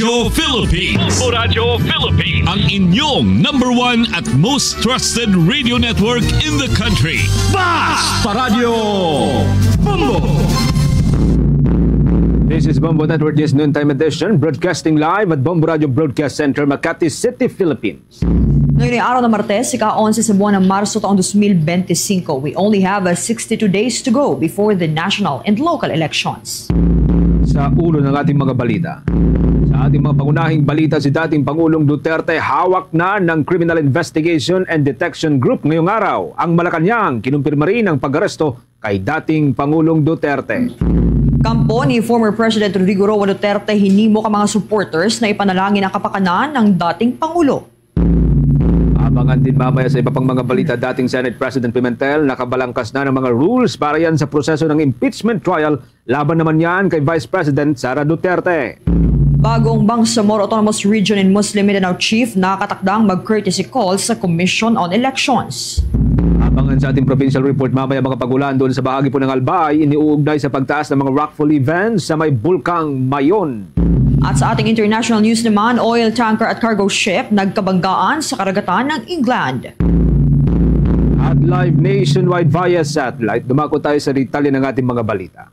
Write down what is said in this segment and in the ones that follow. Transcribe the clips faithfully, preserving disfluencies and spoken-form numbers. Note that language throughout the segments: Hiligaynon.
Radyo Philippines. Bombo Radyo Philippines. Ang inyong number one at most trusted radio network in the country. Basta Radyo Bombo! This is Bombo Network News Noontime Edition, broadcasting live at Bombo Radyo Broadcast Center, Makati City, Philippines. Ngayon ay araw ng Martes, ika-onse sa buwan ng Marso taong dos mil bente singko. We only have, uh, sixty-two days to go before the national and local elections. Sa ulo ng ating mga balita. Sa ating mga pangunahing balita, si dating Pangulong Duterte hawak na ng Criminal Investigation and Detection Group ngayong araw. Ang Malacañang kinumpirma rin ang pag-aresto kay dating Pangulong Duterte. Kampo ni former President Rodrigo Roa Duterte hinimo ka mga supporters na ipanalangin ang kapakanan ng dating Pangulo. Abangan din mamaya sa iba pang mga balita, dating Senate President Pimentel, nakabalangkas na ng mga rules para yan sa proseso ng impeachment trial laban naman yan kay Vice President Sara Duterte. Bagong Bangsamoro Autonomous Region and Muslim Mindanao Chief nakatakdang mag-courtesy call sa Commission on Elections. Abangan sa ating provincial report mamaya mga pag-ulan doon sa bahagi po ng Albay, iniuugnay sa pagtaas ng mga rockfall events sa may Bulkang Mayon. At sa ating international news naman, oil tanker at cargo ship nagkabanggaan sa karagatan ng England. At live nationwide via satellite, dumako tayo sa detalye ng ating mga balita.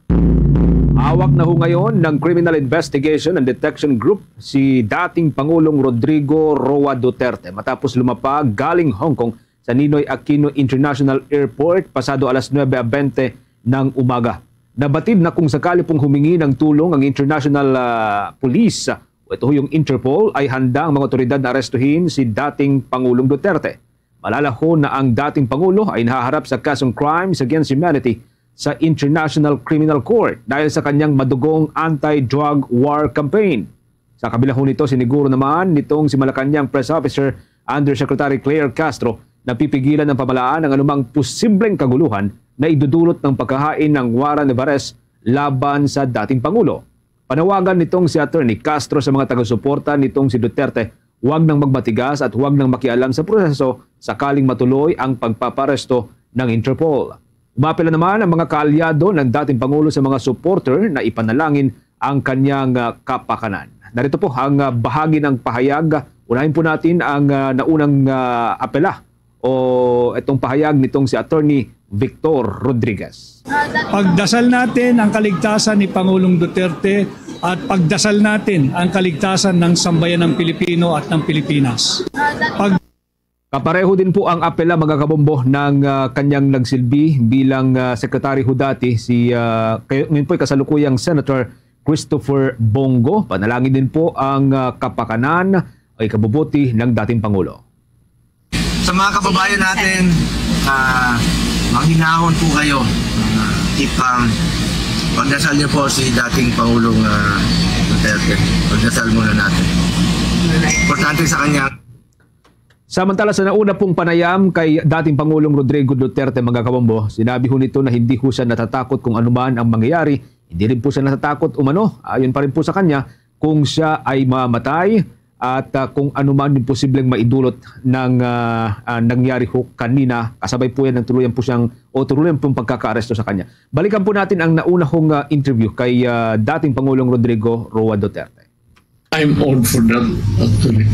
Hawak na ho ngayon ng Criminal Investigation and Detection Group si dating Pangulong Rodrigo Roa Duterte matapos lumapag galing Hong Kong sa Ninoy Aquino International Airport pasado alas nuebe bente ng umaga. Nabatid na kung sakali pong humingi ng tulong ang International, ah, Police o ito ho yung Interpol, ay handa ang mga otoridad na arestuhin si dating Pangulong Duterte. Malala ho na ang dating Pangulo ay nahaharap sa kasong crimes against humanity sa International Criminal Court dahil sa kanyang madugong anti-drug war campaign. Sa kabila ho nito, siniguro naman nitong si Malacañang Press Officer Undersecretary Claire Castro na pipigilan ng pamahalaan ang anumang posibleng kaguluhan na idudulot ng pagkahain ng warrant of arrest laban sa dating Pangulo. Panawagan nitong si Attorney Castro sa mga taga-suporta nitong si Duterte, huwag nang magmatigas at huwag nang makialam sa proseso sakaling matuloy ang pagpaparesto ng Interpol. Umapela naman ang mga kaalyado ng dating Pangulo sa mga supporter na ipanalangin ang kanyang, ah, kapakanan. Narito po ang, ah, bahagi ng pahayag. Unahin po natin ang, ah, naunang, ah, apela o itong pahayag nitong si Attorney Victor Rodriguez. Pagdasal natin ang kaligtasan ni Pangulong Duterte at pagdasal natin ang kaligtasan ng sambayan ng Pilipino at ng Pilipinas. Pag- Kapareho din po ang apela, mga kabombo, ng, ah, kanyang nagsilbi bilang, ah, sekretaryo dati, si, ah, kay-, ngayon po'y kasalukuyang Senator Christopher Bong Go. Panalangin din po ang, ah, kapakanan o ikabubuti ng dating Pangulo. Sa mga kababayan natin, ah, manghinahon po kayo. Ah, keep calm. Pagdasal niyo po si dating Pangulong, ah, Duterte. Pagdasal muna natin. Importante sa kanya. Samantala, sa nauna pong panayam kay dating Pangulong Rodrigo Duterte, mga kabombo, sinabi ho nito na hindi ho siya natatakot kung anuman ang mangyayari. Hindi rin po siya natatakot umano, ayon pa rin po sa kanya, kung siya ay mamatay at, ah, kung anuman yung posibleng maidulot ng, ah, ah, nangyari ho kanina. Kasabay po yan ng tuluyan po siyang, o tuluyan pong pagkakaaresto sa kanya. Balikan po natin ang nauna hong, ah, interview kay, ah, dating Pangulong Rodrigo Roa Duterte. I'm all for that, actually.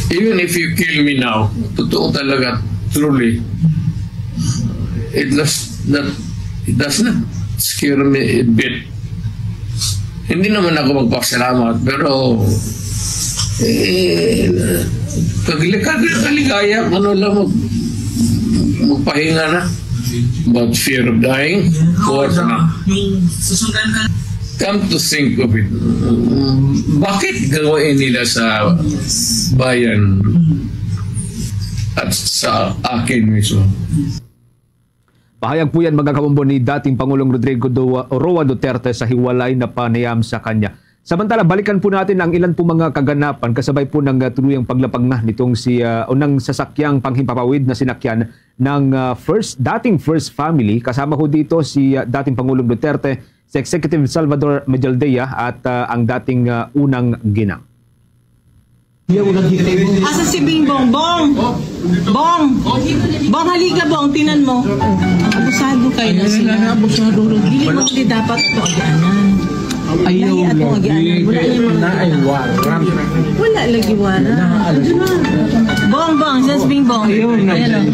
Even if you kill me now, totoo talaga, truly, it does not, it does not scare me a bit. Hindi naman ako magpasalamat, pero, eh, kagli-, kagli-, kaligaya, ano lang, mag-, magpahinga na. But fear of dying, kuwan na. Yung susundan ka. Come to think of it, mm, bakit gawain nila sa bayan at sa akin mismo? Pahayag po yan, mga kabombo, ni dating Pangulong Rodrigo Du-, Roa Duterte sa hiwalay na panayam sa kanya. Samantala, balikan po natin ang ilan po mga kaganapan kasabay po ng, ah, tuluyang paglapag na nitong si, ah, o ng sasakyang panghimpapawid na sinakyan ng, ah, first, dating First Family. Kasama ho dito si, ah, dating Pangulong Duterte, si Executive Salvador Mejaldea at, ah, ang dating, ah, unang ginang. Asa si Bingbong? Bong! Bong! Bong, halika, Bong. Tinan mo. Abusado kayo na sila. Abusado. Dili mo sila dapat ato agianan. Ayaw lagi, kay na ay warang. Wala lagi warang. Bong, bong, just being bong. Ayaw na. Ayan, oh.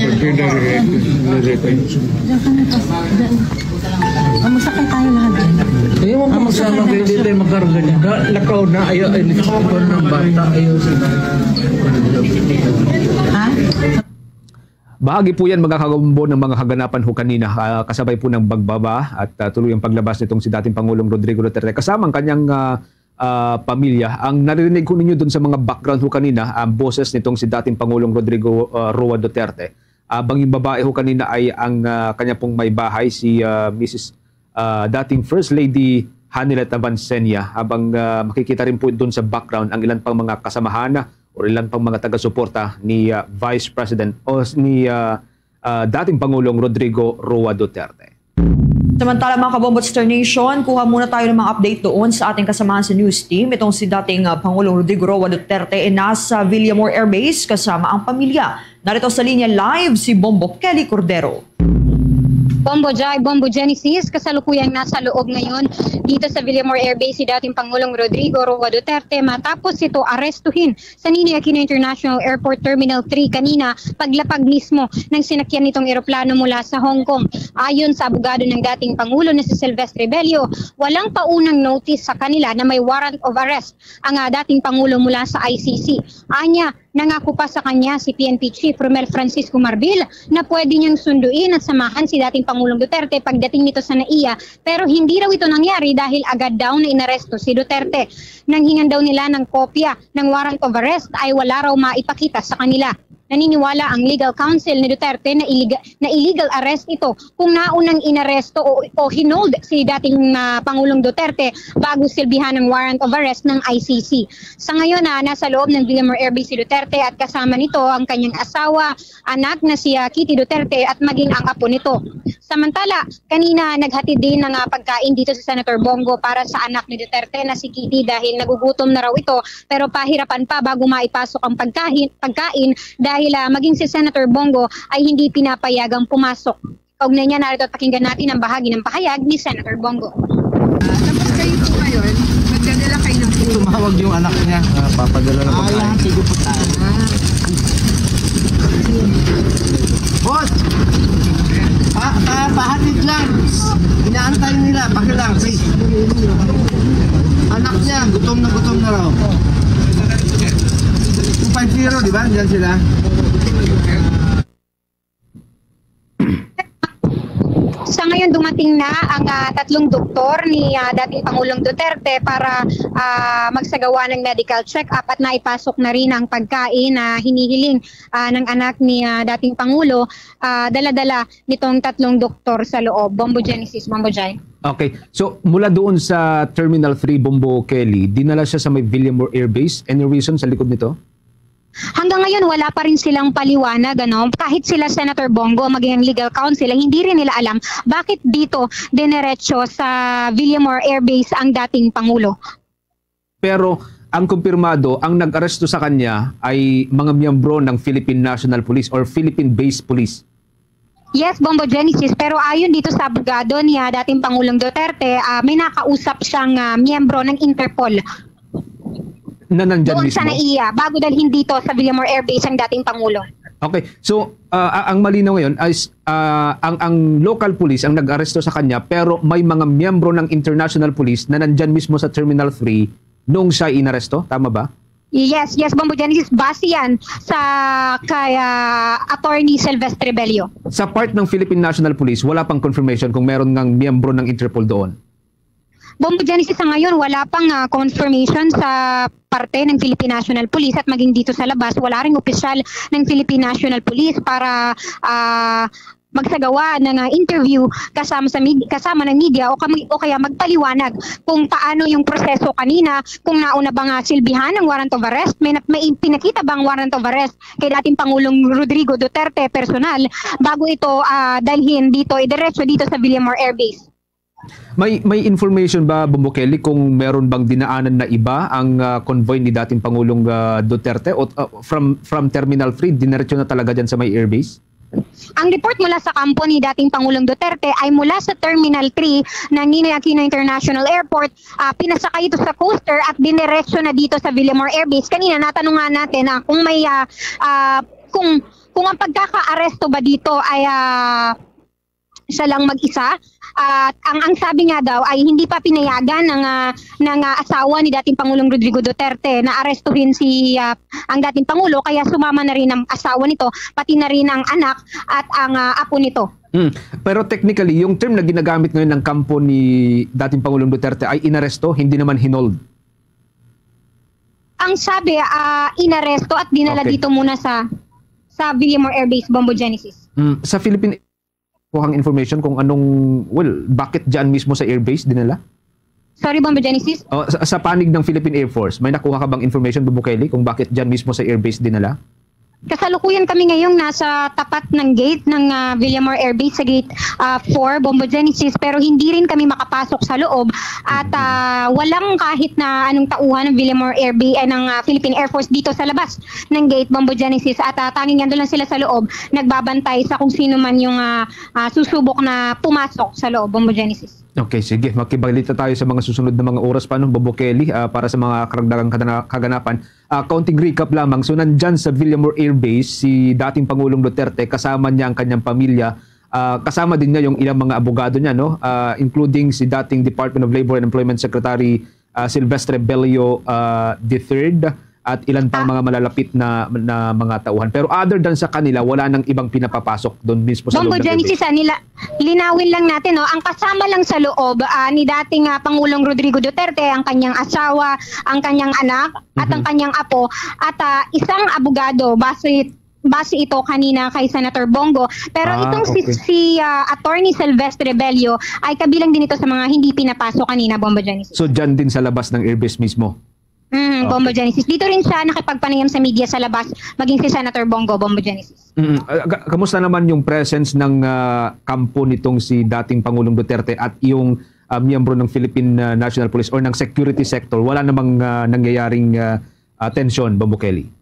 Ang masakay tayo lahat. Ayaw mo masama kayo dito, ay magkarga niya. Lakaw na, ayaw, ay, nagkakaroon ng bata, ayaw sila. Ha? Bahagi po yan, mga kagumbo, ng mga kaganapan ho kanina, ah, kasabay po ng pagbaba at, ah, tuloy ang paglabas nitong si dating Pangulong Rodrigo Duterte kasama ang kanyang, ah, ah, pamilya. Ang naririnig ko ninyo dun sa mga background ho kanina, ang boses nitong si dating Pangulong Rodrigo, ah, Roa Duterte. Abang yung babae ho kanina ay ang, ah, kanya pong may bahay, si, ah, Missus, ah, dating First Lady Hanilet Avancenia. Habang, ah, makikita rin po dun sa background ang ilan pang mga kasamahan o ilan pang mga taga-suporta ni, ah, Vice President o s-, ni, ah, ah, dating Pangulong Rodrigo Roa Duterte. Samantala, mga Kabombo at Star Nation, kuha muna tayo ng mga update doon sa ating kasamahan sa news team. Itong si dating, ah, Pangulong Rodrigo Roa Duterte ay nasa Villamor Air Base kasama ang pamilya. Narito sa linya live si Bombo Kelly Cordero. Bombo Jai, Bombo Genesis, kasalukuyang nasa loob ngayon dito sa Villamor Air Base si dating Pangulong Rodrigo Roa Duterte matapos ito arestuhin sa Ninoy Aquino International Airport Terminal three kanina, paglapag mismo ng sinakyan nitong eroplano mula sa Hong Kong. Ayon sa abogado ng dating Pangulo na si Silvestre Bello, walang paunang notice sa kanila na may warrant of arrest ang, ah, dating Pangulo mula sa I C C. Anya, nangako pa sa kanya si P N P Chief Romel Francisco Marbil na pwede niyang sunduin at samahan si dating Pangulong Duterte pagdating nito sa NAIA, pero hindi raw ito nangyari dahil agad daw na inaresto si Duterte. Nanghingan daw nila ng kopya ng warrant of arrest ay wala raw maipakita sa kanila. Naniniwala ang legal counsel ni Duterte na iliga-, na illegal arrest ito kung naunang inaresto o, o hinold si dating, ah, Pangulong Duterte bago silbihan ng warrant of arrest ng I C C. Sa ngayon, ah, nasa loob ng Villamor Air Base si Duterte at kasama nito ang kanyang asawa, anak na si, ah, Kitty Duterte at maging ang apo nito. Samantala, kanina naghatid din ng, ah, pagkain dito si Senator Bongo para sa anak ni Duterte na si Kitty dahil nagugutom na raw ito, pero pahirapan pa bago maipasok ang pagkain, pagkain dahil, ah, maging si Senator Bongo ay hindi pinapayagang pumasok. Kaugnay niya, narito at pakinggan natin ang bahagi ng pahayag ni Senator Bongo. Ah, tapos kayo po ngayon, magdadala kayo ng food. Tumawag yung anak niya, ah, papadala ng pagkain. Ah, sige po. Ah. Boss! Pa, pa, pahatid lang. Inaantay nila. Pakilang, please. Anak niya, gutom na gutom na raw. Two five zero, di ba? Diyan sila. Sa ngayon, dumating na ang, ah, tatlong doktor ni, ah, dating Pangulong Duterte para, ah, magsagawa ng medical check-up at naipasok na rin ang pagkain na hinihiling, ah, ng anak ni, ah, dating Pangulo, ah, dala-dala nitong tatlong doktor sa loob. Bombo Genesis, Bombo Jai. Okay. So, mula doon sa Terminal three, Bombo Kelly, dinala siya sa may Villamor Air Base. Any reason sa likod nito? Hanggang ngayon, wala pa rin silang paliwanag, ano? Kahit sila Senator Bongo, maging ang legal counsel, ay hindi rin nila alam bakit dito dinerecho sa Villamor Air Base ang dating Pangulo. Pero ang kumpirmado, ang nag-aresto sa kanya ay mga miyembro ng Philippine National Police or Philippine-based police. Yes, Bombo Genesis, pero ayon dito sa abogado ni, ah, dating Pangulong Duterte, ah, may nakausap siyang, ah, miyembro ng Interpol Na nandyan doon mismo? Sa NAIA, bago dalhin dito sa Villamor Air Base ang dating Pangulo. Okay. So, ah, a-, ang malinaw ngayon is, ah, ang, ang local police ang nag-aresto sa kanya, pero may mga miyembro ng international police na nandyan mismo sa Terminal three noong siya inaresto. Tama ba? Yes, yes, Bombo Genesis. Base yan sa kay, ah, Attorney Silvestre Bello. Sa part ng Philippine National Police, wala pang confirmation kung meron ngang miyembro ng Interpol doon? Bombo Genesis, sa ngayon, wala pang, ah, confirmation sa parte ng Philippine National Police at maging dito sa labas, wala ring opisyal ng Philippine National Police para, ah, magsagawa ng, ah, interview kasama sa med-, kasama ng media o kami, o kaya magpaliwanag kung paano yung proseso kanina, kung nauna ba nga silbihan ng warrant of arrest, may nat-, may pinakita bang warrant of arrest kay dating Pangulong Rodrigo Duterte personal bago ito, ah, dalhin dito, idiretso dito sa Villamor Air Base. May, may information ba, Bombo Kelly, kung meron bang dinaanan na iba ang, ah, convoy ni dating Pangulong, ah, Duterte? O, ah, from, from Terminal three, dinerecho na talaga dyan sa may airbase? Ang report mula sa kampo ni dating Pangulong Duterte ay mula sa Terminal three ng Ninoy Aquino International Airport. Ah, pinasakay ito sa coaster at diniretso na dito sa Villamor Air Base. Kanina natanungan natin, ah, kung may, ah, ah, kung kung ang pagkakaaresto ba dito ay, ah, siya lang mag-isa. At ang, ang sabi nga daw ay hindi pa pinayagan ng, ah, ng, ah, asawa ni dating Pangulong Rodrigo Duterte na arestuhin si, ah, ang dating Pangulo, kaya sumama na rin ang asawa nito, pati na rin ang anak at ang, ah, apo nito. Hmm. Pero technically, yung term na ginagamit ngayon ng kampo ni dating Pangulong Duterte ay inaresto, hindi naman hinold. Ang sabi, ah, inaresto at dinala Okay. dito muna sa sa Villamor Air Base, Bombo Genesis. Mm, sa Philippine, kuhang information kung anong, well, bakit dyan mismo sa airbase dinala? Sorry, Bombo Genesis. Oh, sa, sa panig ng Philippine Air Force, may nakuha ka bang information, Bombo Kelly, kung bakit dyan mismo sa airbase dinala? Kasalukuyan kami ngayong nasa tapat ng gate ng, ah, Villamor Air Base sa gate, ah, four, Bombo Genesis, pero hindi rin kami makapasok sa loob at, Mhm. ah, walang kahit na anong tauhan ng Villamor Air Base, eh, ng, ah, Philippine Air Force dito sa labas ng gate, Bombo Genesis, at, ah, tanging nandun lang sila sa loob, nagbabantay sa kung sino man yung, ah, ah, susubok na pumasok sa loob, Bombo Genesis. Okay, sige. Makibalita tayo sa mga susunod na mga oras pa, no, Bombo Kelly, ah, para sa mga karagdagang kadana-, kaganapan. Ah, kaunting recap lamang. So, nandyan sa Villamor Air Base si dating Pangulong Duterte, kasama niya ang kanyang pamilya. Ah, kasama din niya yung ilang mga abogado niya, no? Ah, including si dating Department of Labor and Employment Secretary, ah, Silvestre Bello, ah, the third, at ilan pang Ah. mga malalapit na, na mga tauhan. Pero other than sa kanila, wala nang ibang pinapapasok doon mismo sa Bombo loob ng Air Base. Genesis, ah, nila, linawin lang natin, no? Ang kasama lang sa loob, ah, ni dating, ah, Pangulong Rodrigo Duterte, ang kanyang asawa, ang kanyang anak, at ang Mhm. kanyang apo, at, ah, isang abogado, base, base ito kanina kay Senator Bongo. Pero Ah, itong si, okay. si, ah, Attorney Silvestre Bello ay kabilang din ito sa mga hindi pinapasok kanina, Bombo Genesis. So, dyan din sa labas ng Air Base mismo? Mm, Okay. Bombo Genesis. Dito rin siya nakipagpanayam sa media sa labas, maging si Senator Bongo, Bombo Genesis. Mm, ah, ka-, kamusta naman yung presence ng, ah, kampo nitong si dating Pangulong Duterte at yung, ah, miyembro ng Philippine, ah, National Police or ng security sector? Wala namang, ah, nangyayaring, ah, ah, tensyon, Bombo Kelly?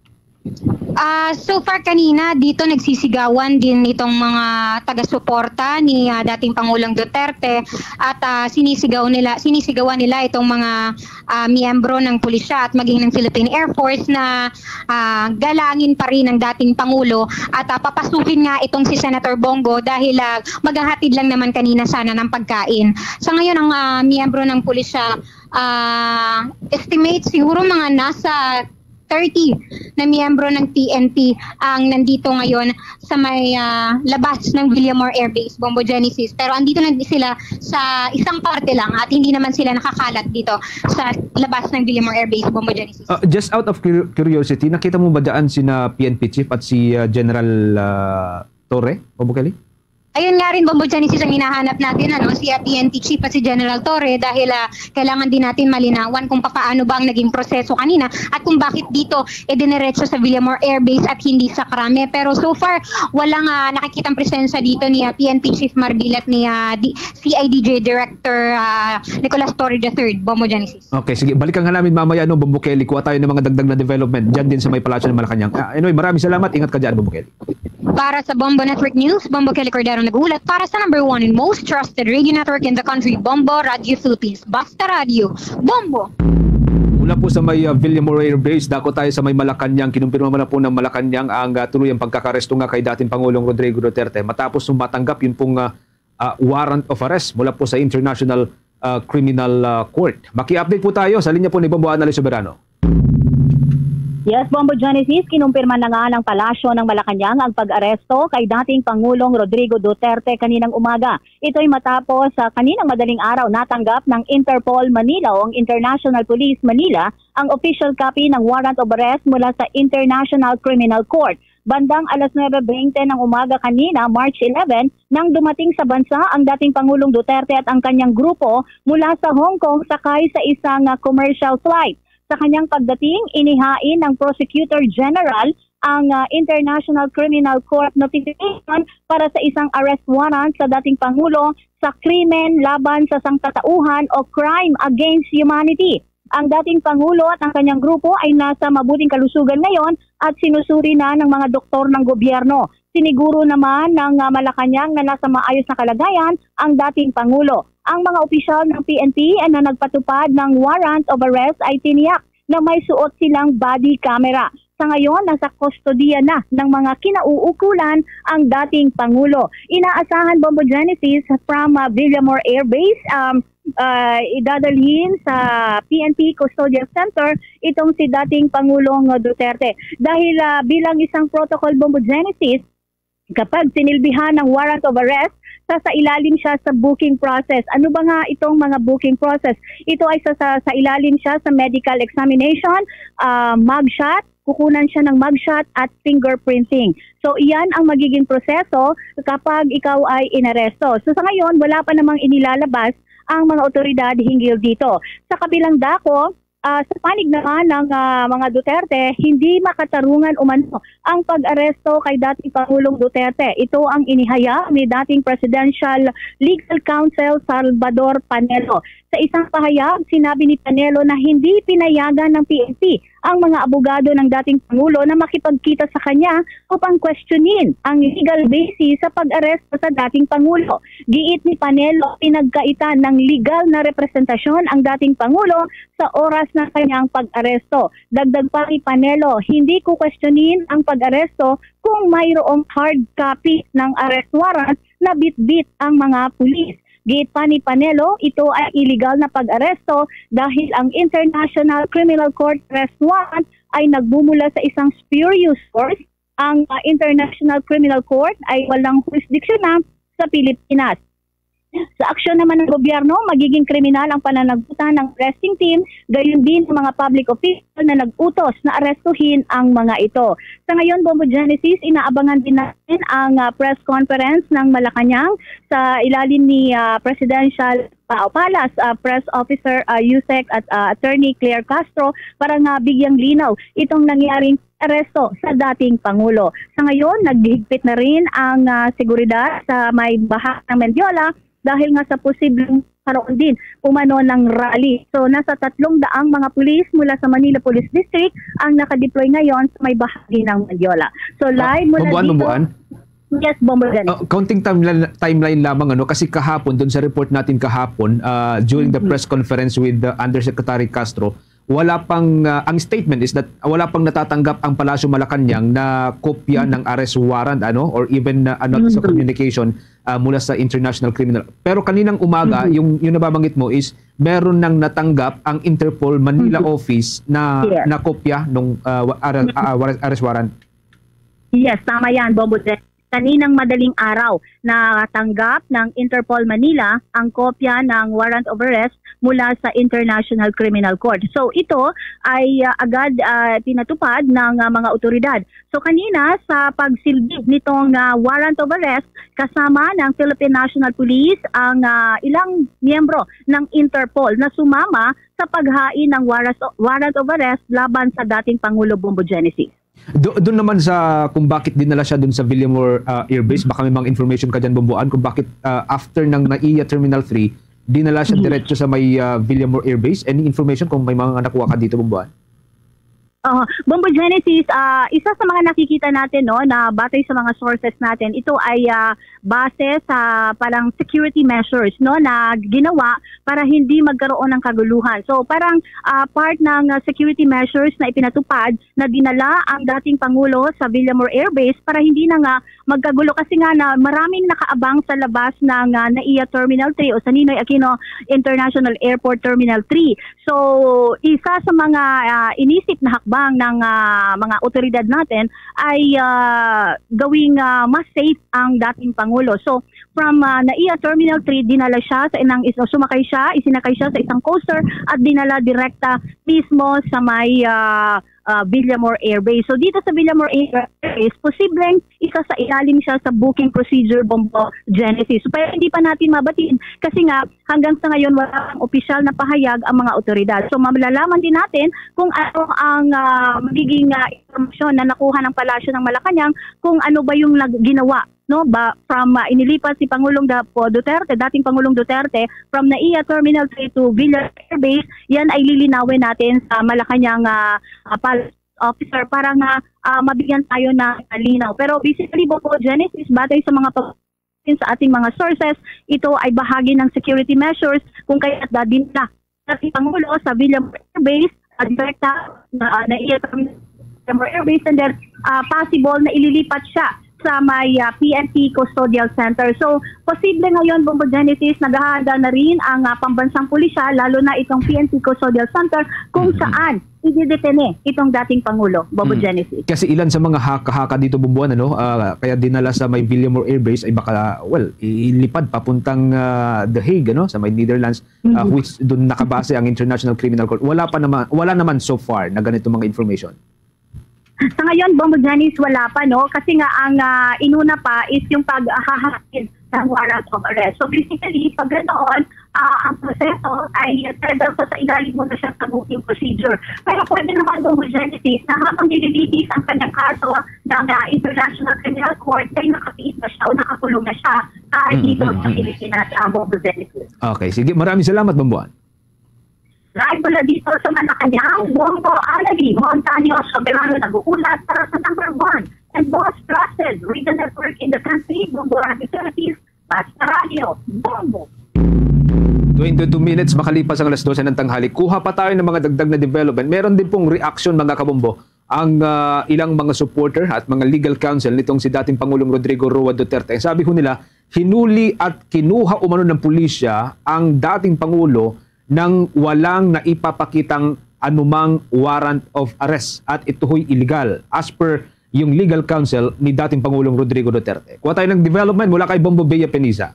Ah, so far kanina, dito nagsisigawan din itong mga taga-suporta ni, ah, dating Pangulong Duterte at, ah, sinisigaw nila, sinisigawan nila itong mga, ah, miyembro ng pulisya at maging ng Philippine Air Force na, ah, galangin pa rin ang dating Pangulo at, ah, papasuhin nga itong si Senator Bongo dahil, ah, maghahatid lang naman kanina sana ng pagkain. Sa ngayon, ang, ah, miyembro ng pulisya, ah, estimate siguro mga nasa thirty na miyembro ng P N P ang nandito ngayon sa may, ah, labas ng Villamor Air Base, Bombo Genesis. Pero andito lang sila sa isang parte lang at hindi naman sila nakakalat dito sa labas ng Villamor Air Base, Bombo Genesis. Uh, just out of cur-, curiosity, nakita mo ba daan sina P N P chief at si, uh, General, uh, Torre, Bombo Kelly? Ayun nga rin, Bombo Genesis, ang hinahanap natin, ano, si, uh, P N P chief at si General Torre dahil, uh, kailangan din natin malinawan kung papaano ba ang naging proseso kanina at kung bakit dito, eh, diniretso sa Villamor Air Base at hindi sa Krame. Pero so far, walang, uh, nakikitang presensya dito ni, uh, P N P Chief Marbil at ni, uh, D-, C I D J Director, uh, Nicolas Torre the third, Bombo Genesis. Okay, sige. Balikan ka namin mamaya, no, Bombo Kelly. Kuha tayo ng mga dagdag na development dyan din sa may Palasyo ng Malacañang. Ah, anyway, maraming salamat. Ingat ka dyan, Bombo Kelly. Para sa Bombo Network News, Bombo Kelly Cordero nag-uulat para sa number one and most trusted radio network in the country, Bombo Radio Philippines. Basta Radio, Bombo! Mula po sa may, ah, Villamor Air Base, dako tayo sa may Malacañang. Kinumpirma man na po ng Malacañang ang, ah, tuluyang pagkakaresto nga kay dating Pangulong Rodrigo Duterte matapos nung matanggap yun pong, ah, ah, warrant of arrest mula po sa International, ah, Criminal, ah, Court. Maki-update po tayo sa linya po ni Bombo Annalyn Soberano. Yes, Bombo Genesis, kinumpirma na nga ng Palasyo ng Malacañang ang pag-aresto kay dating Pangulong Rodrigo Duterte kaninang umaga. Ito'y matapos sa kaninang madaling araw natanggap ng Interpol Manila o ang International Police Manila ang official copy ng warrant of arrest mula sa International Criminal Court. Bandang alas nuebe bente ng umaga kanina, March eleven, nang dumating sa bansa ang dating Pangulong Duterte at ang kanyang grupo mula sa Hong Kong sakay sa isang, ah, commercial flight. Sa kanyang pagdating, inihain ng Prosecutor General ang, ah, International Criminal Court notification para sa isang arrest warrant sa dating Pangulo sa krimen laban sa sangkatauhan o crime against humanity. Ang dating Pangulo at ang kanyang grupo ay nasa mabuting kalusugan ngayon at sinusuri na ng mga doktor ng gobyerno. Siniguro naman ng, ah, Malacañang na nasa maayos na kalagayan ang dating Pangulo. Ang mga opisyal ng P N P na nagpatupad ng warrant of arrest ay tiniyak na may suot silang body camera. Sa ngayon, nasa kustodiya na ng mga kinauukulan ang dating Pangulo. Inaasahan, Bombo Genesis, from, ah, Villamor Air Base, um, ah, idadalhin sa P N P Custodial Center itong si dating Pangulong Duterte. Dahil, ah, bilang isang protocol, Bombo Genesis, kapag sinilbihan ng warrant of arrest, sa, sa ilalim siya sa booking process. Ano ba nga itong mga booking process? Ito ay sa, sa, sa ilalim siya sa medical examination, ah, mugshot, kukunan siya ng mugshot at fingerprinting. So, iyan ang magiging proseso kapag ikaw ay inaresto. So, sa ngayon, wala pa namang inilalabas ang mga otoridad hinggil dito. Sa kabilang dako, ah, sa panig naman ng, ah, mga Duterte, hindi makatarungan umano ang pag-aresto kay dating Pangulong Duterte. Ito ang inihayag ni dating Presidential Legal Counsel Salvador Panelo. Sa isang pahayag, sinabi ni Panelo na hindi pinayagan ng P N P ang mga abogado ng dating Pangulo na makipagkita sa kanya upang questionin ang legal basis sa pag-aresto sa dating Pangulo. Giit ni Panelo, pinagkaitan ng legal na representasyon ang dating Pangulo sa oras ng kanyang pag-aresto. Dagdag pa ni Panelo, hindi ko questionin ang pag-aresto kung mayroong hard copy ng arrest warrant na bitbit ang mga pulis. Giit pa ni Panelo, ito ay illegal na pag-aresto dahil ang International Criminal Court arrest warrant ay nagmumula sa isang spurious source. Ang, ah, International Criminal Court ay walang jurisdiction na sa Pilipinas. Sa aksyon naman ng gobyerno, magiging kriminal ang pananagutan ng arresting team, gayon din ang mga public official na nag-utos na arestuhin ang mga ito. Sa ngayon, Bombo Genesis, inaabangan din natin ang, ah, press conference ng Malacañang sa ilalim ni, ah, Presidential, ah, Palace, ah, Press Officer, ah, Usec at, ah, Attorney Claire Castro para nga bigyang linaw itong nangyaring aresto sa dating Pangulo. Sa ngayon, naghigpit na rin ang, ah, seguridad sa may bahagi ng Mendiola dahil nga sa posibleng karoon din umano ng rally. So, nasa tatlong daang mga pulis mula sa Manila Police District ang nakadeploy ngayon sa may bahagi ng Mendiola. So, live mula Bomboan, dito. Bomboan? Yes, Bombo Dennis. Uh, counting timeline, timeline lamang, ano, kasi kahapon, dun sa report natin kahapon, uh, during the Mhm. press conference with, uh, Undersecretary Castro, wala pang, uh, ang statement is that wala pang natatanggap ang Palasyo Malacañang na kopya Mhm. ng arrest warrant, ano, or even, uh, a notice of Mhm. communication, uh, mula sa International Criminal. Pero kaninang umaga, Mhm. yung, yung nababanggit mo is meron nang natanggap ang Interpol Manila Mhm. office na, Yes. na kopya nung, uh, wa-, ara-, Mhm. uh, warrant, arrest warrant. Yes, tama yan, Bombo Dennis. Kaninang madaling araw, natanggap ng Interpol Manila ang kopya ng warrant of arrest mula sa International Criminal Court. So, ito ay, ah, agad, ah, pinatupad ng, ah, mga otoridad. So, kanina, sa pagsilbi nitong, ah, warrant of arrest, kasama ng Philippine National Police ang, ah, ilang miyembro ng Interpol na sumama sa paghain ng warras-, warrant of arrest laban sa dating Pangulo Bombo Genesis. Do-, doon naman sa kung bakit dinala siya doon sa Villamor, ah, Air Base, baka may mga information ka dyan, Bomboan, kung bakit, ah, after ng NAIA Terminal three, dinala siya Mhm. diretso sa may, ah, Villamor Air Base. Any information kung may mga nakuha ka dito, Bomboan? Ah, Bombo Genesis, ah, isa sa mga nakikita natin, no, na batay sa mga sources natin, ito ay, ah, base sa parang security measures, no, na ginawa para hindi magkaroon ng kaguluhan. So, parang, ah, part ng, ah, security measures na ipinatupad na dinala ang dating Pangulo sa Villamor Air Base para hindi na nga magkagulo, kasi nga na maraming nakaabang sa labas ng, ah, NAIA Terminal three o sa Ninoy Aquino International Airport Terminal three. So, isa sa mga, ah, inisip na hakbang ng, ah, mga otoridad natin ay, ah, gawing, ah, mas safe ang dating Pangulo. So, from, ah, NAIA Terminal three, dinala siya sa inang is-, sumakay siya, isinakay siya sa isang coaster at dinala direkta mismo sa may, ah, ah, Villamor Air Base. So, dito sa Villamor Air Base, posibleng isa sa ilalim siya sa booking procedure, Bombo Genesis. So, pero hindi pa natin mabatid kasi nga hanggang sa ngayon wala pang opisyal na pahayag ang mga otoridad. So, malalaman din natin kung ano ang, ah, magiging, ah, impormasyon na nakuha ng Palasyo ng Malacañang kung ano ba yung nag-, ginawa, no? Ba, from, ah, inilipat si Pangulong Da-, po Duterte, dating Pangulong Duterte, from NAIA Terminal three to Villamor Air Base, yan ay lilinawin natin sa Malacañang, ah, ah, Palace officer para nga, ah, mabigyan tayo ng linaw. Pero basically, Bombo Genesis, batay sa mga pag-, sa ating mga sources, ito ay bahagi ng security measures kung kaya dadin na si Pangulo sa Villamor Air Base, ah, direkta na, ah, na iya sa Villamor Air Base, and then, ah, possible na ililipat siya sa may, ah, P N P Custodial Center. So, posible ngayon, Bombo Genesis, naghahanda na rin ang, ah, pambansang pulisya, lalo na itong P N P Custodial Center, kung Mhm. saan ididetene itong dating Pangulo, Bombo Mm. Genesis. Kasi ilan sa mga haka-haka dito, Bombo, ano, ah, kaya dinala sa may Villamor Air Base ay baka, well, ilipad papuntang, ah, The Hague, ano, sa may Netherlands, ah, Mhm. which doon nakabase ang International Criminal Court. Wala pa naman, wala naman so far na ganito mga information. Sa ngayon, Bombo Janice, wala pa, no? Kasi nga ang, ah, inuna pa is yung paghahain ng warrant of arrest. So basically, pag ganoon, ah, ang proseso ay talagang sa ilalim mo na siya sa booking procedure. Pero pwede naman, Bombo Janice, na habang nililitis ang kanyang kaso ng, ah, International Criminal Court, ay nakapiit na siya o nakakulong na siya, ah, Mm, dito mm, sa mm. Pilipinas, ah, Bombo Janice. Okay, sige. Maraming salamat, Bombo. Live mula dito sa Malacañang, Bombo Alavi Montaño Soberano nag-uulat para sa number one and most trusted radio network in the country, Bombo Radio Philippines, Basta Radio, Bombo. Twenty-two minutes makalipas ang alas dose ng tanghali. Kuha pa tayo ng mga dagdag na development. Meron din pong reaction, mga kabombo, ang, ah, ilang mga supporter at mga legal counsel nitong si dating Pangulong Rodrigo Roa Duterte. Ang sabi ho nila, hinuli at kinuha umano ng pulisya ang dating Pangulo nang walang naipapakitang anumang warrant of arrest at ito ho'y illegal as per yung legal counsel ni dating Pangulong Rodrigo Duterte. Kuha tayo ng development mula kay Bombo Bea Peniza.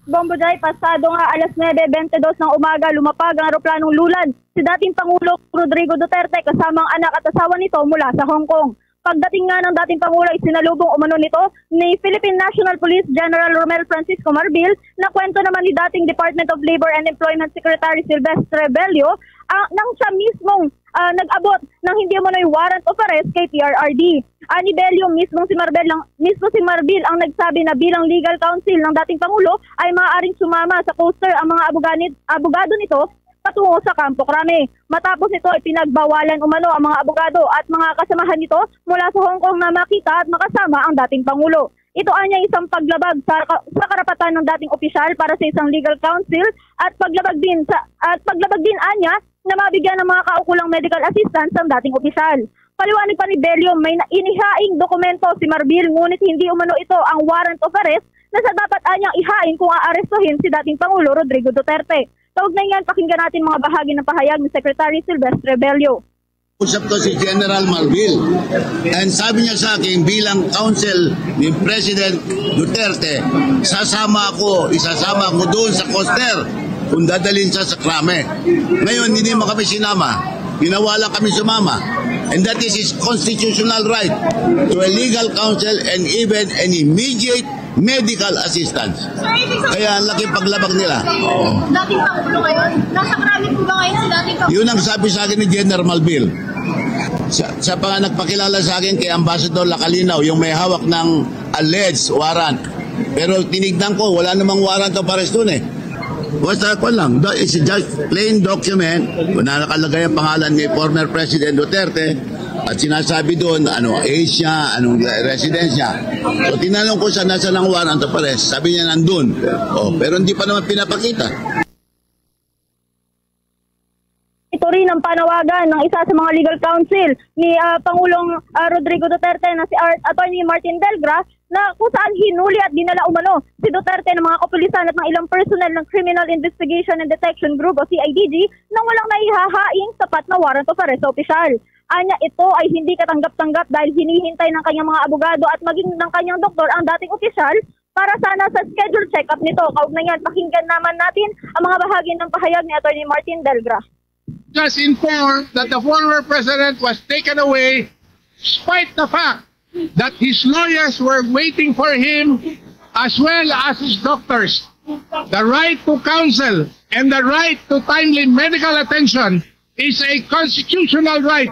Bombo Jai, pasado nga alas nuebe bente dos ng umaga, lumapag ang eroplanong Lulad si dating Pangulong Rodrigo Duterte kasama ang anak at asawa nito mula sa Hong Kong. Pagdating nga ng dating Pangulo, isinalubong umano nito ni Philippine National Police General Romel Francisco Marbil, na kwento naman ni dating Department of Labor and Employment Secretary Silvestre Bello, ah, nang siya mismong, ah, nag-abot ng hindi umano'y warrant of arrest kay P R R D. Ah, ni Bello mismo si Marbil ang, mismo si Marbil ang nagsabi na bilang legal counsel ng dating Pangulo ay maaaring sumama sa coaster ang mga aboganit-, abogado nito patungo sa Campo Crame. Matapos nito ay pinagbawalan umano ang mga abogado at mga kasamahan nito mula sa Hong Kong na makita at makasama ang dating Pangulo. Ito anya isang paglabag sa ka-, sa karapatan ng dating opisyal para sa isang legal counsel at paglabag din sa, at paglabag din anya na mabigyan ng mga kaukulang medical assistance ang dating opisyal. Paliwanag pa ni Bello, may na-, inihaing dokumento si Marbil, ngunit hindi umano ito ang warrant of arrest na sa dapat anyang ihain kung aarestuhin si dating Pangulo Rodrigo Duterte. Kaugnay niyan, pakinggan natin mga bahagi ng pahayag ni Secretary Silvestre Bello. Usap ko si General Marbil. And sabi niya sa akin, bilang counsel ni President Duterte, sasama ako, isasama ako doon sa coaster kung dadalhin siya sa Crame. Ngayon, hindi mo kami sinama. Pinawala kami sumama. And that is his constitutional right to a legal counsel and even an immediate medical assistance. Sir, ibig sabihin, Kaya ang laki paglabag nila. Oo. Dating Pangulo ngayon, nasa Krami po ba ngayon si dating Pangulo? Yun ang sabi sa akin ni General Malbil. Siya, siya pa nga nagpakilala sa akin kay Ambassador Lacalinaw, yung may hawak ng alleged warrant. Pero tinignan ko, wala namang warrant of arrest dun eh. Basta ko lang, do-, it's just plain document na nakalagay ang pangalan ni former President Duterte at sinasabi doon, ano, age niya, anong residence niya. So, tinanong ko siya, "Nasaan ang warrant of arrest?" Sabi niya, "Nandun." Oh, pero hindi pa naman pinapakita. Ito rin ang panawagan ng isa sa mga legal counsel ni, ah, Pangulong, ah, Rodrigo Duterte na si Ar-, Attorney Martin Delgra, na kung saan hinuli at dinala umano si Duterte ng mga kapulisan at ng ilang personnel ng Criminal Investigation and Detection Group o C I D G nang walang naihahaing sapat na warrant of arrest sa opisyal. Anya, ito ay hindi katanggap-tanggap dahil hinihintay ng kanyang mga abogado at maging ng kanyang doktor ang dating opisyal para sana sa schedule check-up nito. Kaugnay niyan, pakinggan naman natin ang mga bahagi ng pahayag ni Attorney Martin Delgra. Just informed that the former president was taken away despite the fact that his lawyers were waiting for him as well as his doctors. The right to counsel and the right to timely medical attention is a constitutional right,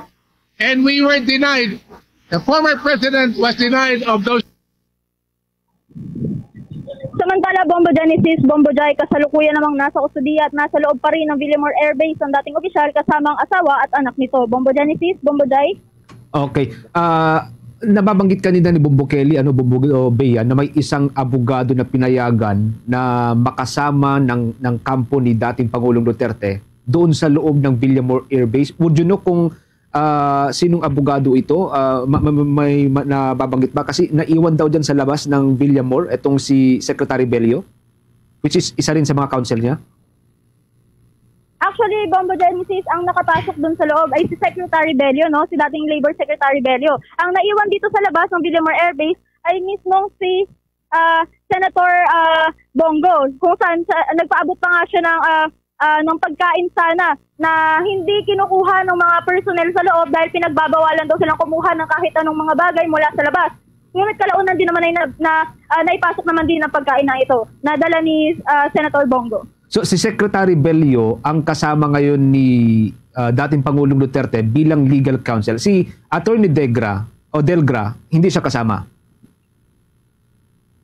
and we were denied. The former president was denied of those. Samantala, Hello, Bombo Genesis, Bombo Jai, kasalukuyan namang nasa kustudiya at nasa loob pa rin ng Villamor Air Base ang dating opisyal kasama ang asawa at anak nito. Bombo Genesis, Bombo Jai. Okay. Ah, nababanggit kanina ni Bombo Kelly, ano, Bombo, o Bea, na may isang abogado na pinayagan na makasama ng, ng kampo ni dating Pangulong Duterte doon sa loob ng Villamor Air Base. Would you know kung ah, sinong abogado ito? Ah, ma- ma- may ma- nababanggit ba? Kasi naiwan daw dyan sa labas ng Villamor itong si Secretary Bello, which is isa rin sa mga counsel niya. Actually, Bombo Genesis, ang nakapasok dun sa loob ay si Secretary Bello, no? Si dating Labor Secretary Bello. Ang naiwan dito sa labas ng Villamor Air Base ay mismong si ah, Senator ah, Bongo, kung saan sa, nagpaabot pa nga siya ng, ah, ah, ng pagkain sana na hindi kinukuha ng mga personnel sa loob dahil pinagbabawalan daw silang kumuha ng kahit anong mga bagay mula sa labas. Ngunit kalaunan din naman ay na, na, ah, naipasok naman din ang pagkain na ito na dala ni ah, Senator Bongo. So si Secretary Bello ang kasama ngayon ni ah, dating Pangulong Duterte bilang legal counsel. Si Attorney Degra o Delgra, hindi siya kasama.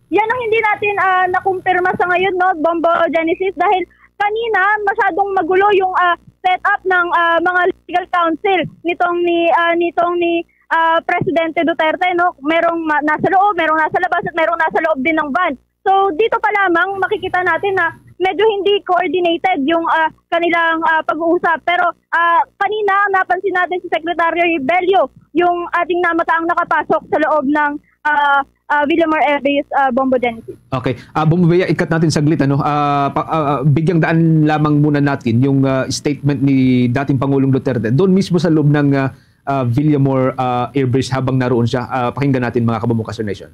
Yan ang hindi natin ah, nakumpirma sa ngayon, no, Bombo Genesis, dahil kanina masyadong magulo yung ah, setup ng ah, mga legal counsel nitong ni ah, nitong ni ah, Presidente Duterte, no. Merong ma- nasa loob, merong nasa labas at merong nasa loob din ng van. So dito pa lamang makikita natin na medyo hindi coordinated yung ah, kanilang ah, pag-uusap. Pero ah, kanina napansin natin si Secretary Bello, yung ating namataang nakapasok sa loob ng ah, ah, Villamor Air Base, ah, Bombo Genesis. Okay. Ah, Bombo Bea, ikat natin saglit, ano? Ah, pa- ah, ah, bigyang daan lamang muna natin yung ah, statement ni dating Pangulong Duterte doon mismo sa loob ng ah, ah, Villamor ah, Air Base habang naroon siya. Ah, pakinggan natin, mga Kabombo Castro Nation.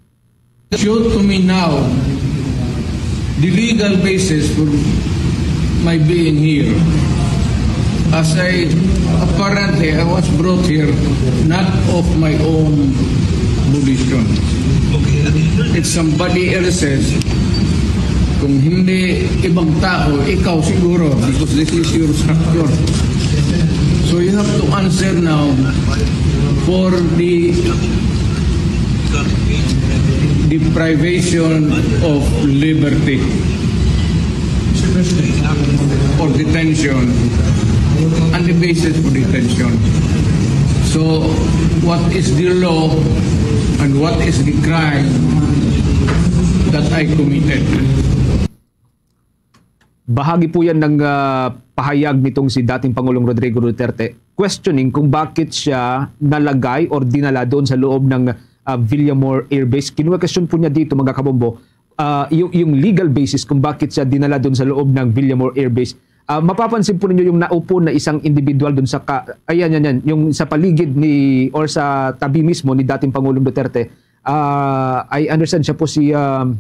Show to me now the legal basis for my being here. As I, apparently, I was brought here not of my own volition. It's somebody else's. Kung hindi ibang tao, ikaw siguro, because this is your structure. So you have to answer now for the deprivation of liberty or detention and the basis for detention. So, what is the law and what is the crime that I committed? Bahagi po yan ng ah, pahayag nitong si dating Pangulong Rodrigo Duterte, questioning kung bakit siya nalagay or dinala doon sa loob ng ah, Villamor Air Base. Kinuha question po niya dito, mga Kabombo, ah, yung, yung legal basis kung bakit siya dinala doon sa loob ng Villamor Air Base. Ah, mapapansin po ninyo yung naupo na isang individual doon sa ka, ayan, yan, yan, yung sa paligid ni or sa tabi mismo ni dating Pangulong Duterte. Ah, I understand siya po si um,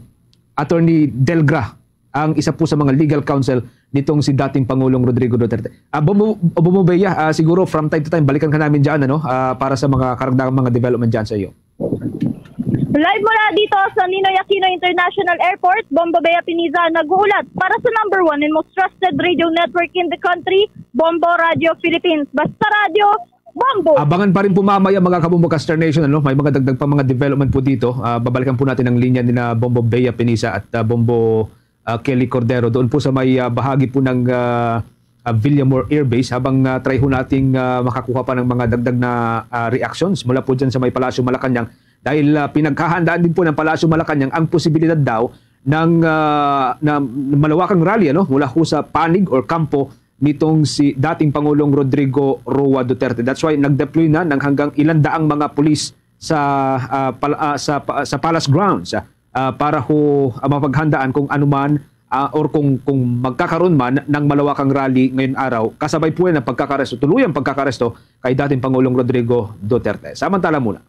Attorney Delgra, ang isa po sa mga legal counsel nitong si dating Pangulong Rodrigo Duterte. Ah, Bombo, Bombo Bea, ah, siguro from time to time, balikan ka namin dyan, ano, ah, para sa mga karagdagang mga development dyan sa iyo. Live mula dito sa Ninoy Aquino International Airport, Bombo Bea Piniza, nag-uulat para sa number one and most trusted radio network in the country, Bombo Radio Philippines. Basta radyo, Bombo! Abangan pa rin po mamaya, mga Kabombo Caster Nation, ano? May mga dagdag pa mga development po dito. Ah, babalikan po natin ang linya nina Bombo Bea Pinisa at ah, Bombo ah, Kelly Cordero doon po sa may ah, bahagi po ng ah, ah, Villamor Air Base habang ah, try ho nating ah, makakuha pa ng mga dagdag na ah, reactions mula po dyan sa may Palasyo Malacañang dahil ah, pinaghahandaan din po ng Palasyo Malacañang ang posibilidad daw ng ah, na malawakang rally, ano, mula ho sa panig or kampo nitong si dating Pangulong Rodrigo Roa Duterte. That's why nag-deploy na ng hanggang ilang daang mga pulis sa ah, pal- ah, sa pa- sa Palace grounds ah, ah, para ho ah, mapaghandaan kung ano man ah, or kung kung magkakaroon man ng malawakang rally ngayon araw. Kasabay po yan ang pagkakaresto, tuluyang pagkakaresto kay dating Pangulong Rodrigo Duterte. Samantala muna.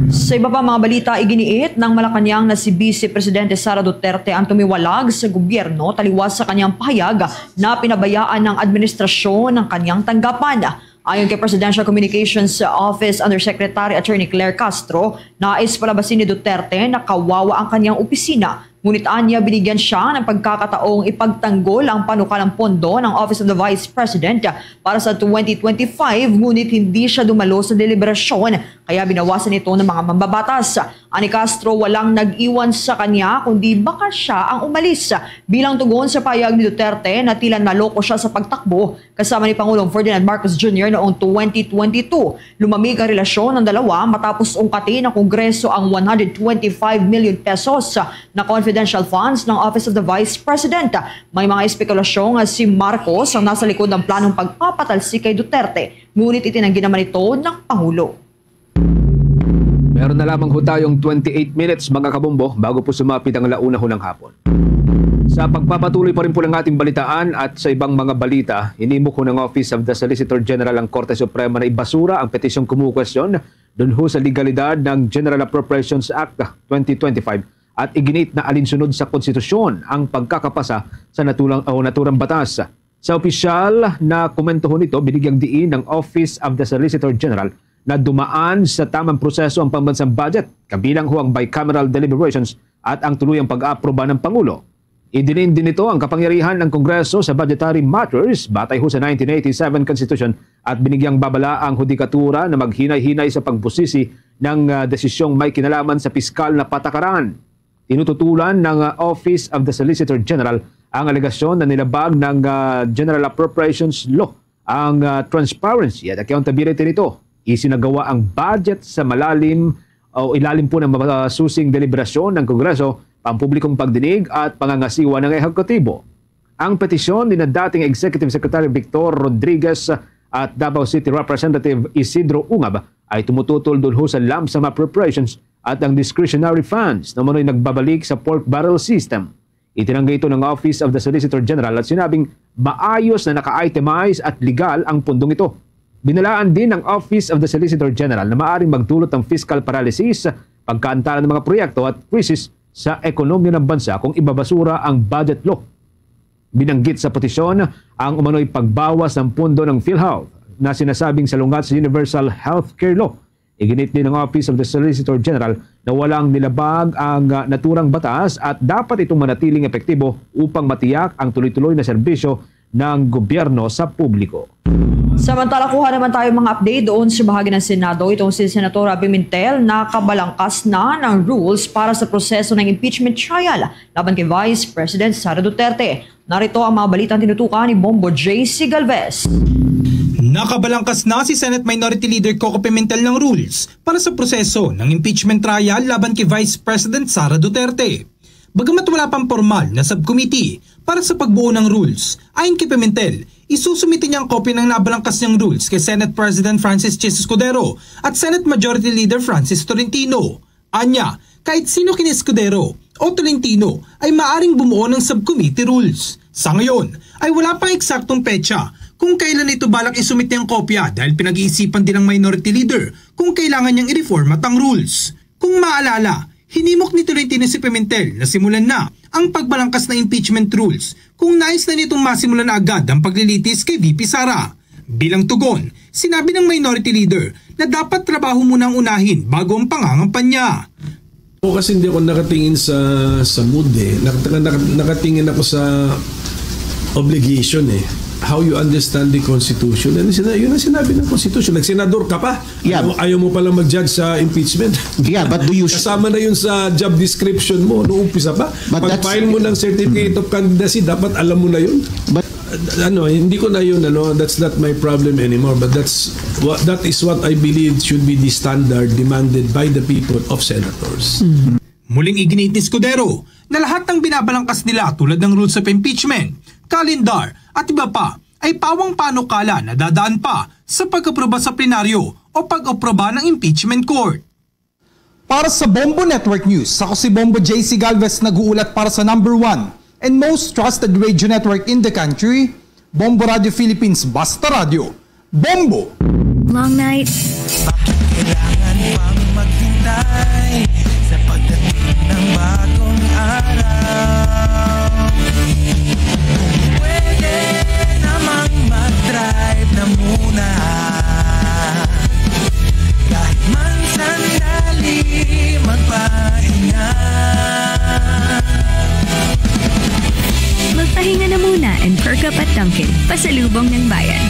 Sa iba pa mga balita, iginiit ng Malacañang na si Vice Presidente Sara Duterte ang tumiwalag sa gobyerno taliwas sa kanyang pahayag na pinabayaan ng administrasyon ng kanyang tanggapan. Ayon kay Presidential Communications Office Undersecretary Attorney Claire Castro, nais palabasin ni Duterte na kawawa ang kanyang opisina. Ngunit anya, binigyan siya ng pagkakataong ipagtanggol ang panukalang pondo ng Office of the Vice President para sa twenty twenty-five, ngunit hindi siya dumalo sa deliberasyon, kaya binawasan ito ng mga mambabatas. Ani Castro, walang nag-iwan sa kanya kundi baka siya ang umalis. Bilang tugon sa pahayag ni Duterte na tila naloko siya sa pagtakbo kasama ni Pangulong Ferdinand Marcos Junior noong twenty twenty-two, lumamig ang relasyon ng dalawa matapos ungkatin ng Kongreso ang one hundred twenty-five million pesos na confidential funds ng Office of the Vice President. May mga espekulasyong si Marcos ang nasa likod ng planong pagpapatalsik kay Duterte, ngunit itinanggi naman ito ng Pangulo. Meron na lamang ho tayong twenty-eight minutes, mga kabombo, bago po sumapit ang alauna ho ng hapon. Sa pagpapatuloy pa rin po ng ating balitaan at sa ibang mga balita, inimok ho ng Office of the Solicitor General ang Korte Suprema na ibasura ang petisyong kumukwestiyon dun ho sa legalidad ng General Appropriations Act twenty twenty-five at iginit na alinsunod sa konstitusyon ang pagkakapasa sa natulang o naturang batas. Sa opisyal na komento ho nito, binigyang diin ng Office of the Solicitor General na dumaan sa tamang proseso ang pambansang budget, kabilang ho ang bicameral deliberations at ang tuluyang pag-aaproba ng Pangulo. Idinin din nito ang kapangyarihan ng Kongreso sa budgetary matters batay ho sa nineteen eighty-seven Constitution at binigyang babala ang hudikatura na maghinay-hinay sa pagbusisi ng ah, desisyong may kinalaman sa piskal na patakaran. Tinututulan ng ah, Office of the Solicitor General ang alegasyon na nilabag ng ah, General Appropriations Law ang ah, transparency at accountability nito. Isinagawa ang budget sa malalim o ilalim po ng masusing deliberasyon ng Kongreso, pampublikong pagdinig at pangangasiwa ng ehekutibo. Ang petisyon ni na dating Executive Secretary Victor Rodriguez at Davao City Representative Isidro Ungab ay tumututol dulho sa lump sum appropriations at ang discretionary funds na umano'y nagbabalik sa pork barrel system. Itinanggi ito ng Office of the Solicitor General at sinabing maayos na naka-itemize at legal ang pundong ito. Binalaan din ng Office of the Solicitor General na maaring magdulot ng fiscal paralysis, pagkaantala ng mga proyekto at krisis sa ekonomiya ng bansa kung ibabasura ang budget law. Binanggit sa petisyon ang umano'y pagbawas ng pundo ng PhilHealth na sinasabing salungat sa Universal Healthcare Law. Iginit din ng Office of the Solicitor General na walang nilabag ang ah, naturang batas at dapat itong manatiling epektibo upang matiyak ang tuloy-tuloy na serbisyo ng gobyerno sa publiko. Samantala, kuha naman tayo mga update doon sa bahagi ng Senado. Itong si Senatora Pimentel nakabalangkas na ng rules para sa proseso ng impeachment trial laban kay Vice President Sara Duterte. Narito ang mga balitang tinutukan ni Bombo J C Galvez. Nakabalangkas na si Senate Minority Leader Coco Pimentel ng rules para sa proseso ng impeachment trial laban kay Vice President Sara Duterte. Bagamat wala pang pormal na subcommittee para sa pagbuo ng rules, ayon kay Pimentel, isusumite niya ang kopya ng nabalangkas niyang rules kay Senate President Francis Chis Escudero at Senate Majority Leader Francis Tolentino. Anya, kahit sino kini Escudero o Tolentino ay maaring bumuo ng subcommittee rules. Sa ngayon, ay wala pang eksaktong petsa kung kailan ito balak isumite ang kopya dahil pinag-iisipan din ng minority leader kung kailangan niyang i-reformat ang rules. Kung maalala, hinimok ni Tolentino si Pimentel na simulan na ang pagbalangkas ng impeachment rules kung nais na nitong masimulan na agad ang paglilitis kay V P Sara. Bilang tugon, sinabi ng minority leader na dapat trabaho muna ang unahin bago ang pangangampanya. Ako kasi hindi ako nakatingin sa sa mood eh. Nak- nak- nakatingin ako sa obligation eh. How you understand the Constitution. And sina- yun ang sinabi ng Constitution. Nagsenador ka pa. Yeah. Ayaw, ayaw mo palang mag-judge sa impeachment. Yeah, but do you... Kasama na yun sa job description mo noong umpisa pa. But that's... Pag-file mo ng certificate of candidacy, dapat alam mo na yun. But ano, hindi ko na yun, ano, that's not my problem anymore. But that's what, that is what I believe should be the standard demanded by the people of senators. Muling iginiit ni Escudero na lahat ng binabalangkas nila tulad ng rules of impeachment, calendar, at iba pa ay pawang panukala na dadaan pa sa pag-aproba sa plenaryo o pag-aproba ng impeachment court. Para sa Bombo Network News, ako si Bombo J C Galvez nag-uulat para sa number one and most trusted radio network in the country, Bombo Radio Philippines, Basta Radio, Bombo! Long night. Bakit kailangan pang maghintay sa pagdating ng bagong araw? Kung pwede namang mag-drive na muna. Kahit man sandali magpahinga. Magpahinga na muna and perk up at Dunkin', pasalubong ng bayan.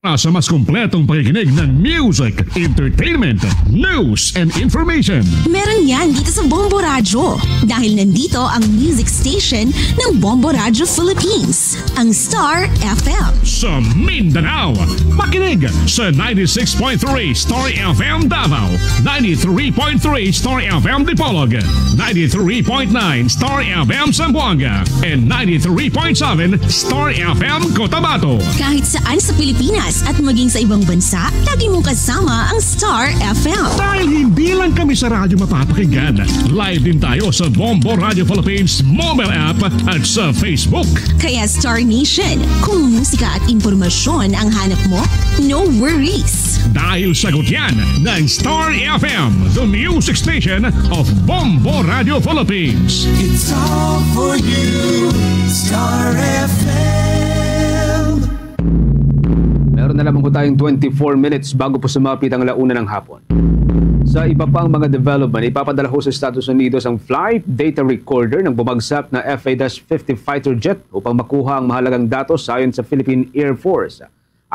Para sa mas kompletong pakikinig ng music, entertainment, news, and information. Meron yan dito sa Bombo Radyo. Dahil nandito ang music station ng Bombo Radyo Philippines, ang Star F M. Sa Mindanao, makinig sa ninety-six point three Star F M Davao, ninety-three point three Star F M Dipolog, ninety-three point nine Star F M Zamboanga, and ninety-three point seven Star F M Cotabato. Kahit saan sa Pilipinas at maging sa ibang bansa, lagi mong kasama ang Star F M. Dahil hindi lang kami sa radyo mapapakinggan, live din tayo sa Bombo Radio Philippines mobile app at sa Facebook. Kaya Star Nation, kung musika at impormasyon ang hanap mo, no worries. Dahil sagot yan ng Star F M, the music station of Bombo Radio Philippines. It's all for you, Star F M. Meron na lamang po tayong twenty-four minutes bago po sumapit ang la una ng hapon. Sa iba pang mga development, ipapadala ho sa Estados Unidos ang flight data recorder ng bumagsak na F A fifty fighter jet upang makuha ang mahalagang datos, ayon sa Philippine Air Force.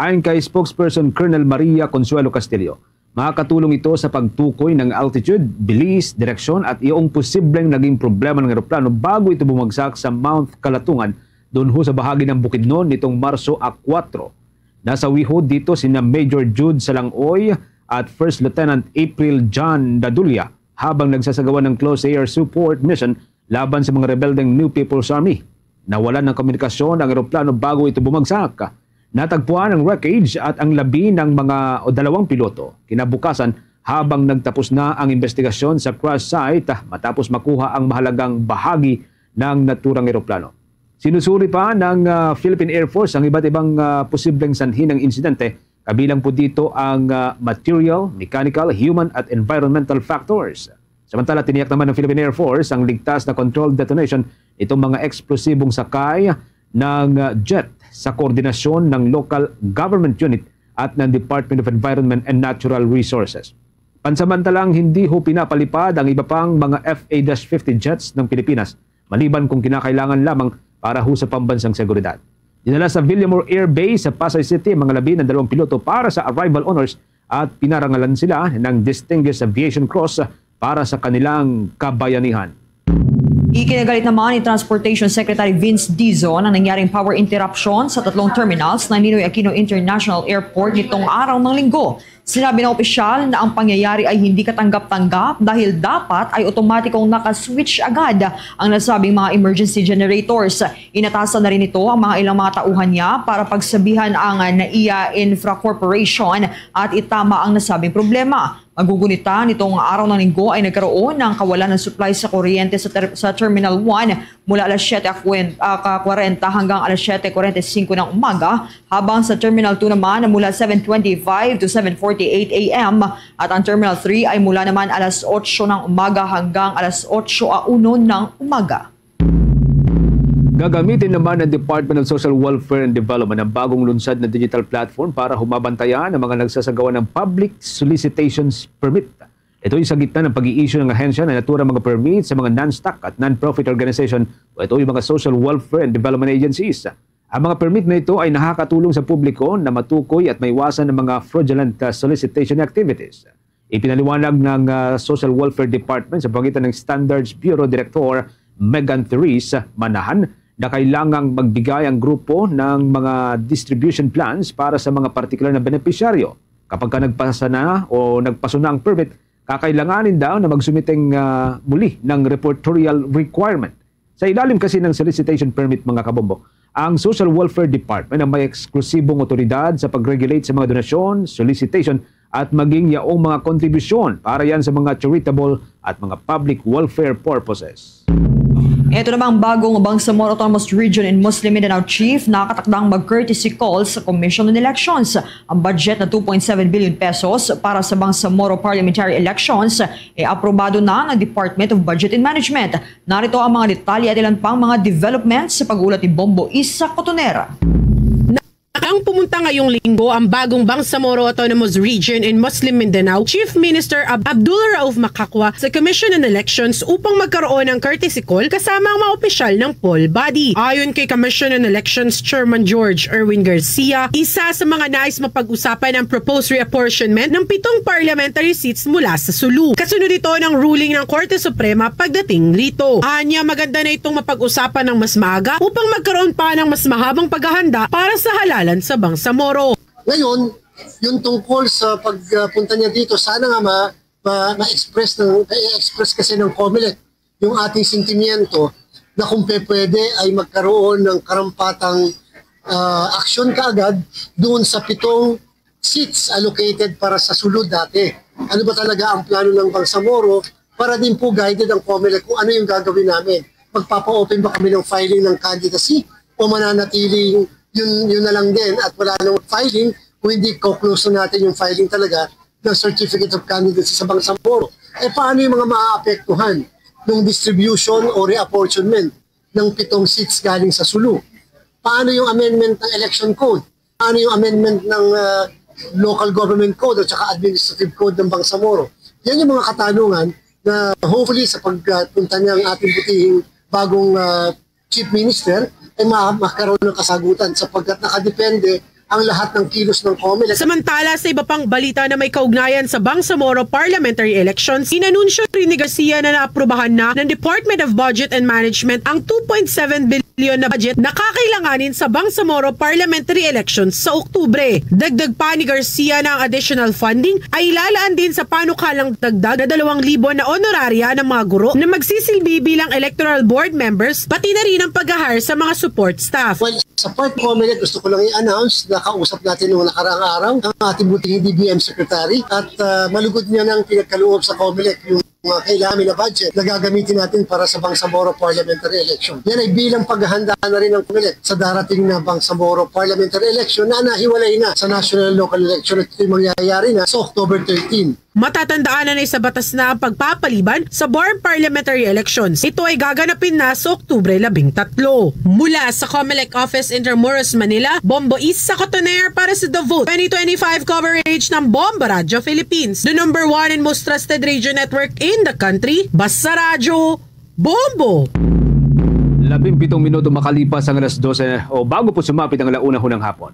Ayon kay spokesperson Colonel Maria Consuelo Castillo, makakatulong ito sa pagtukoy ng altitude, bilis, direksyon at iyong posibleng naging problema ng eroplano bago ito bumagsak sa Mount Calatungan, dunho sa bahagi ng Bukidnon nitong Marso a kuwatro. Nasawi ho dito sina Major Jude Salangoy at First Lieutenant April John Dadulia habang nagsasagawa ng close air support mission laban sa mga rebeldeng New People's Army. Nawalan ng komunikasyon ang eroplano bago ito bumagsak. Natagpuan ang wreckage at ang labi ng mga o dalawang piloto kinabukasan habang nagtapos na ang investigasyon sa crash site, matapos makuha ang mahalagang bahagi ng naturang eroplano. Sinusuri pa ng, ah, Philippine Air Force ang iba't ibang, ah, posibleng sanhi ng insidente, kabilang po dito ang, ah, material, mechanical, human at environmental factors. Samantala, tiniyak naman ng Philippine Air Force ang ligtas na controlled detonation nitong mga eksplosibong sakay ng, ah, jet sa koordinasyon ng local government unit at ng Department of Environment and Natural Resources. Pansamantalang hindi ho pinapalipad ang iba pang mga F A fifty jets ng Pilipinas, maliban kung kinakailangan lamang para ho sa pambansang seguridad. Dinala sa Villamor Air Base sa Pasay City ang mga labi ng dalawang piloto para sa arrival honors at pinarangalan sila ng Distinguished Aviation Cross para sa kanilang kabayanihan. Ikinagalit naman ni Transportation Secretary Vince Dizon ang nangyaring power interruption sa tatlong terminals ng Ninoy Aquino International Airport nitong araw ng Linggo. Sinabi ng opisyal na ang pangyayari ay hindi katanggap-tanggap dahil dapat ay otomatikong nakaswitch agad ang nasabing mga emergency generators. Inatasan na rin nito ang mga ilang mga tauhan niya para pagsabihan ang, ah, NAIA Infra Corporation at itama ang nasabing problema. Magugunita, nitong araw ng Linggo ay nagkaroon ng kawalan ng supply sa kuryente sa ter-, sa Terminal one mula alas siyete a kwen-, ah, ka kwarenta hanggang alas siyete kwarenta y cinco ng umaga, habang sa Terminal two naman mula seven twenty-five to seven forty-eight A M, at ang Terminal three ay mula naman alas otso ng umaga hanggang alas otso a uno ng umaga. Gagamitin naman ng Department of Social Welfare and Development ang bagong lunsad na digital platform para humabantayan ang mga nagsasagawa ng public solicitations permit. Ito ay sa gitna ng pag-i-issue ng ahensya ng naturang mga permit sa mga non-stock at non-profit organization o ito ay mga social welfare and development agencies. Ang mga permit na ito ay nakakatulong sa publiko na matukoy at maiwasan ang mga fraudulent, ah, solicitation activities. Ipinaliwanag ng, ah, Social Welfare Department sa pagitan ng Standards Bureau Director Megan Therese Manahan na kailangang magbigay ang grupo ng mga distribution plans para sa mga partikular na benepisyaryo. Kapag ka nagpasa na o nagpaso na ang permit, kakailanganin daw na magsumite, ah, muli ng reportorial requirement. Sa ilalim kasi ng solicitation permit, mga kabombo, ang Social Welfare Department ang may eksklusibong otoridad sa pag-regulate sa mga donasyon, solicitation, at maging yaong mga kontribusyon para yan sa mga charitable at mga public welfare purposes. Ito namang bagong Bangsamoro Autonomous Region and Muslim Mindanao Chief nakatakdang mag-courtesy call sa Commission on Elections. Ang budget na two point seven billion pesos para sa Bangsamoro Parliamentary Elections ay aprobado na ng Department of Budget and Management. Narito ang mga detalye at ilan pang mga developments sa pag-ulat ni Bombo Isa Cotonera. Ang pumunta ngayong linggo ang bagong Bangsamoro Autonomous Region in Muslim Mindanao Chief Minister Ab- Abdul Rauf Makakwa sa Commission on Elections upang magkaroon ng courtesy call kasama ang mga opisyal ng poll body. Ayon kay Commission on Elections Chairman George Erwin Garcia, isa sa mga nais mapag-usapan ang proposed reapportionment ng pitong parliamentary seats mula sa Sulu. Kasunod ito ng ruling ng Korte Suprema pagdating rito. Anya, maganda na itong mapag-usapan ng mas maaga upang magkaroon pa ng mas mahabang paghahanda para sa halalan sa Bangsamoro. Ngayon, yung tungkol sa pagpunta niya dito, sana nga ma, ma, ma-express ng, ma-express kasi ng COMELEC yung ating sentimiento na kung pe-, pwede ay magkaroon ng karampatang, ah, aksyon kaagad doon sa pitong seats allocated para sa Sulu dati. Ano ba talaga ang plano ng Bangsamoro para din po guided ang COMELEC kung ano yung gagawin namin? Magpapa-open ba kami ng filing ng candidacy o mananatiling yun, yun na lang din at wala nang filing kung hindi ko-close na natin yung filing talaga ng Certificate of Candidacy sa Bangsamoro? Eh, paano yung mga maaapektuhan ng distribution o reapportionment ng pitong seats galing sa Sulu? Paano yung amendment ng election code? Paano yung amendment ng, ah, local government code at saka administrative code ng Bangsamoro? Yan yung mga katanungan na hopefully sa pagpunta niya ang ating butihing bagong, ah, Chief Minister, ay ma- magkaroon ng kasagutan sapagkat nakadepende ang lahat ng kilos ng COMELEC. Samantala, sa iba pang balita na may kaugnayan sa Bangsamoro parliamentary elections, inanunsyo rin ni Garcia na naaprubahan na ng Department of Budget and Management ang two point seven billion na budget na kakailanganin sa Bangsamoro parliamentary elections sa Oktubre. Dagdag pa ni Garcia na ang additional funding ay ilalaan din sa panukalang dagdag na dalawang libo na honoraria ng mga guro na magsisilbi bilang electoral board members, pati na rin ang pag-hire sa mga support staff. Well, sa part ko, Mel, gusto ko lang i-announce na kausap natin noong nakaraang araw ang ating butihing D B M Secretary at, ah, malugod niya nang pinagkaloob sa COMELEC yung mga kailangan na budget na gagamitin natin para sa Bangsamoro parliamentary election. Yan ay bilang paghahanda na rin ng COMELEC sa darating na Bangsamoro parliamentary election na nahiwalay na sa national local election at ito'y mangyayari na sa October thirteen. Matatandaan na naisabatas na ang pagpapaliban sa Bor parliamentary elections. Ito ay gaganapin na sa Oktubre labing tatlo. Mula sa COMELEC Office, Intramuros, Manila, Bombo Isa Cotoner para sa The Vote twenty twenty-five coverage ng Bombo Radyo Philippines, the number one and most trusted radio network in the country. Basta Radyo, Bombo! Labing pitong minuto makalipas ang alas dose o bago po sumapit ang alauna hunang hapon.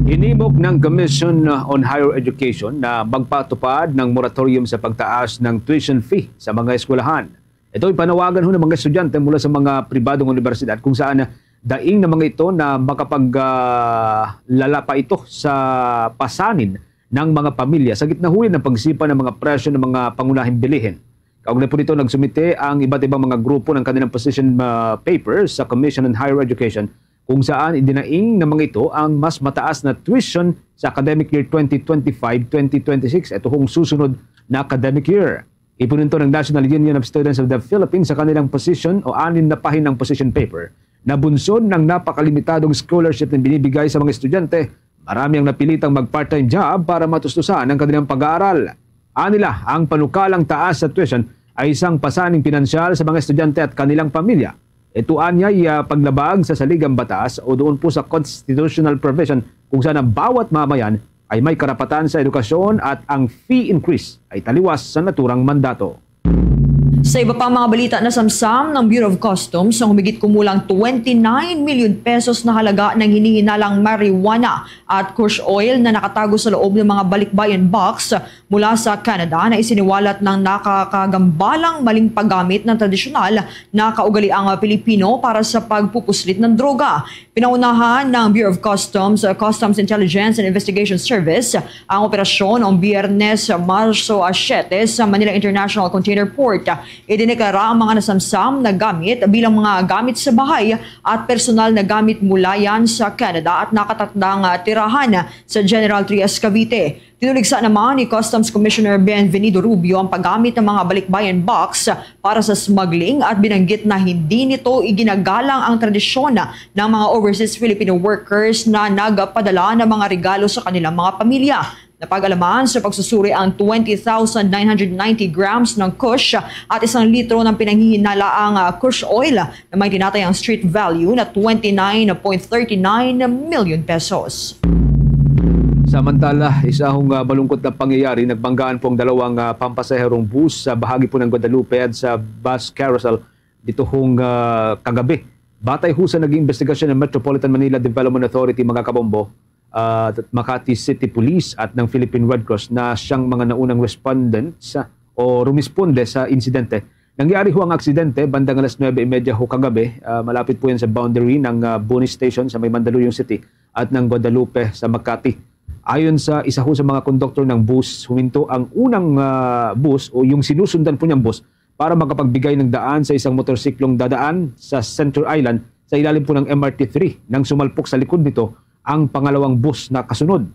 Hinimok ng Commission on Higher Education na magpatupad ng moratorium sa pagtaas ng tuition fee sa mga eskwelahan. Ito ay panawagan ho ng mga estudyante mula sa mga pribadong universidad kung saan daing na mga ito na makapag, ah, lala pa ito sa pasanin ng mga pamilya sa gitna huli ng pagsipa ng mga presyo ng mga pangunahing bilihin. Kaugnay po nito, nagsumite ang iba't ibang mga grupo ng kanilang position, ah, paper sa Commission on Higher Education kung saan idinaing na mga ito ang mas mataas na tuition sa academic year twenty twenty-five twenty twenty-six. Ito hong susunod na academic year. Ipununto ng National Union of Students of the Philippines sa kanilang position o anim na pahinang position paper na bunsod ng napakalimitadong scholarship na binibigay sa mga estudyante, marami ang napilitang mag-part-time job para matustusan ang kanilang pag-aaral. Anila, ang panukalang taas sa tuition ay isang pasaning pinansyal sa mga estudyante at kanilang pamilya. Ito anyay, ah, paglabag sa saligang batas o doon po sa constitutional provision kung saan ang bawat mamayan ay may karapatan sa edukasyon at ang fee increase ay taliwas sa naturang mandato. Sa iba pang mga balita, nasamsam ng Bureau of Customs ang humigit kumulang twenty-nine million pesos na halaga ng hinihinalang marijuana at kush oil na nakatago sa loob ng mga balikbayan box mula sa Canada na isiniwalat ng nakakagambalang maling paggamit ng tradisyonal na kaugaliang Pilipino para sa pagpupuslit ng droga. Pinaunahan ng Bureau of Customs, uh, Customs Intelligence and Investigation Service ang operasyon noong Biyernes, Marso, ah, siyete sa Manila International Container Port. Idineklara ang mga nasamsam na gamit bilang mga gamit sa bahay at personal na gamit mula yan sa Canada at nakatakdang, ah, tirahan sa General Trias, Cavite. Tinuligsa naman ni Customs Commissioner Bienvenido Rubio ang paggamit ng mga balikbayan box para sa smuggling at binanggit na hindi nito iginagalang ang tradisyon ng mga overseas Filipino workers na nagpadala ng mga regalo sa kanilang mga pamilya. Napag-alaman sa pagsusuri ang twenty thousand nine hundred ninety grams ng Kush at isang litro ng pinanghihinalaang, ah, Kush oil na may tinatayang street value na twenty-nine point thirty-nine million pesos. Samantala, isa akong, ah, malungkot na pangyayari, nagbanggaan po ang dalawang, ah, pampasaherong bus sa bahagi po ng Guadalupe at sa bus carousel dito hong, ah, kagabi. Batay ho sa naging investigasyon ng Metropolitan Manila Development Authority, mga kabombo, ah, Makati City Police at ng Philippine Red Cross na siyang mga naunang respondents, ah, o rumisponde sa insidente. Nangyari ho ang aksidente bandang alas nuebe y media ho kagabi. Ah, malapit po yan sa boundary ng, ah, Boni Station sa may Mandaluyong City at ng Guadalupe sa Makati. Ayon sa isa ho sa mga konduktor ng bus, huminto ang unang, ah, bus o yung sinusundan po niyang bus para makapagbigay ng daan sa isang motorsiklong dadaan sa Center Island sa ilalim po ng M R T three nang sumalpok sa likod nito ang pangalawang bus na kasunod.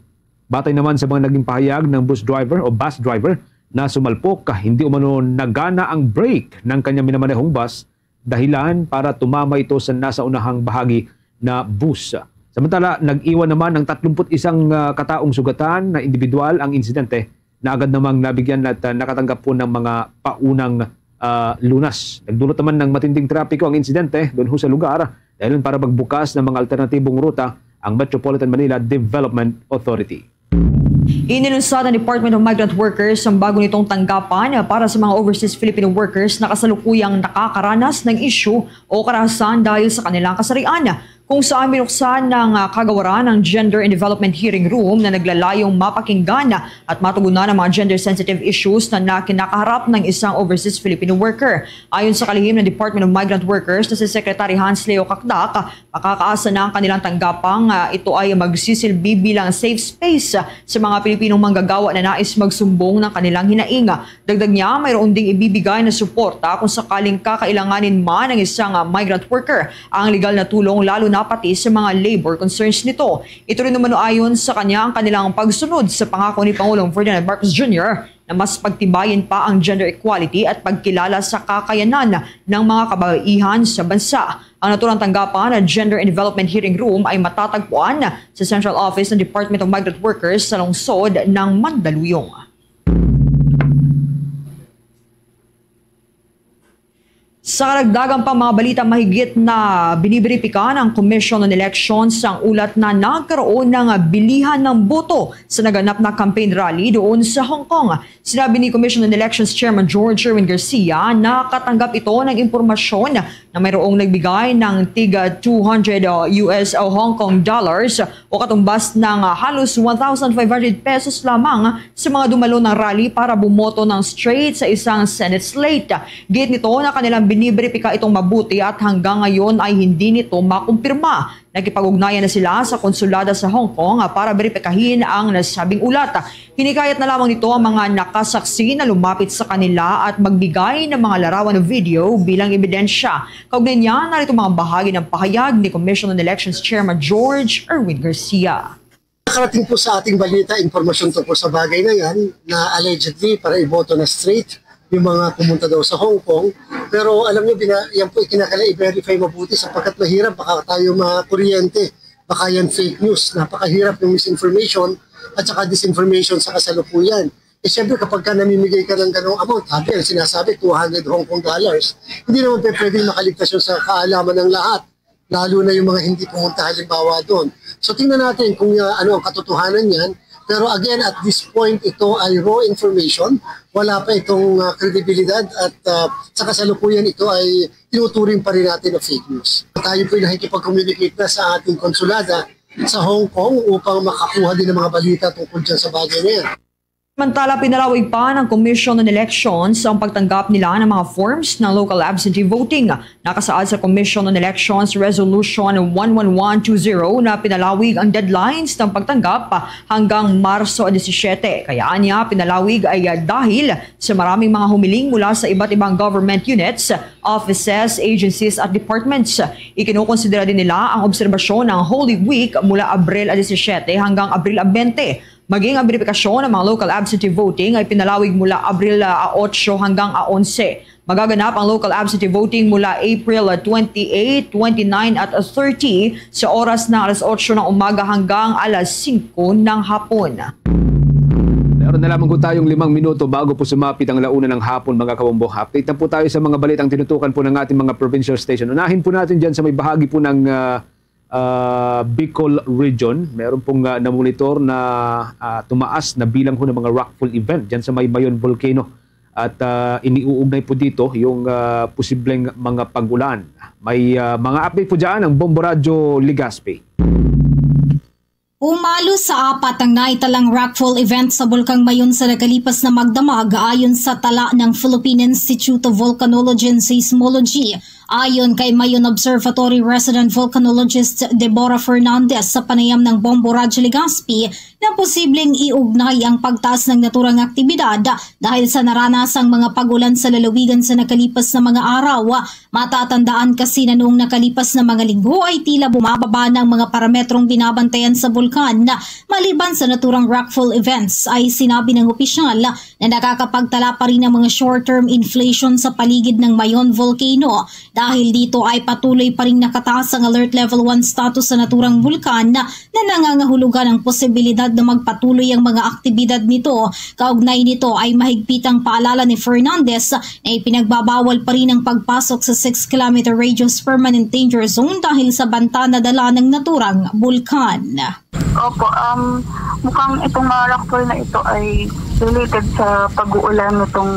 Batay naman sa mga naging pahayag ng bus driver o bus driver na sumalpok, hindi umano nagana ang brake ng kanyang minamanehong bus, dahilan para tumama ito sa nasa unahang bahagi na bus. Samantala, nag-iwan naman ng tatlumpu't isang, ah, kataong sugatan na individual ang insidente na agad namang nabigyan at, ah, nakatanggap po ng mga paunang, ah, lunas. Nagdulot naman ng matinding trapiko ang insidente doon ho sa lugar, dahilan para magbukas ng mga alternatibong ruta ang Metropolitan Manila Development Authority. Inilunsad ng Department of Migrant Workers ang bago nitong tanggapan para sa mga overseas Filipino workers na kasalukuyang nakakaranas ng isyu o karahasan dahil sa kanilang kasarian, kung saan binuksan ng, ah, kagawaran ang Gender and Development Hearing Room na naglalayong mapakinggan at matugunan ang mga gender-sensitive issues na, na kinakaharap ng isang overseas Filipino worker. Ayon sa kalihim ng Department of Migrant Workers na si Secretary Hans Leo Cacdac, makakaasa na ang kanilang tanggapang, ah, ito ay magsisilbi bilang safe space, ah, sa mga Pilipinong manggagawa na nais magsumbong ng kanilang hinaing. Dagdag niya, mayroon ding ibibigay na suporta kung sakaling kakailanganin man ng isang, ah, migrant worker ang legal na tulong, lalo na pati sa mga labor concerns nito. Ito rin naman ayon sa kanya ang kanilang pagsunod sa pangako ni Pangulong Ferdinand Marcos Junior na mas pagtibayin pa ang gender equality at pagkilala sa kakayanan ng mga kababaihan sa bansa. Ang naturang tanggapan na Gender and Development Hearing Room ay matatagpuan sa Central Office ng Department of Migrant Workers sa lungsod ng Mandaluyong. Sa karagdagan pa mga balita, mahigit na biniberipika ng Commission on Elections ang ulat na nagkaroon ng bilihan ng boto sa naganap na campaign rally doon sa Hong Kong. Sinabi ni Commission on Elections Chairman George Erwin Garcia, nakatanggap ito ng impormasyon na mayroong nagbigay ng tiga two hundred, uh, U S o Hong Kong dollars o katumbas ng, uh, halos one thousand five hundred pesos lamang sa mga dumalo ng rally para bumoto ng straight sa isang Senate slate. Giit nito na kanilang biniberipika itong mabuti at hanggang ngayon ay hindi nito makumpirma. Nakipag-ugnayan na sila sa konsulada sa Hong Kong para beripikahin ang nasabing ulat. Hinikayat na lamang nito ang mga nakasaksi na lumapit sa kanila at magbigay ng mga larawan o video bilang ebidensya. Kaugnay niya, narito mga bahagi ng pahayag ni Commission on Elections Chairman George Erwin Garcia. Nakarating po sa ating balita, impormasyon tungkol sa bagay na yan, na allegedly para iboto na straight yung mga pumunta daw sa Hong Kong. Pero alam nyo, bina, yan po ikinakala i-verify mabuti sapagkat mahirap, baka tayo makuryente, baka yan fake news. Napakahirap ng misinformation at saka disinformation sa kasalukuyan. Eh, siyempre, kapag ka namimigay ka ng ganong amount, sabi, ang sinasabi, two hundred Hong Kong dollars. Hindi naman pe- pwedeng makaligtas yun sa kaalaman ng lahat, lalo na yung mga hindi pumunta halimbawa doon. So, tingnan natin kung, uh, ano ang katotohanan niyan. Pero again, at this point, ito ay raw information. Wala pa itong, uh, kredibilidad at, uh, sa kasalukuyan, ito ay tinuturing pa rin natin na fake news. Tayo po'y nakikipag-communicate na sa ating konsulada sa Hong Kong upang makakuha din ng mga balita tungkol dyan sa bagay na yan. Samantala, pinalawig pa ng Commission on Elections ang pagtanggap nila ng mga forms ng local absentee voting. Nakasaad sa Commission on Elections Resolution one one one two zero na pinalawig ang deadlines ng pagtanggap hanggang Marso disisiete. Kaya anya pinalawig ay dahil sa maraming mga humiling mula sa iba't ibang government units, offices, agencies at departments. Ikinukonsidera din nila ang obserbasyon ng Holy Week mula Abril disisiete hanggang Abril twenty. Maging ang beripikasyon ng mga local absentee voting ay pinalawig mula Abril, ah, otso hanggang, ah, onse. Magaganap ang local absentee voting mula April, ah, twenty-eight, twenty-nine at thirty sa oras ng alas otso ng umaga hanggang alas singko ng hapon. Meron na lamang po tayong limang minuto bago po sumapit ang la una ng hapon, mga kabombo. Update na po tayo sa mga balitang tinutukan po ng ating mga provincial station. Unahin po natin dyan sa may bahagi po ng ah, ah, Bicol Region. Meron pong ah, namonitor na ah, tumaas na bilang ho ng mga rockfall event dyan sa may Mayon Volcano. At ah, iniuugnay po dito yung ah, posibleng mga pag-ulan. May ah, mga update po dyan ang Bombo Radyo Legazpi. Pumalo sa apat ang naitalang rockfall event sa Bulkang Mayon sa nakalipas na magdamag, ayon sa tala ng Philippine Institute of Volcanology and Seismology. Ayon kay Mayon Observatory resident volcanologist Deborah Fernandez sa panayam ng Bombo Radyo Legazpi na posibleng iugnay ang pagtaas ng naturang aktibidad dahil sa naranasang mga pag-ulan sa lalawigan sa nakalipas na mga araw. Matatandaan kasi na noong nakalipas na mga linggo ay tila bumababa na ang mga parametrong binabantayan sa bulkan. Maliban sa naturang rockfall events, ay sinabi ng opisyal na nakakapagtala pa rin ang mga short-term inflation sa paligid ng Mayon Volcano. Dahil dito ay patuloy pa rin nakataas ang Alert Level one status sa naturang bulkan na nangangahulugan ang posibilidad na magpatuloy ang mga aktibidad nito. Kaugnay nito ay mahigpit ang paalala ni Fernandez na ipinagbabawal pa rin ang pagpasok sa six kilometer radius permanent danger zone dahil sa banta na dala ng naturang bulkan. Opo, um, mukhang itong mga rockfall na ito ay related sa pag-uulan nitong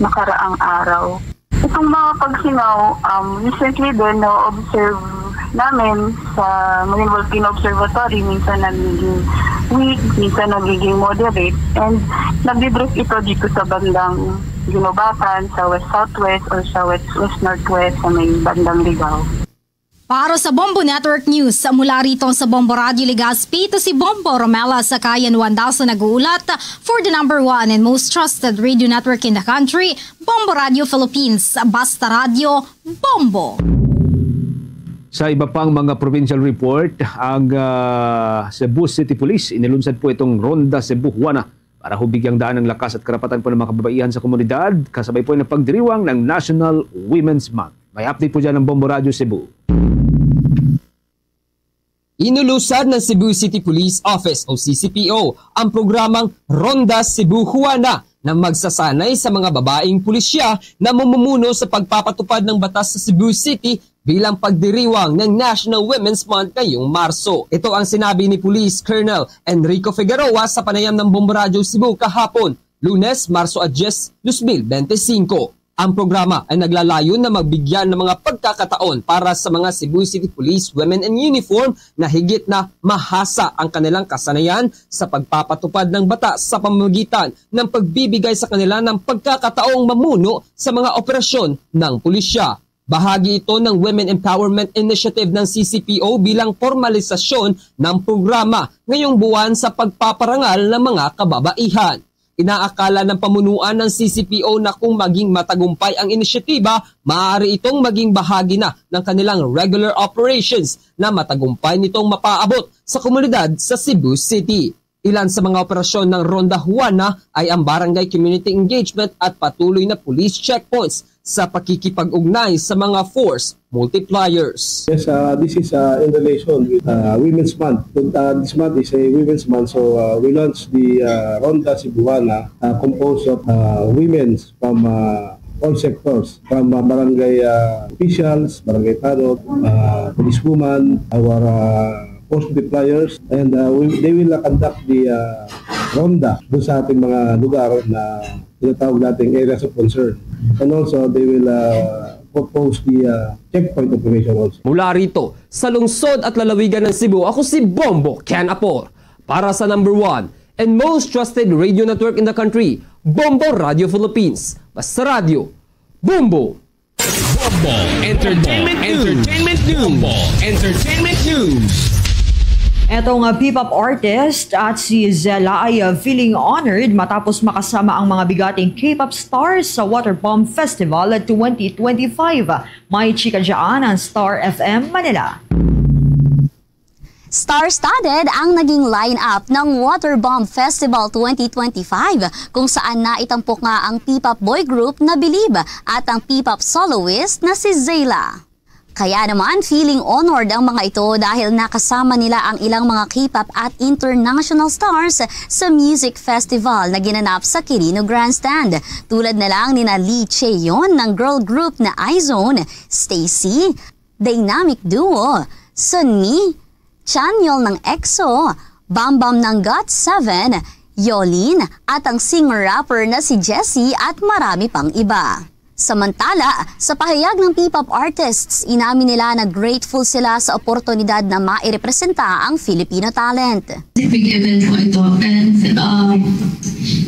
nakaraang araw. Itong mga pagsingaw, um, recently din na-observe namin sa Mayon Volcano Observatory, minsan nagiging weak, minsan nagiging moderate, and nagdidrift ito dito sa bandang Guinobatan, sa west-southwest, or sa west-west-northwest, sa may bandang Ligao. Para sa Bombo Network News, mula rito sa Bombo Radio Legazpi, ito si Bombo Romela Sakayan Wanda sa nag-uulat for the number one and most trusted radio network in the country, Bombo Radio Philippines. Basta Radio, Bombo! Sa iba pang mga provincial report, ang ah, Cebu City Police, inilunsad po itong Ronda Cebu Juana para ho bigyang daan ng lakas at karapatan po ng mga kababaihan sa komunidad, kasabay po ng pagdiriwang ng National Women's Month. May update po dyan ng Bombo Radio Cebu. Inulusan ng Cebu City Police Office o C C P O ang programang Ronda Cebu Juana na magsasanay sa mga babaeng pulisya na mamumuno sa pagpapatupad ng batas sa Cebu City bilang pagdiriwang ng National Women's Month ngayong Marso. Ito ang sinabi ni Police Colonel Enrico Figueroa sa panayam ng Bombo Radyo Cebu kahapon, Lunes, Marso a diyes, dos mil bente singko. Ang programa ay naglalayon na magbigyan ng mga pagkakataon para sa mga Cebu City Police Women in Uniform na higit na mahasa ang kanilang kasanayan sa pagpapatupad ng batas sa pamamagitan ng pagbibigay sa kanila ng pagkakataong mamuno sa mga operasyon ng pulisya. Bahagi ito ng Women Empowerment Initiative ng C C P O bilang formalisasyon ng programa ngayong buwan sa pagpaparangal ng mga kababaihan. Inaakala ng pamunuan ng C C P O na kung maging matagumpay ang inisyatiba, maaari itong maging bahagi na ng kanilang regular operations na matagumpay nitong mapaabot sa komunidad sa Cebu City. Ilan sa mga operasyon ng Ronda Juana ay ang barangay community engagement at patuloy na police checkpoints sa pakikipag-ugnay sa mga force multipliers. Yes, uh, this is uh, in relation with uh, Women's Month. Uh, this month is a Women's Month, so uh, we launched the uh, Ronda Cebuana, uh, composed of uh, women from uh, all sectors, from uh, barangay uh, officials, barangay tanod, uh, policewoman, our uh, force multipliers, and uh, we, they will uh, conduct the uh, ronda doon sa ating mga lugar na tinatawag nating areas of concern. And also, they will uh, propose the uh, checkpoint operation also. Mula rito, sa lungsod at lalawigan ng Cebu, ako si Bombo Ken Apor. Para sa number one and most trusted radio network in the country, Bombo Radio Philippines. Basta Radio, Bombo! Bombo Entertainment News. Entertainment News. Bombo Entertainment News. Etong uh, P-pop artist at si Zella ay uh, feeling honored matapos makasama ang mga bigating K-pop stars sa Waterbomb Festival twenty twenty-five. May chika dyan ang Star F M Manila. Star-studded ang naging line-up ng Waterbomb Festival twenty twenty-five, kung saan naitampok nga ang P-pop boy group na Believe at ang P-pop soloist na si Zayla. Kaya naman, feeling honored ang mga ito dahil nakasama nila ang ilang mga K-pop at international stars sa music festival na ginanap sa Quirino Grandstand, tulad na lang nina Lee Chaeyeon ng girl group na I-Zone, STAYC, dynamic duo Sunmi, Chanyeol ng EXO, Bam Bam ng got seven, Yolin, at ang singer-rapper na si Jessi at marami pang iba. Samantala, sa pahayag ng P-pop artists, inamin nila na grateful sila sa oportunidad na mairepresenta ang Filipino talent. Big event po ito, and um,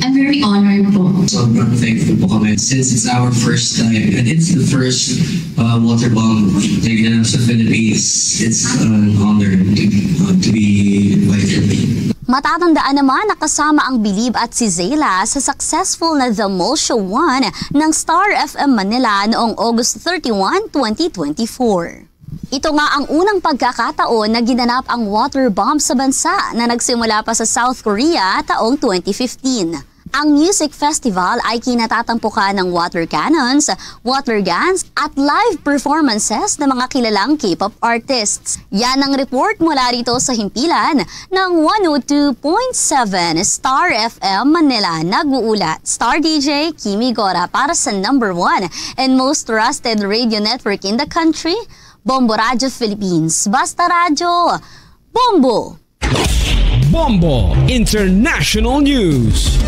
I'm very honored po. Sobrang thankful po kami since it's our first time and it's the first uh, water bomb na ginanap sa Philippines. It's an honor to, uh, to be invited. Matatandaan naman na kasama ang Believe at si Zayla sa successful na The Mall Show one ng Star F M Manila noong August thirty-one, twenty twenty-four. Ito nga ang unang pagkakataon na ginanap ang water bomb sa bansa na nagsimula pa sa South Korea taong twenty fifteen. Ang music festival ay kinatatampukan ng water cannons, water guns, at live performances ng mga kilalang K-pop artists. Yan ang report mula rito sa himpilan ng one oh two point seven Star F M Manila. Nag-uulat, Star D J Kimi Gora para sa number one and most trusted radio network in the country, Bombo Radyo Philippines. Basta Radyo, Bombo! Bombo International News.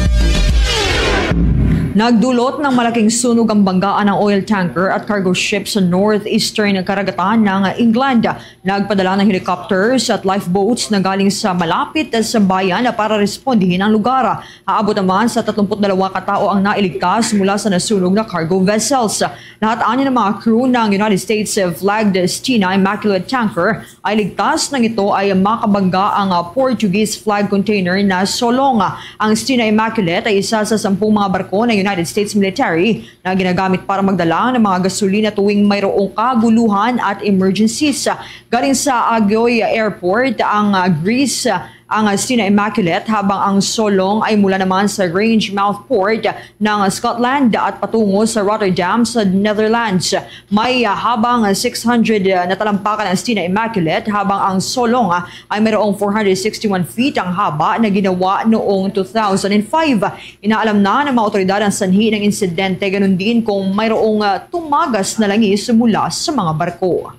Nagdulot ng malaking sunog ang banggaan ng oil tanker at cargo ship sa northeastern karagatan ng England. Nagpadala ng helicopters at lifeboats na galing sa malapit sa bayan para respondihin ang lugar. Aabot naman sa tatlumpu't dalawa ka tawo ang nailigtas mula sa nasunog na cargo vessels. Lahat ani ng mga crew ng United States flagged Stina Immaculate tanker ay ligtas nang ito ay makabangga ang, ah, Portuguese flag container na Solong. Ang Stina Immaculate ay isa sa sampung mga barko ng United States military na ginagamit para magdala ng mga gasolina tuwing mayroong kaguluhan at emergencies. Galing sa Agioi Airport ang, ah, Greece, ang, ah, Stina Immaculate, habang ang Solong ay mula naman sa Grangemouth Port ng Scotland at patungo sa Rotterdam sa Netherlands. May, ah, habang six hundred, ah, na talampakan ang Stina Immaculate, habang ang Solong, ah, ay mayroong four hundred sixty-one feet ang haba na ginawa noong two thousand and five. Inaalam na ng mga otoridad ang sanhi ng insidente, ganun din kung mayroong, ah, tumagas na langis mula sa mga barko.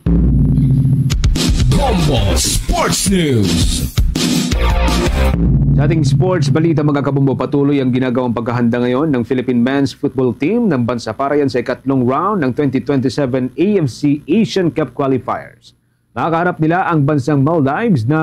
Bombo Sports News. Sa ating sports balita, mga kabombo, patuloy ang ginagawang paghahanda ngayon ng Philippine men's football team ng bansa para yan sa ikatlong round ng twenty twenty-seven A F C Asian Cup Qualifiers. Makakaharap nila ang bansang Maldives na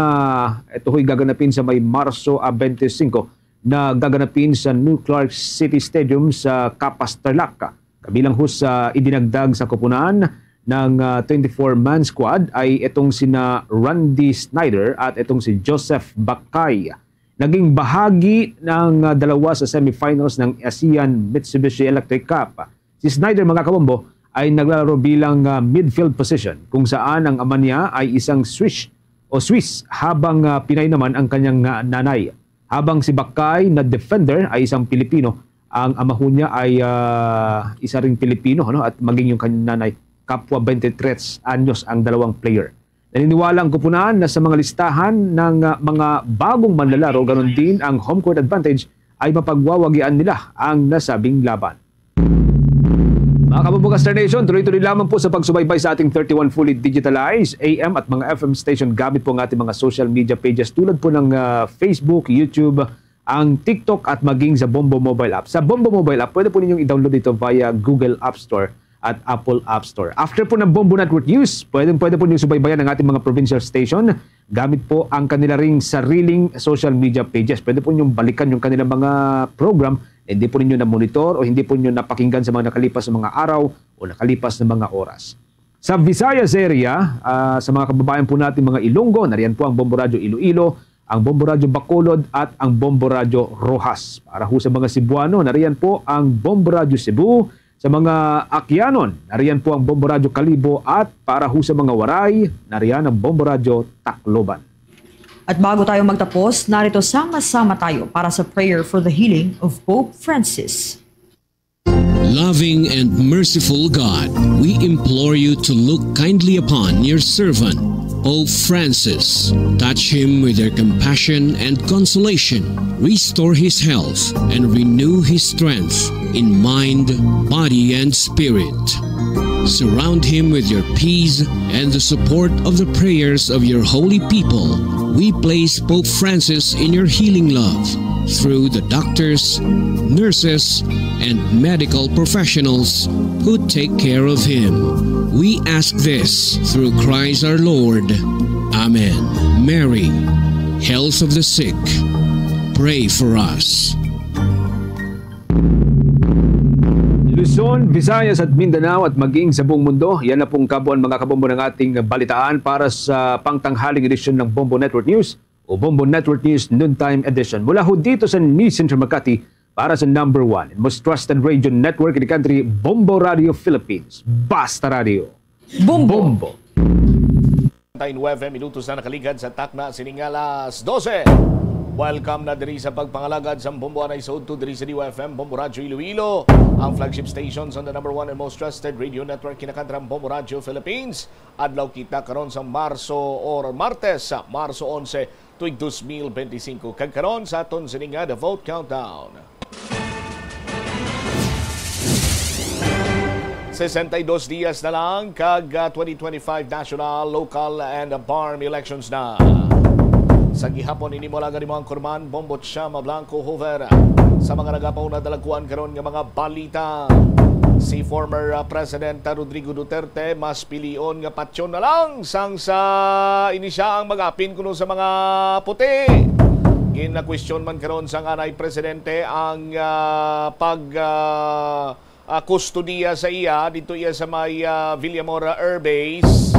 ito ho'y gaganapin sa may Marso, ah, twenty-five na gaganapin sa New Clark City Stadium sa Capas, Tarlac. Kabilang ho sa idinagdag sa koponan ng, ah, twenty-four-man squad ay itong sina Randy Snyder at itong si Joseph Bakay. Naging bahagi ng, ah, dalawa sa semifinals ng ASEAN Mitsubishi Electric Cup. Si Snyder, mga kabombo, ay naglalaro bilang, ah, midfield position, kung saan ang ama niya ay isang Swiss o Swiss, habang, ah, Pinay naman ang kanyang, ah, nanay. Habang si Bakay na defender ay isang Pilipino, ang ama ho niya ay, ah, isa ring Pilipino, ano, at maging yung kanyang nanay, kapwa twenty-three anyos ang dalawang player. Naniniwala ang koponan na sa mga listahan ng, ah, mga bagong manlalaro, ganon din ang home court advantage, ay mapagwawagian nila ang nasabing laban. Mga kabubukas Star Nation, tuloy-tuloy lamang po sa pagsubaybay sa ating thirty-one fully digitalized A M at mga F M station gamit po ang ating mga social media pages tulad po ng, ah, Facebook, YouTube, ang TikTok at maging sa Bombo Mobile App. Sa Bombo Mobile App, pwede po ninyong i-download ito via Google App Store at Apple App Store. After po ng Bombo Network News, pwede, pwede po niyo subaybayan ang ating mga provincial station gamit po ang kanila ring sariling social media pages. Pwede po ninyong balikan yung kanilang mga program na hindi po ninyo na-monitor o hindi po ninyo napakinggan sa mga nakalipas na mga araw o nakalipas na mga oras. Sa Visayas area, ah, sa mga kababayan po natin, mga Ilonggo, nariyan po ang Bombo Radyo Iloilo, ang Bombo Radyo Bacolod, at ang Bombo Radyo Roxas. Para ho sa mga Cebuano, nariyan po ang Bombo Radyo Cebu. Sa mga Akyanon, nariyan po ang Bombo Radyo Kalibo, at para ho sa mga Waray, nariyan ang Bombo Radyo Tacloban. At bago tayo magtapos, narito sama-sama tayo para sa prayer for the healing of Pope Francis. Loving and merciful God, we implore you to look kindly upon your servant, Pope Francis. Touch him with your compassion and consolation. Restore his health and renew his strength in mind, body, and spirit. Surround him with your peace and the support of the prayers of your holy people. We place Pope Francis in your healing love through the doctors, nurses, and medical professionals who take care of him. We ask this through Christ our Lord. Amen. Mary, health of the sick, pray for us. Luzon, Visayas at Mindanao at maging sa buong mundo, yan na pong kabuuan, mga kabombo, ng ating balitaan para sa pangtanghaling edisyon ng Bombo Network News o Bombo Network News Noontime Edition. Mula ho dito sa News Center Makati, para sa number one and most trusted radio network in the country, Bombo Radio Philippines. Basta Radio. Bombo. Bombo. Tayo nuwebe minutos na nakaligad sa takna sining alas dose. Welcome na diri sa pagpangalagad sa Bombo Anay sa udto diri sa D Y F M, Bombo Radyo Iloilo, ang flagship station sa the number one and most trusted radio network kinakantrang Bombo Radyo Philippines. Adlaw kita karon sa Marso or Martes, sa Marso onse, tuig dos mil benti singko. Kag karon sa aton sini nga The Vote Countdown. Sesenta y dos dias na lang kag, ah, twenty twenty-five national, local, and BARMM elections na. Sa gihapon ini mo lang mo ang kurman, Bombo Chama Blanco Hoover. Sa mga nagapauna dalagkuan karon nga mga balita, si former, ah, President Rodrigo Duterte mas pilion nga patyon na lang sang sa ini siya ang mag-apin kuno sa mga puti. Ginakwestiyon man karon sang anay presidente ang, ah, pag, ah, ah, kustodiya sa iya dito iya sa may, ah, Villamor Air Base.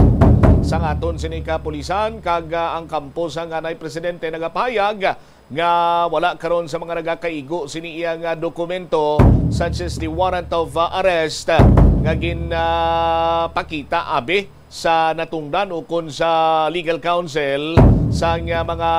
Sang aton sini kapulisan kag, ah, ang kampo sang anay presidente nagapahayag nga wala karon sa mga nagakaigo sini iya nga dokumento, such as the warrant of, uh, arrest, uh, nga gin, uh, pakita abi sa natungdan ukon sa legal counsel sang, uh, mga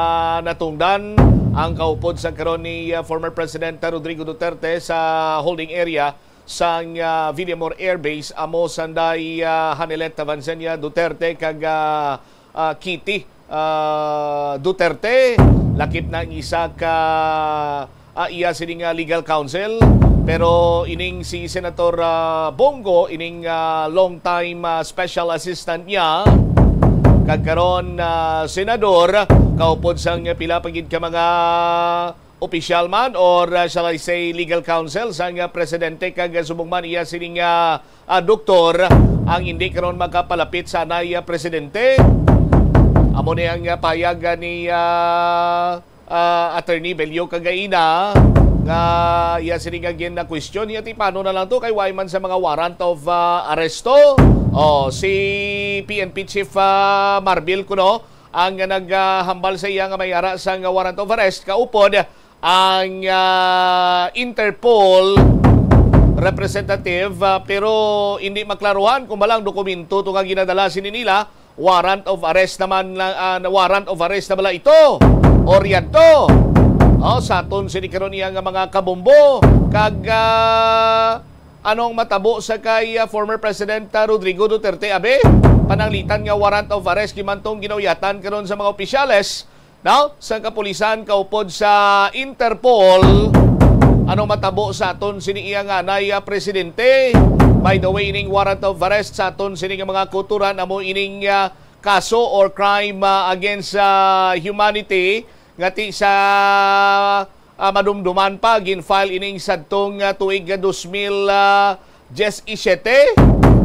natungdan ang kaupod sa karon ni, uh, former President Rodrigo Duterte sa holding area sang, ah, Villamor Air Base, amo sanday, ah, Hanilet Tavanzenia Duterte kag, ah, ah, Kitty, ah, Duterte. Lakip na ang isa ka, ah, iya sini nga legal counsel. Pero ining si Senator, ah, Bong Go, ining, ah, long time, ah, special assistant niya, kag karon, ah, senador, kaupod sang pila pa gid ka mga opisyal man or, uh, shall I say, legal counsel sang, uh, presidente kag, uh, subong man iya sining, uh, uh, doktor ang hindi karon makapalapit sa anay, uh, presidente. Amo ni ang, uh, payag, uh, ni, uh, uh, Attorney Bello kagaina nga iya sini nga gin-question niya ti paano na lang to kay way man sa mga warrant of, uh, arresto. Oh, si P N P Chief, uh, Marbil kuno ang naghambal sa iya nga may ara sang warrant of arrest, kaupod ang, ah, Interpol representative, ah, pero hindi maklaruhan kung balang dokumento to nga ginadala sini nila, warrant of arrest naman lang, ah, warrant of arrest na bala ito or yadto. Oh, sa aton sini karon iya nga mga kabombo kag, ah, Anong matabo sa kay, ah, former President, ah, Rodrigo Duterte? Abi, pananglitan nga warrant of arrest gimantong ginauyatan karon sa mga opisyales, no, sang kapulisan kaupod sa Interpol. Anong matabo sa aton sini iya nga anay, ah, presidente? By the way, ining warrant of arrest sa aton sini nga mga kauturan amo ining, ah, kaso or crime, ah, against, ah, humanity nga ti sa ah, madumduman pa, gin-file ining sadtong, ah, tuig nga dos mil, ah, diyes y siyete.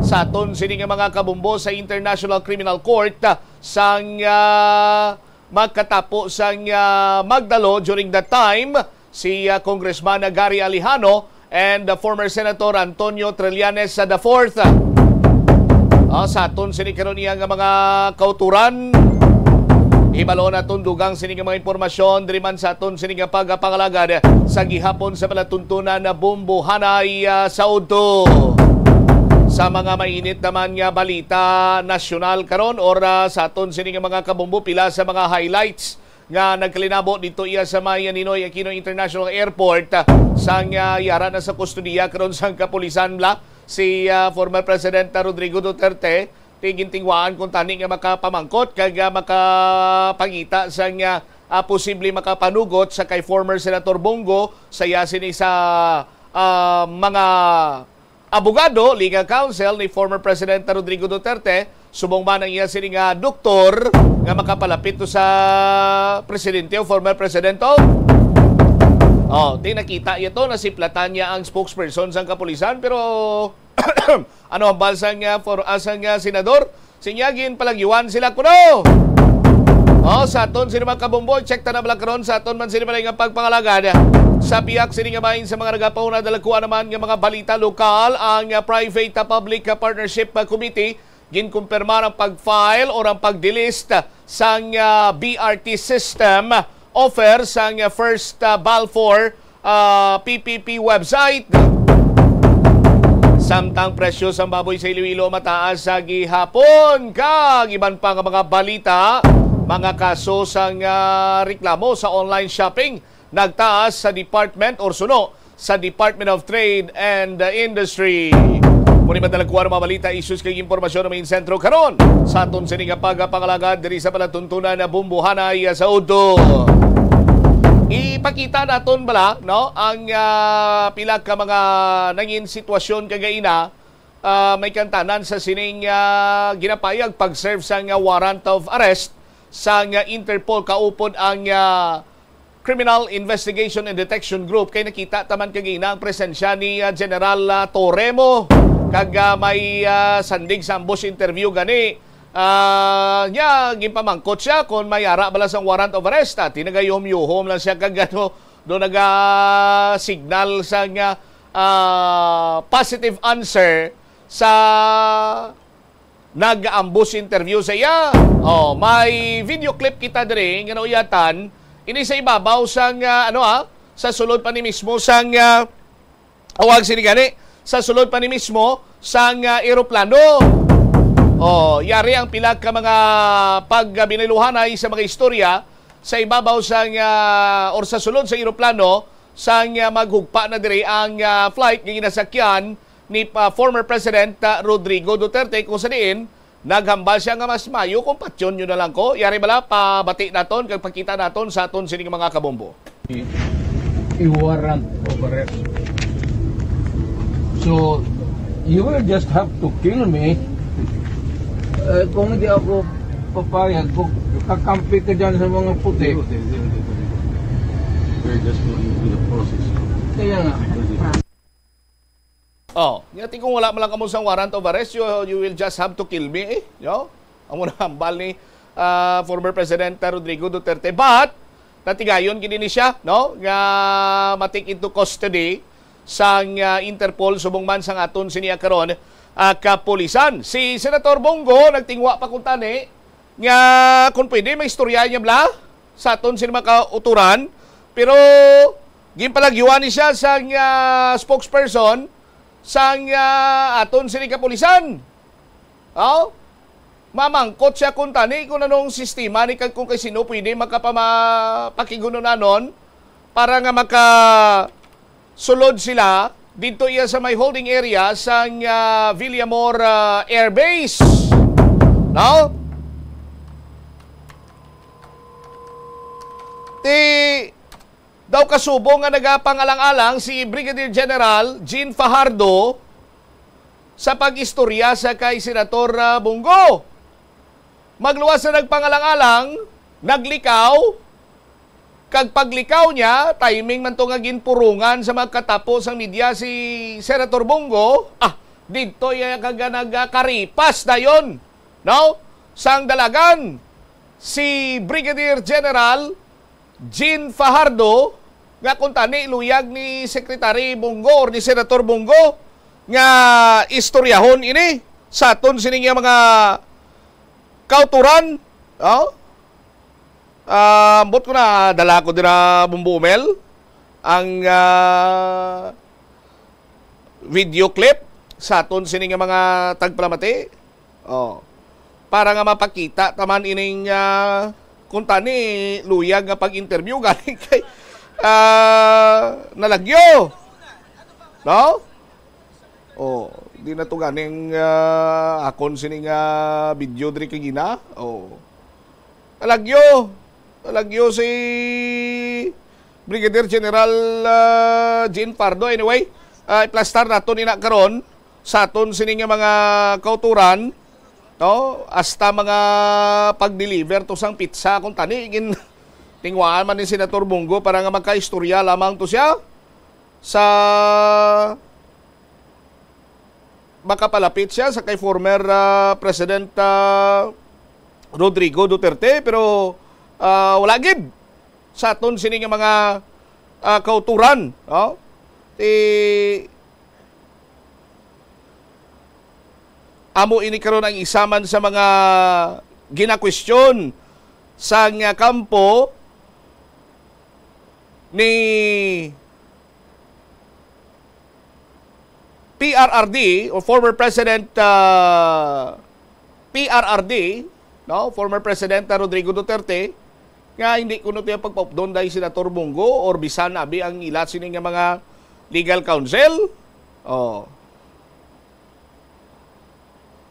Sa aton sini nga mga kabombo sa International Criminal Court, ah, sang, ah, magkatapo sang, ah, Magdalo during that time, si, ah, Congressman Gary Alejano and, ah, former Senator Antonio Trillanes, ah, the fourth. Ah, sa aton sini karon iya nga mga kauturan, hibalo naton dugang sini nga mga impormasyon diri man sa aton sini nga pagapangalagad sa gihapon sa palatuntunan na Bombohanay, ah, sa udto. Sa mga mainit naman nga balita nasyonal karon, or, ah, sa aton sini nga mga kabombo, pila sa mga highlights nga nagkalinabo dito iya sa may Ninoy Aquino International Airport, ah, sang, ah, yara na sa kustodiya karon sang kapulisan bala si, ah, former President Rodrigo Duterte. Ti gintingwaan kung tani nga makapamangkot kag, ah, makapangita sang, ah, ah, posible makapanugot sa kay former Senator Bong Go sa iya sini sa, ah, mga abogado, legal counsel ni former President Rodrigo Duterte, subong man ang iya sini nga doktor nga makapalapit to sa presidente o former president, oh. Oh, ti nakita iya to, nasiplatan niya ang spokesperson sang kapulisan, pero ano ang balsa nga for, asa nga senador? Sinya ginpalagyuan sila kuno. Oh, sa aton sini mga kabombo, check ta na bala karon sa aton man sini bala nga pagpangalagad. Sa pihak sini nga bahin sa mga nagapahuna, dalakuan naman nga mga balita lokal, ang, ah, Private, ah, Public, ah, Partnership, ah, Committee ginkumpirmar ang pag-file or ang pag-delist sang, ah, B R T system offer sang, ah, first, ah, Balfour, ah, P P P website. Samtang presyo sang baboy sa Iloilo mataas sa gihapon, kag iban pa nga mga balita, mga kaso sang, ah, reklamo sa online shopping nagtaas sa department or suno sa Department of Trade and Industry. Muni madala kuha ang mga balita, issues kag impormasyon nga main sentro karon sa aton sini nga pagpangalagad diri sa palatuntunan na Bumbuhanay sa Udto. Ipakita naton bala, no, ang, ah, pila ka mga nangin sitwasyon kagaina, ah, may kantanan sa sining, ah, ginapayag pag-serve sang, ah, warrant of arrest sang, ah, Interpol kaupod ang, ah, Criminal Investigation and Detection Group, kay nakita taman kagina ang presensya ni, ah, General, ah, Toremo, kag, ah, may, ah, sandig sa ambush interview gani. Ah, nya, ginpamangkot siya kung may ara bala sang warrant of arrest. Ah, tinagayuhom-yuhom lang siya kag ano, do naga-signal sang, ah, positive answer sa nag-ambush interview sa iya. Oh, may video clip kita diri nga nauyatan. Ini sa ibabaw sang, ah, ano, ah, sa sulod pa ni mismo sang, ah, awag sini gani, sa sulod pa ni mismo sang, ah, eroplano. Oh, yari ang pila ka mga pagbiniluhanay sa mga istorya sa ibabaw sang, ah, or sa sulod sa eroplano sang, ah, maghugpa na diri ang, ah, flight nga ginasakyan ni, ah, former President, ah, Rodrigo Duterte, kung sa diin naghambal siya nga mas mayo kung patyon nyo na lang ko. Yari bala, pabati naton kag pakita naton sa aton sining mga kabombo. I-, i-warrant of arrest. So, you will just have to kill me. Eh, kung hindi ako papayag, kung kakampi ka dyan sa mga puti. We're just going through the process. Kaya nga. Oh, nya ti kung wala man lang kamo sang warrant of arrest, you, you will just have to kill me, eh. Yo? Amo na hambal ni, ah, former President Rodrigo Duterte. But, natigayon gid ni siya, no? Nga ma-take into custody sang, ah, Interpol subong man sang aton sini karon, ah, kapulisan. Si Senator Bong Go nagtingwa pa kuntani nga kung pwede maistorya niya bala sa aton sini mga kauturan, pero ginpalagyuan ni siya sang, ah, spokesperson sang, ah, aton sini kapulisan. Oh? Mamangkot siya kung tani kung anong sistema ni kag kung kay sino pwede makapama-, pakighunanon para nga maka sulod sila didto iya sa may holding area sang, ah, Villamor, ah, Air Base. No? Ti daw kasubo nga nagapangalang-alang si Brigadier General Jean Fajardo sa pag-istorya sa kay Senator, ah, Bong Go. Magluwas na nagpangalang-alang, naglikaw, kag paglikaw niya, timing man to nga ginpurungan sa mga katapo sang media si Senator Bong Go. Ah, didto iya kag nagkaripas dayon, no? Sang dalagan, si Brigadier General Jean Fajardo, nga kung tani luyag ni Secretary Bong Go or ni Senator Bong Go nga istoryahon ini sa aton sini nga mga kauturan, oh? Ah, ambot ko na, dala ko dira, Bumbo Mel, ang, ah, video clip sa aton sini nga mga tagpalamati. Oh. Para nga mapakita taman ining, ah, Kung tani, luyag nga pag-interview gani kay, ah, nalagyo. No? Oh, di na to ganing, ah, akon sini nga video diri kagina. Oh. Nalagyo. Nalagyo si Brigadier General, ah, Jean Pardo. Anyway, ah, iplastar naton ina karon sa aton sini nga mga kauturan, no? Hasta mga pag-deliver to sang pizza kung tani gin tingwaan man ni Senator Bong Go para nga magkaistorya lamang to siya sa makapalapit siya sa kay former, ah, President, ah, Rodrigo Duterte, pero, ah, wala gid sa aton sini nga mga, ah, kauturan, no? Ti-, amo ini karon ang isa man sa mga ginakwestiyon sang kampo ni P R R D o former President, ah, P R R D, no? Former President, ah, Rodrigo Duterte, nga hindi kuno tiya pagpaupdon dahil Senator Bong Go or bisan abi ang ila sini nga mga legal counsel. Oh.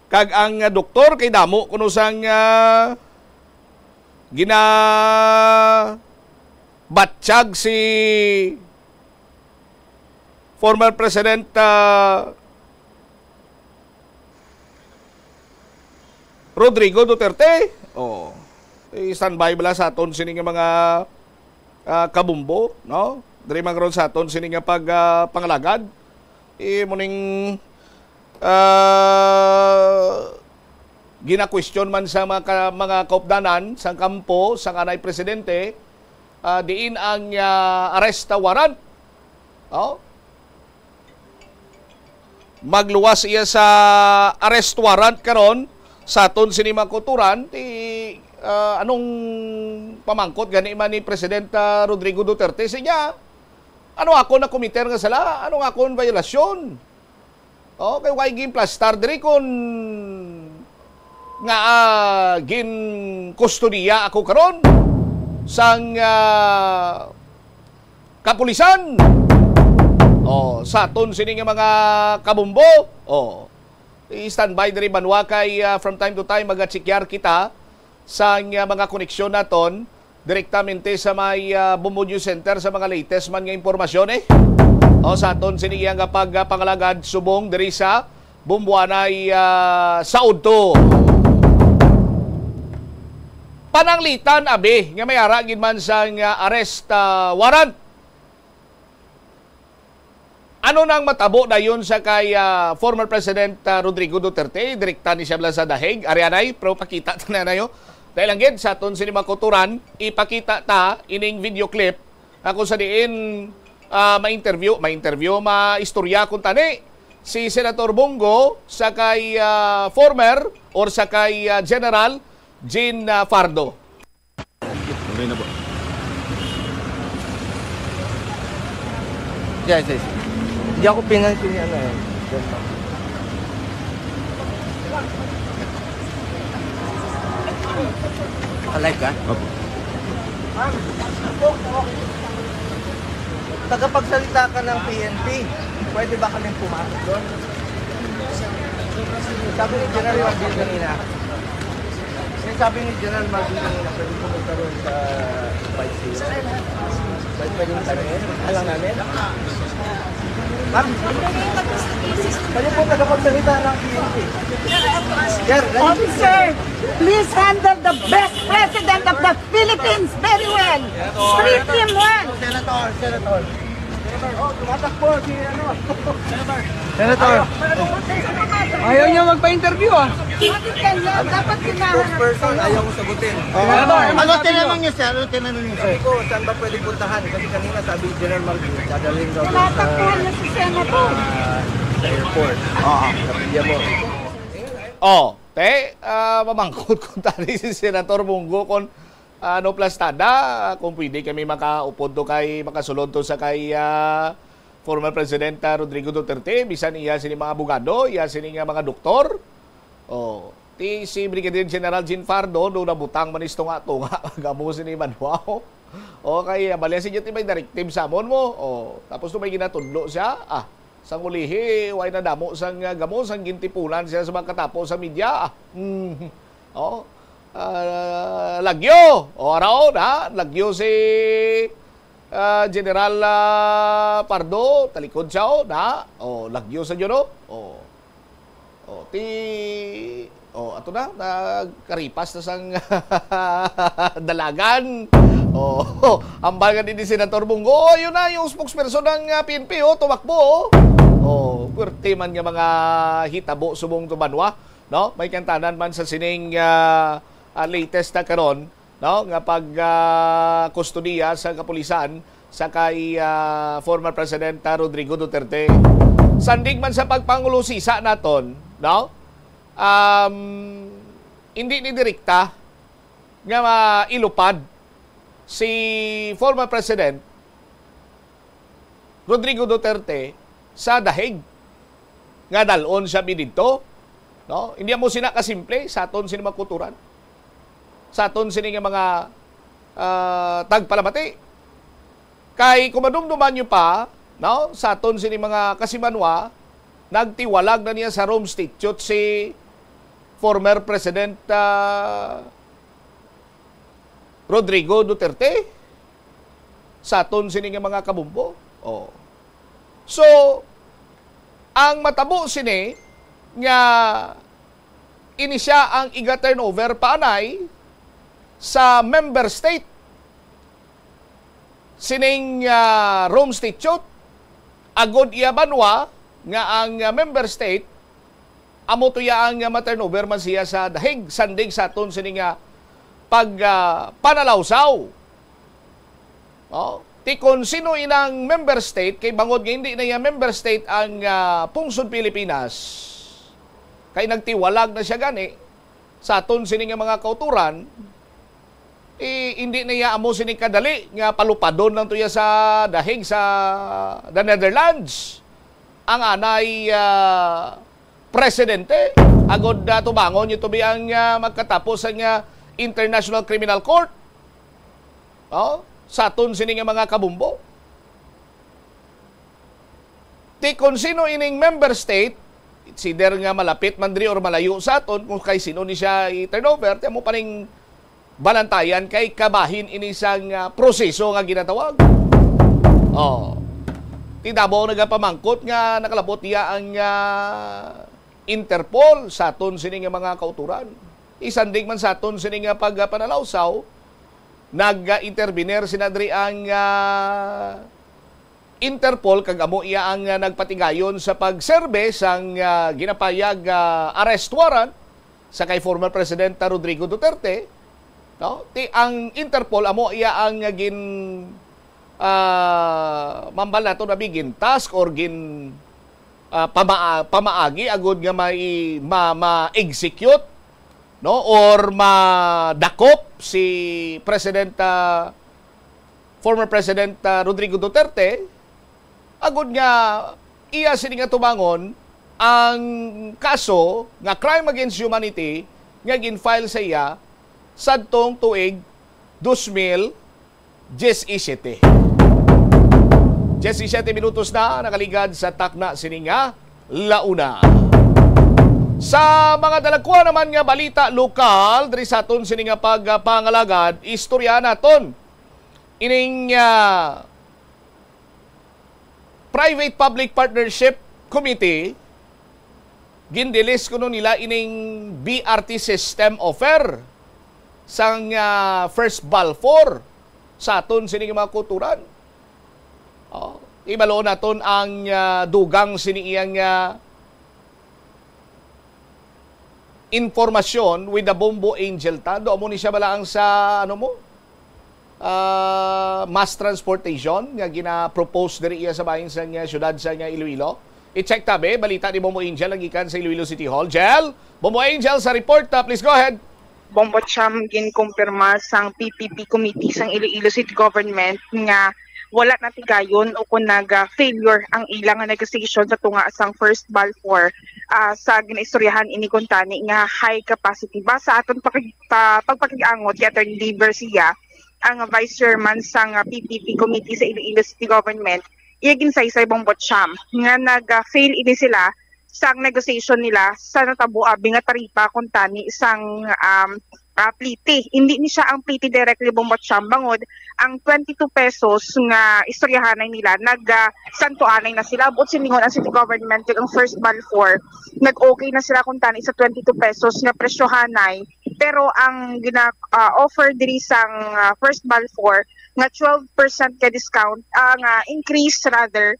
Kag ang, ah, doktor kay damo kuno sang, ah, ginabatyag si former President, ah, Rodrigo Duterte. Oh. I-standby bala sa aton sini nga mga, ah, kabumbo, no? Diri man karon sa aton sini nga pag, ah, pangalagad. Eh, muning, ah, ginakwestiyon man sa mga ka-, mga kaupdanan sang kampo sang anay presidente, ah, diin ang, ah, arrest warrant. Oh? Magluwas iya sa arrest warrant karon sa aton sini mga kauturan, ti, ah, anong pamangkot gani man ni President, ah, Rodrigo Duterte? Siya, ano akon nakomiter nga sala? Anong akon violasyon? Oh, kay why ginplastar diri kun nga, ah, ginkustodiya ako karon sang, ah, kapulisan. Oh, sa aton sini nga mga kabumbo. Oh. I-standby diri banwa kay, ah, from time to time magachekyar kita sa, ah, mga koneksyon naton direktamente sa may, ah, Bumbo News Center sa mga latest man nga impormasyon, eh. O, sa aton sini iya nga pag, ah, pangalagad subong diri sa Bumbuanay, ah, sa udto. Pananglitan abi nga may ara gid man sang, ah, arrest, ah, warrant. Ano nang matabo dayon sa kay, ah, former President, ah, Rodrigo Duterte? Direkta ni siya bala sa dahig. Ari anay, pero pakita ta na nayo. Dahil lang gid sa aton sini mga kauturan, ipakita ta ining video clip ako sa diin, ah, ma-interview, ma-interview, maistorya kung tani si Senator Bong Go sa kay, ah, former or sa kay, ah, General Jean, ah, Fardo. Okay na po. Yes, yes. Hindi ako pinansin ni ano eh. Naka-live ka? Opo. Tagapagsalita ka ng P N P. Pwede ba kaming pumasok doon? Sabi ni General Marvin kanina. Yung sabi ni General Marvin kanina, pwede pumunta doon sa Vice Mayor. Pwede, pwede yung tanongin. Alam namin. Ma'am, kayo po tagapagsalita ng P N P. Sir, dali. Officer, please handle the best president of the Philippines very well. Treat him well. Senator, Senator. Oh, tumatakbo si ano. Senator. Ayaw niya magpa-interview, ah. Bakit kanya? Dapat kinaharap Spokesperson, kayo. Ayaw ko sagutin. Senator, ano Ano sabi niyo? Tinanong niyo, sir? Ano tinanong niyo, sir? Sabi ko, saan ba pwede puntahan? Kasi kanina sabi ni General Marvin, dadalhin daw doon sa, Tinatakbuhan niya si Senator. Ah, sa airport. Oo. Sa Guillermo. Oh, te, ah, mamangkot ko tani si Senator Bong Go kung, ah, ano plastada, kung pwede kami makaupod to kay, makasulod to sa kay, ah, former President, ah, Rodrigo Duterte, bisan iya sini mga abogado, iya sini nga mga doktor. Oh. Ti si Brigadier General Jean Fardo, do nabutang man isto nga to nga gamo sini Manuao. Okay, bali si ti may directive sa amon mo. O, tapos to may ginatudlo siya. Ah, sang ulihi, way na damo sang, ah, gamo sang gintipunan siya sa mga katapo sa media. Ah. Mm. O, ah, lagyo. O, araw na, lagyo si, ah, General, ah, Pardo, talikod siya, o, na. O, lagyo sa Diyo, no? O. O, ti, o, ato na, nagkaripas na sang dalagan. O, ambal nga din ni Senator Bunggo. O, yun na, yung spokesperson ng, ah, P N P, o, tumakbo, o. O, puwerte man nga mga hitabo subong to banwa, no? May kantanan man sa sining, ah, ah, latest na karon, no, nga pag, ah, kustodiya sa kapulisan sa kay, ah, former President, ah, Rodrigo Duterte. Sandig man sa pagpangulusisa naton, no? Um, hindi ni direkta nga mailupad si former President Rodrigo Duterte sa The Hague nga dalon siya bididto, no? Hindi mo sina kasimple sa aton sini mga kulturan, sa aton sini nga mga, ah, tagpalamati. Kay kung madumduman nyo pa, no, sa aton sini mga kasimanwa, nagtiwalag na niya sa Rome Statute si former President, ah, Rodrigo Duterte sa aton sini nga mga kabumbo. Oh. So, ang matabo sini nga ini siya ang iga-turnover paanay sa member state sining, ah, Rome Statute, agod iya banwa nga ang, ah, member state amo to iya ang, ah, ma-turnover man siya sa The Hague, sandig sa aton sini nga pag, ah, panalawsaw. Oh, ti kon sino inang member state, kay bangod nga hindi na iya member state ang, ah, pungsod Pilipinas, kay nagtiwalag na siya gani sa aton sini nga mga kauturan, eh, hindi na iya amo sini kadali nga palupadon lang to iya sa The Hague sa The Netherlands ang anay, ah, presidente, agod, ah, tubangon niya to bi ang, ah, magkatapos ang, ah, International Criminal Court. Oh, sa aton sini nga mga kabumbo. Ti kon sino ining member state, it's either nga malapit man diri or malayo sa aton, kung kay sino ni siya i-turnover, ti amo pa ning balantayan kay kabahin ini sang, ah, proseso nga ginatawag. Oh. Ti Davao nagapamangkot nga nakalabot iya ang, ah, Interpol sa aton sini nga mga kauturan. Isandig man sa aton sini nga pagpanalawsaw, nag-intervenir sina diri ang, ah, Interpol, kag amo iya ang, ah, nagpatigayon sa pagserbe sang, ah, ginapayag, ah, arrest warrant sa kay former Presidenta Rodrigo Duterte, no? Ti ang Interpol amo iya ang, ah, gin, ah, mambal nato na bi, gin task or gin, ah, pamaa-, pamaagi agud nga may ma-, ma-execute, no, or madakop si President, ah, former President, ah, Rodrigo Duterte, agud nga iya sini nga tubangon ang kaso nga crime against humanity nga gin-file sa iya sadtong tuig dos mil diyesisete. Diyesisete minutos na nakaligad sa takna sini nga launa. Sa mga dalagkuan naman nga balita lokal diri sa aton sini nga pagpangalagad, istorya naton ining, ah, Private Public Partnership Committee, gindilis kuno nila ining B R T system offer sang, ah, First Balfour sa aton sini nga mga kulturan. Oh, ibalo naton ang, ah, dugang sini iyang, ah, informasyon with the Bombo Angel Tando. Amo ni siya bala ang sa, ano mo? Ah, mass transportation nga gina-propose diri iya sa bahin sa nga syudad sa nga Iloilo. I-check tabi, balita ni Bombo Angel ang gikan sa Iloilo City Hall. Jel, Bombo Angel sa report, ah, please go ahead. Bombo Cham, ginkumpirma sang P P P Committee sang Iloilo City Government nga wala natigayon o kung naga-failure ang ilang nga negotiation sa tunga sang first BALFOR, ah, sa ginaistoryahan ini kuntani nga high capacity. Base sa aton pakig-, pa-, pagpakig-angot kay Attorney Dave Garcia, ang vice chairman sang, ah, P P P committee sa Iloilo City Government, iya ginsaysay, Bombo Cham, nga nag-fail ini sila sang negotiation nila sa natabo abi nga taripa kuntani sang, um, ah, pliti. Hindi ni siya ang pliti directly, Bombo Cham, bangod ang twenty-two pesos nga istoryahanay nila, nag, ah, santuanay na sila. Buot silingon ang city government kag ang first BALFOR, nag-okay na sila kuntani sa twenty-two pesos nga presyohanay. Pero ang gina-, ah, offer diri sang, ah, first BALFOR nga twelve percent ka discount, ah, nga increase rather,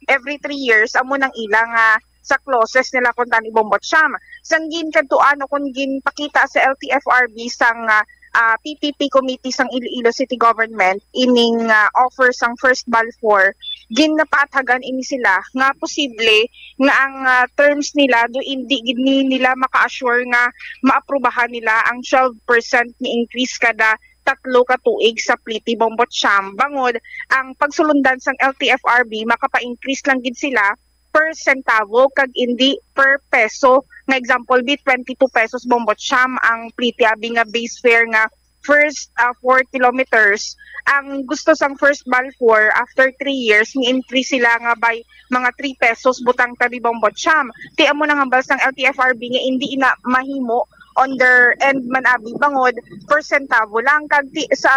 every three years, amo nang ila nga sa clauses nila kuntani, Bombo Cham. Sang ginkadtuan o kung ginpakita sa L T F R B sang, ah, ah, P P P committee sang Iloilo City Government ining, ah, offer sang first BALFOR, ginapaathagan ini sila nga posible nga ang, ah, terms nila do hindi gid ni nila maka-assure nga maaprubahan nila ang twelve percent ni increase kada tatlo ka tuig sa pliti, Bombo Cham, bangod ang pagsulundan sang L T F R B, makapa-increase lang gid sila per centavo kag indi per peso. Nga example bi, twenty-two pesos, Bombo Cham, ang pliti abi nga base fare nga first, ah, four kilometers. Ang gusto sang first BALFOR, after three years, ni-increase sila nga by mga three pesos butang tabi, Bombo Cham. Ti amo nang hambal sang L T F R B nga indi ina mahimo on their end man abi, bangod per centavo lang. Kag ti, sa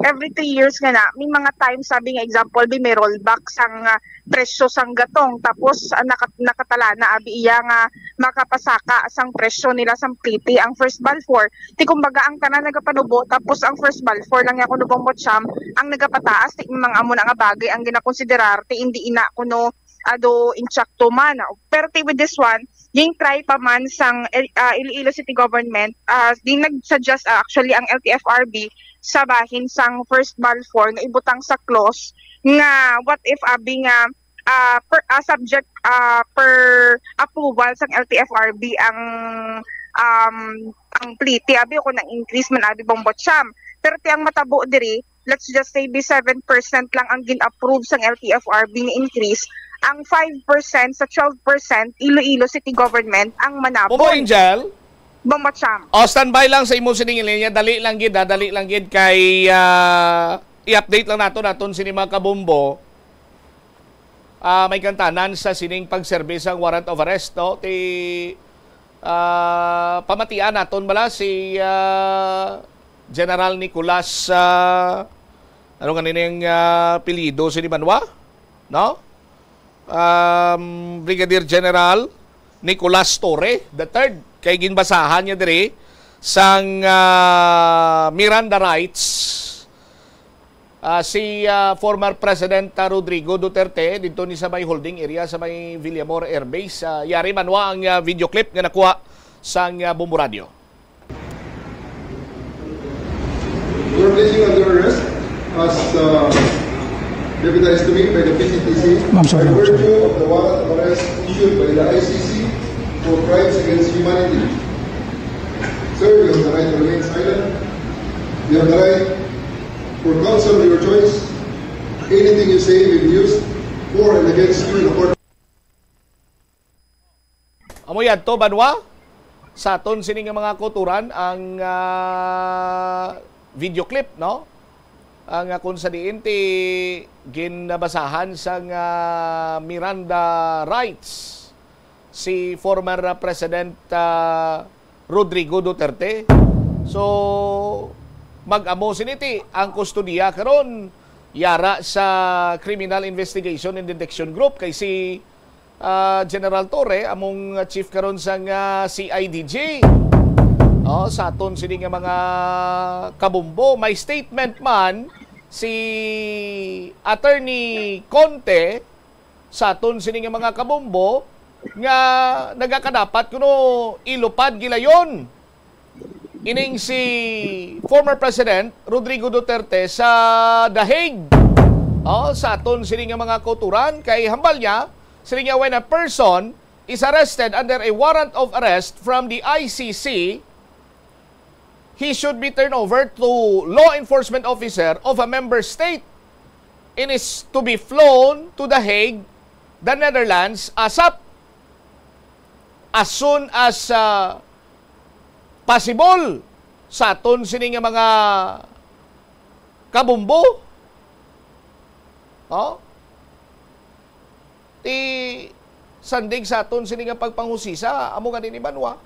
every three years nga na, may mga times, sabi nga example, bi may rollback sang, ah, presyo sang gatong, tapos, ah, naka-, nakatalana abi iya nga makapasaka sang presyo nila sang pliti ang first BALFOR. Ti kumbaga ang tanan nagapanubo, tapos ang first BALFOR lang ya kuno, Bombo Cham, ang nagapataas. Ti mga amo na nga bagay ang ginakonsiderar, ti indi ina kuno ado insakto man. Pero ti with this one, ging-try pa man sang El-, ah, Iloilo City Government, ah, ging nag-suggest, ah, actually ang L T F R B sa bahin sang first BALFOR nga ibutang sa clause nga what if abi nga, ah, per, ah, subject, ah, per approval sang L T F R B ang, um, ang pliti abi o kung ang increase man abi, Bombo Cham. Pero ti ang matabo diri, let's just say, bi seven percent lang ang gin-approve sang L T F R B nga increase, ang five percent sa twelve percent Iloilo City Government ang manabon. Bombo Angel? Bombo Cham. O, standby lang sa imo sining linya. Dali lang gid, ha? Dali lang gid kay, ah, i-update lang nato naton sini mga kabombo. Ah, may kantanan sa sining pagserbi sang warrant of arrest, no? Ti, ah, pamatian naton bala si, ah, General Nicolas, ah, ano nga nining, ah, apelyido sini, Banwa? No? Um, Brigadier General Nicolas Torre the third, kay ginbasahan niya diri sang, ah, Miranda rights, ah, si, ah, former President, ah, Rodrigo Duterte didto ni sa may holding area sa may Villamor Air Base. Ah, yari, Banwa, ang, ah, video clip nga nakuha sang, ah, Bombo Radyo. You're placing under arrest as, uh, deputized to me by the P C T C. I'm sorry, by I'm sorry. Virtue of the warrant of arrest issued by the I C C for crimes against humanity. Sir, you have the right to remain silent. You have the right for counsel of your choice. Anything you say will be used for and against you in a court. Amo yadto, Banwa, sa aton sini nga mga kauturan ang, ah, video clip, no? Ang, ah, kung sa diin ti ginbasahan sang, ah, Miranda rights si former, ah, President, ah, Rodrigo Duterte. So, mag-amo sini ti ang kustodiya karon yara sa Criminal Investigation and Detection Group kay si ah, General Torre, among chief karon sang, ah, C I D G. Oh, sa aton sini nga mga kabombo, may statement man si Attorney Conte sa aton sini nga mga kabombo nga nagakadapat kuno ilupad gilayon ining si former President Rodrigo Duterte sa The Hague. Oh, sa aton sini nga mga kauturan, kay hambal niya, sini nga when a person is arrested under a warrant of arrest from the I C C, he should be turned over to law enforcement officer of a member state and is to be flown to The Hague, the Netherlands, ASAP, as soon as uh, possible sa aton sini nga mga kabumbo. Oh? Ti sandig sa aton sini nga pagpanghusisa, amo gani ni Banwa.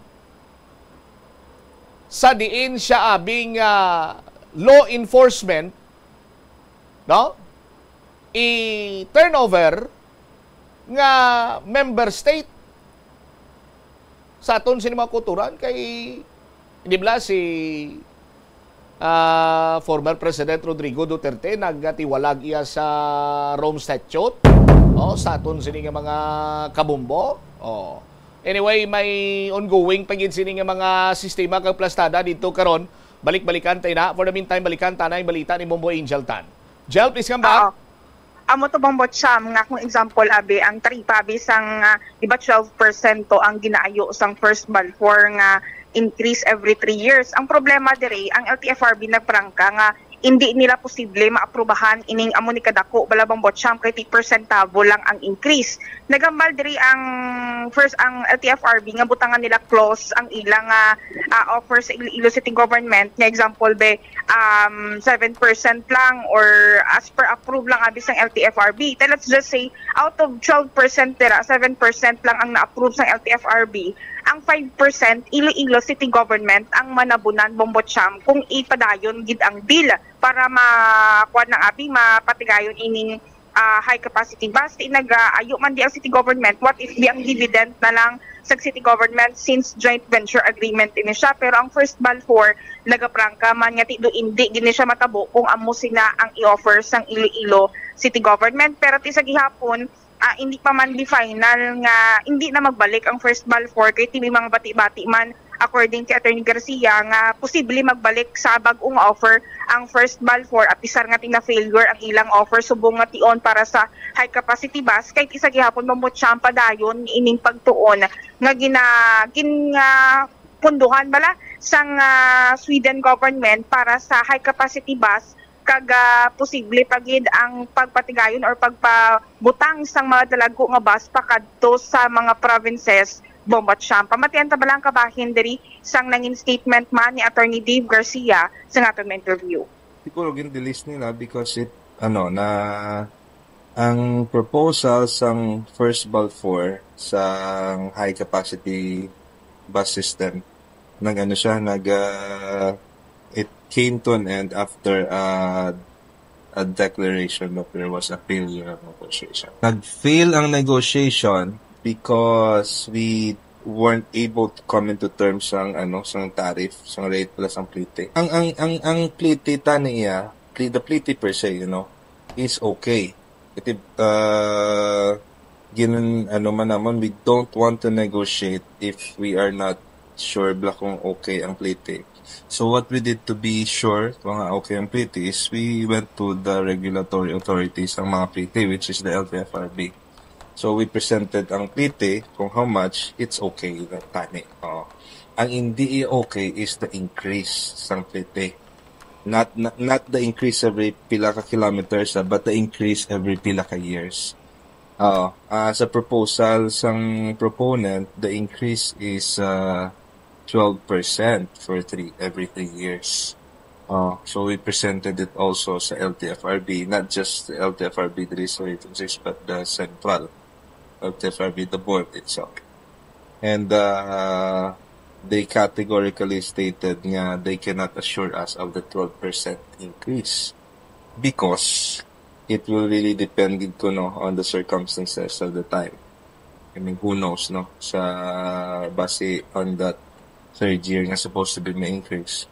Sa diin siya abing ah, law enforcement, no? I-turnover nga member state sa aton sini mga kulturan kay hindi bala si ah, former President Rodrigo Duterte nagatiwalag iya sa Rome Statute, oh, sa aton sini nga mga kabumbo. Oh. Anyway, may ongoing pa gid sini nga mga sistema kag plastada dito karon. Balik-balikan tayo na. For the meantime, balikan ta na yung balita ni Bombo Angel Tan. Jel, please come back. Oo. Amo to, Bombo Cham, nga kung example, abi, ang taripa, abi, sang, ah, di ba, twelve percent to ang ginaayo sang first Balfour nga increase every three years. Ang problema diri, ang L T F R B nagprangka nga hindi nila posible maaprubahan ining amo ni kadako bala, Bombo Cham, kay ti percentavo lang ang increase. Nagambal diri ang first, ang L T F R B, nga butangan nila clause ang ilang ah, ah, offer sa Iloilo City Government. Nga example, be, um, seven percent lang or as per approve lang, abi, sang L T F R B. Then let's just say, out of twelve percent dira, seven percent lang ang na-approve sang L T F R B. Ang five percent, Iloilo City Government ang manabunan, Bombo Cham, kung ipadayon gid ang bill para ma-, kuwan na, abi, mapatigayon ining ah, high capacity bus. Ti nagaayo man di ang city government, what if di ang dividend na lang sa city government, since joint venture agreement ini siya? Pero ang first Balfour nagaprangka man nga ti do indi gini siya matabo kung amo sina ang i-offer sang Iloilo City Government. Pero ti sa gihapon, ah, hindi pa man di final nga hindi na magbalik ang first Balfour, kay ti may mga bati-bati man, according kay Attorney Garcia, nga posible magbalik sa bag-ong offer ang first Balfour, apisar nga ti na-failure ang ilang offer subong nga tion para sa high capacity bus, kay ti sa gihapon, Bombo Cham, padayon ining pagtuon nga gina-, gin-, ah, punduhan bala sang, ah, Sweden government para sa high capacity bus, kag, ah, posible pa gid ang pagpatigayon or pagpabutang sang mga dalagko nga bus pakadto sa mga provinces, Bombo Cham. Pamatian ta bala ang kabahin diri sang nangin statement man ni Attorney Dave Garcia sa aton nga interview. Siguro gin-delist nila because it, ano, na ang proposal sang first Balfour sa high capacity bus system, nag-ano siya, nag, ah, it came to an end after, ah, a declaration that there was a failure of negotiation. Nag-fail ang negotiation because we weren't able to come into terms sang, ano, sang tariff, sang rate pala sang plete. Ang, ang, ang, ang plete tani iya, ple-, the plete per se, you know, is okay. Iti, uh, gin-, ano man namon, we don't want to negotiate if we are not sure bala kung okay ang plete. So what we did to be sure kung nga okay ang plete is we went to the regulatory authorities, ang mga plete, which is the L T F R B. So we presented ang plete kung how much, it's okay, tani. Oh. Ang hindi okay is the increase sang plete. Not, not, not the increase every pila ka kilometers, ah, but the increase every pila ka years. Oo. Ah, sa proposal sang proponent, the increase is uh, twelve percent for three, every three years. Uh, so we presented it also sa L T F R B, not just the L T F R B diri sa Region six, but the central L T F R B, the board itself. And uh, they categorically stated nga they cannot assure us of the twelve percent increase because it will really depend gid kuno on the circumstances of the time. I mean, who knows, no? Sa base on that third year nga supposed to be may increase,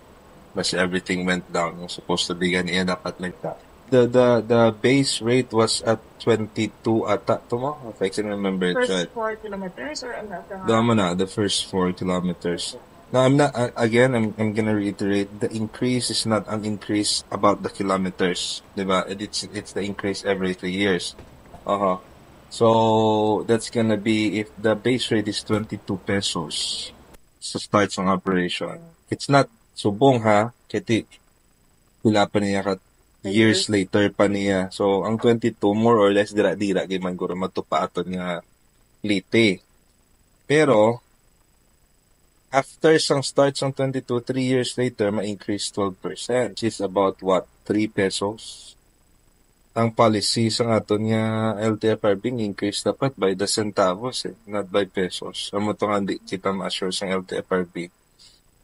base everything went down, nga supposed to be ganiya dapat like that. The the the base rate was at twenty-two ata to mo, if I can remember it First right. four kilometers or ano ito nga? Dama na, the first four kilometers. Now, I'm not, uh, again, I'm, I'm gonna reiterate, the increase is not an increase about the kilometers, di ba? It's, it's the increase every three years. Uh-huh. So, that's gonna be, if the base rate is twenty-two pesos sa start ng operation, it's not subong ha, kaya pila pa niya ka years later pa niya. So, ang twenty-two, more or less, dira-dira gyud man guro matupa aton nga Leyte. Pero, after sang start sang twenty-two, three years later, ma-increase twelve percent, which is about, what, three pesos? Ang policy sang aton nga L T F R B, increase dapat by the centavos, eh, not by pesos. Amo to nga di kita ma-assure sang L T F R B.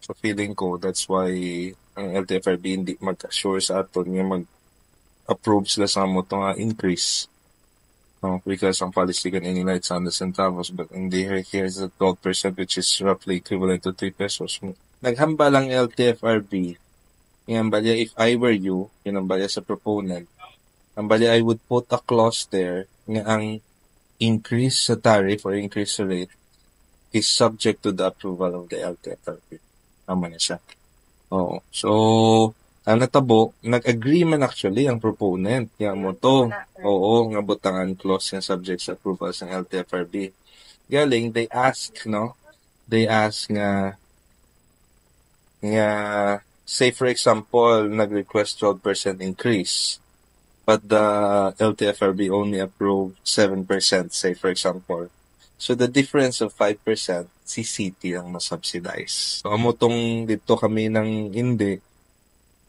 So, feeling ko, that's why ang L T F R B hindi mag-assure sa aton nga mag-approve sila sa amo to nga increase. No? Because ang policy kan nila, it's on the centavos, but in the here, here's the twelve percent, which is roughly equivalent to three pesos. Naghambal ang L T F R B, nga ang balya, if I were you, yun ang balya sa proponent, ang balya, I would put a clause there nga ang increase sa tariff or increase sa rate is subject to the approval of the L T F R B. Tama na siya. Oo. So, ang natabo, nag-agree man actually ang proponent. Nga mo to. Oo, nga butangan clause nga subject sa approval sa L T F R B. Galing, they ask, no? They ask nga, nga, say for example, nag-request twelve percent increase, but the L T F R B only approved seven percent, say for example. So the difference of five percent, si city ang masubsidize. So, amo tong dito kami nang hindi,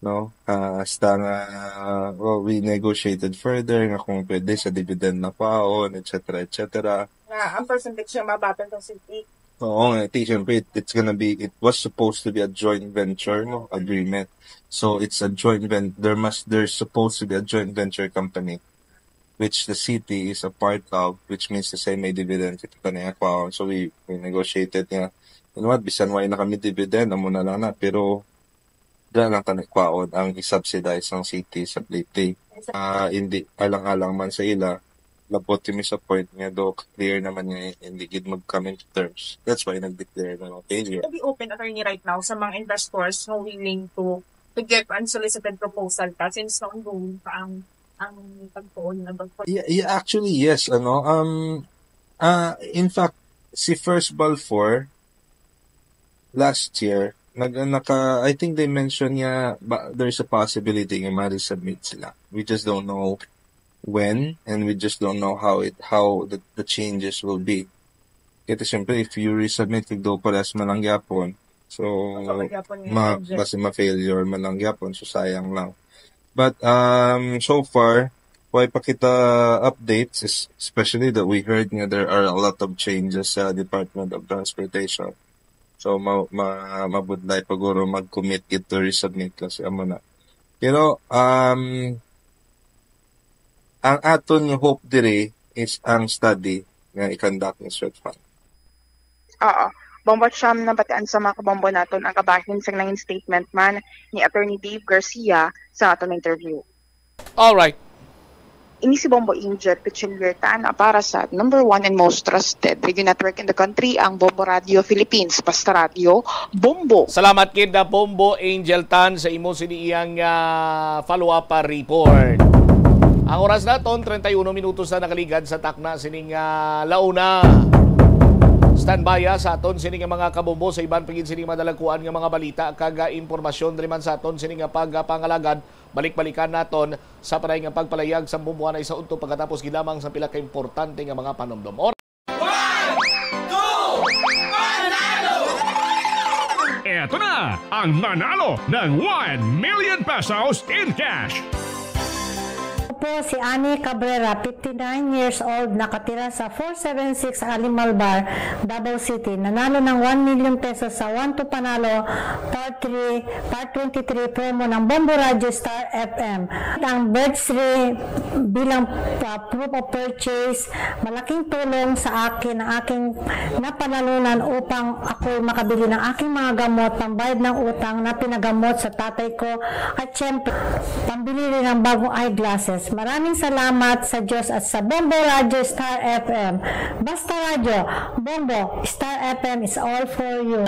no? Ah, hasta nga, well, we negotiated further nga kung pwede sa dividend na kwaon, et cetera, et cetera. Nga ang percentage nga mabaton tong city. Oo nga, ti, syempre, it, it's gonna be, it was supposed to be a joint venture, no, agreement. So it's a joint ven-, there must, there's supposed to be a joint venture company, which the city is a part of, which means to say may dividend kita pa niya kwaon. So we, we negotiated nga, you know what, bisan wala na kami dividend, amo na lang na. Pero dala lang tani kwaon ang i-subsidize ng city sa Leyte. Ah, hindi alang-alang man sa ila, labot kami sa point nga do clear naman nga hindi gid mag-come into terms. That's why nag-declare na failure. To be open, attorney, right now sa mga investors who willing to to give unsolicited proposal ta since na ongoing pa ang ang pagtuon nga pagpo- Yeah, yeah, actually, yes, ano, um, ah, in fact, si First Balfour last year, nag-, naka, I think they mentioned nga ba, there's a possibility nga ma-resubmit sila. We just don't know when, and we just don't know how it, how the, the changes will be. Kasi siyempre, if you resubmit, kag do pares man lang gyapon. So, Ang pagkagapon nga ma-, project. Basi ma-failure man lang gyapon. So, sayang lang. But, um, so far, wala pa kita updates, es-, especially that we heard nga there are a lot of changes sa Department of Transportation. So, ma-, ma-, mabudlay pa guro mag-commit gid to resubmit kasi amo na. Pero, um, ang aton nga hope diri is ang study nga i-conduct ni Sweat Fund. Oo. Bombo, siyam na batian sa mga kabombo naton ang kabahin sang nangin statement man ni Attorney Dave Garcia sa aton interview. All right. Ini si Bombo Angel Pichiliertan para sa number one and most trusted radio network in the country, ang Bombo Radio Philippines. Basta Radio, Bombo. Salamat gid na Bombo Angel Tan sa imo sini iyang, ah, follow-up pa report. Ang oras naton, treinta y uno minutos na nakaligad sa takna sining, ah, launa. Standby, ah, sa aton sini nga mga kabombo sa iban pa gid sini madalagkuan nga mga balita kag, ah, impormasyon diri man sa aton sini nga pagpangalagad. Balik-balikan naton sa paray nga pagpalayag sa bumbuanay sa udto pagkatapos gid lamang sa pila ka importante nga mga panumdom. Or One, two, panalo! Eto na ang manalo ng one million pesos in cash. Ako po si Annie Cabrera, fifty-nine years old, nakatira sa four seven six Alimalbar, Davao City. Nanalo ng one million pesos sa One to Panalo Part three, Part twenty-three promo ng Bombo Radyo Star F M. Ang bird three bilang, uh, proof of purchase, malaking tulong sa akin ang aking napanalunan upang ako'y makabili ng aking mga gamot, pambayad ng utang na pinagamot sa tatay ko, at syempre, pambili rin ng bagong eyeglasses. Maraming salamat sa Diyos at sa Bombo Radyo Star F M. Basta Radyo, Bombo, Star F M is all for you.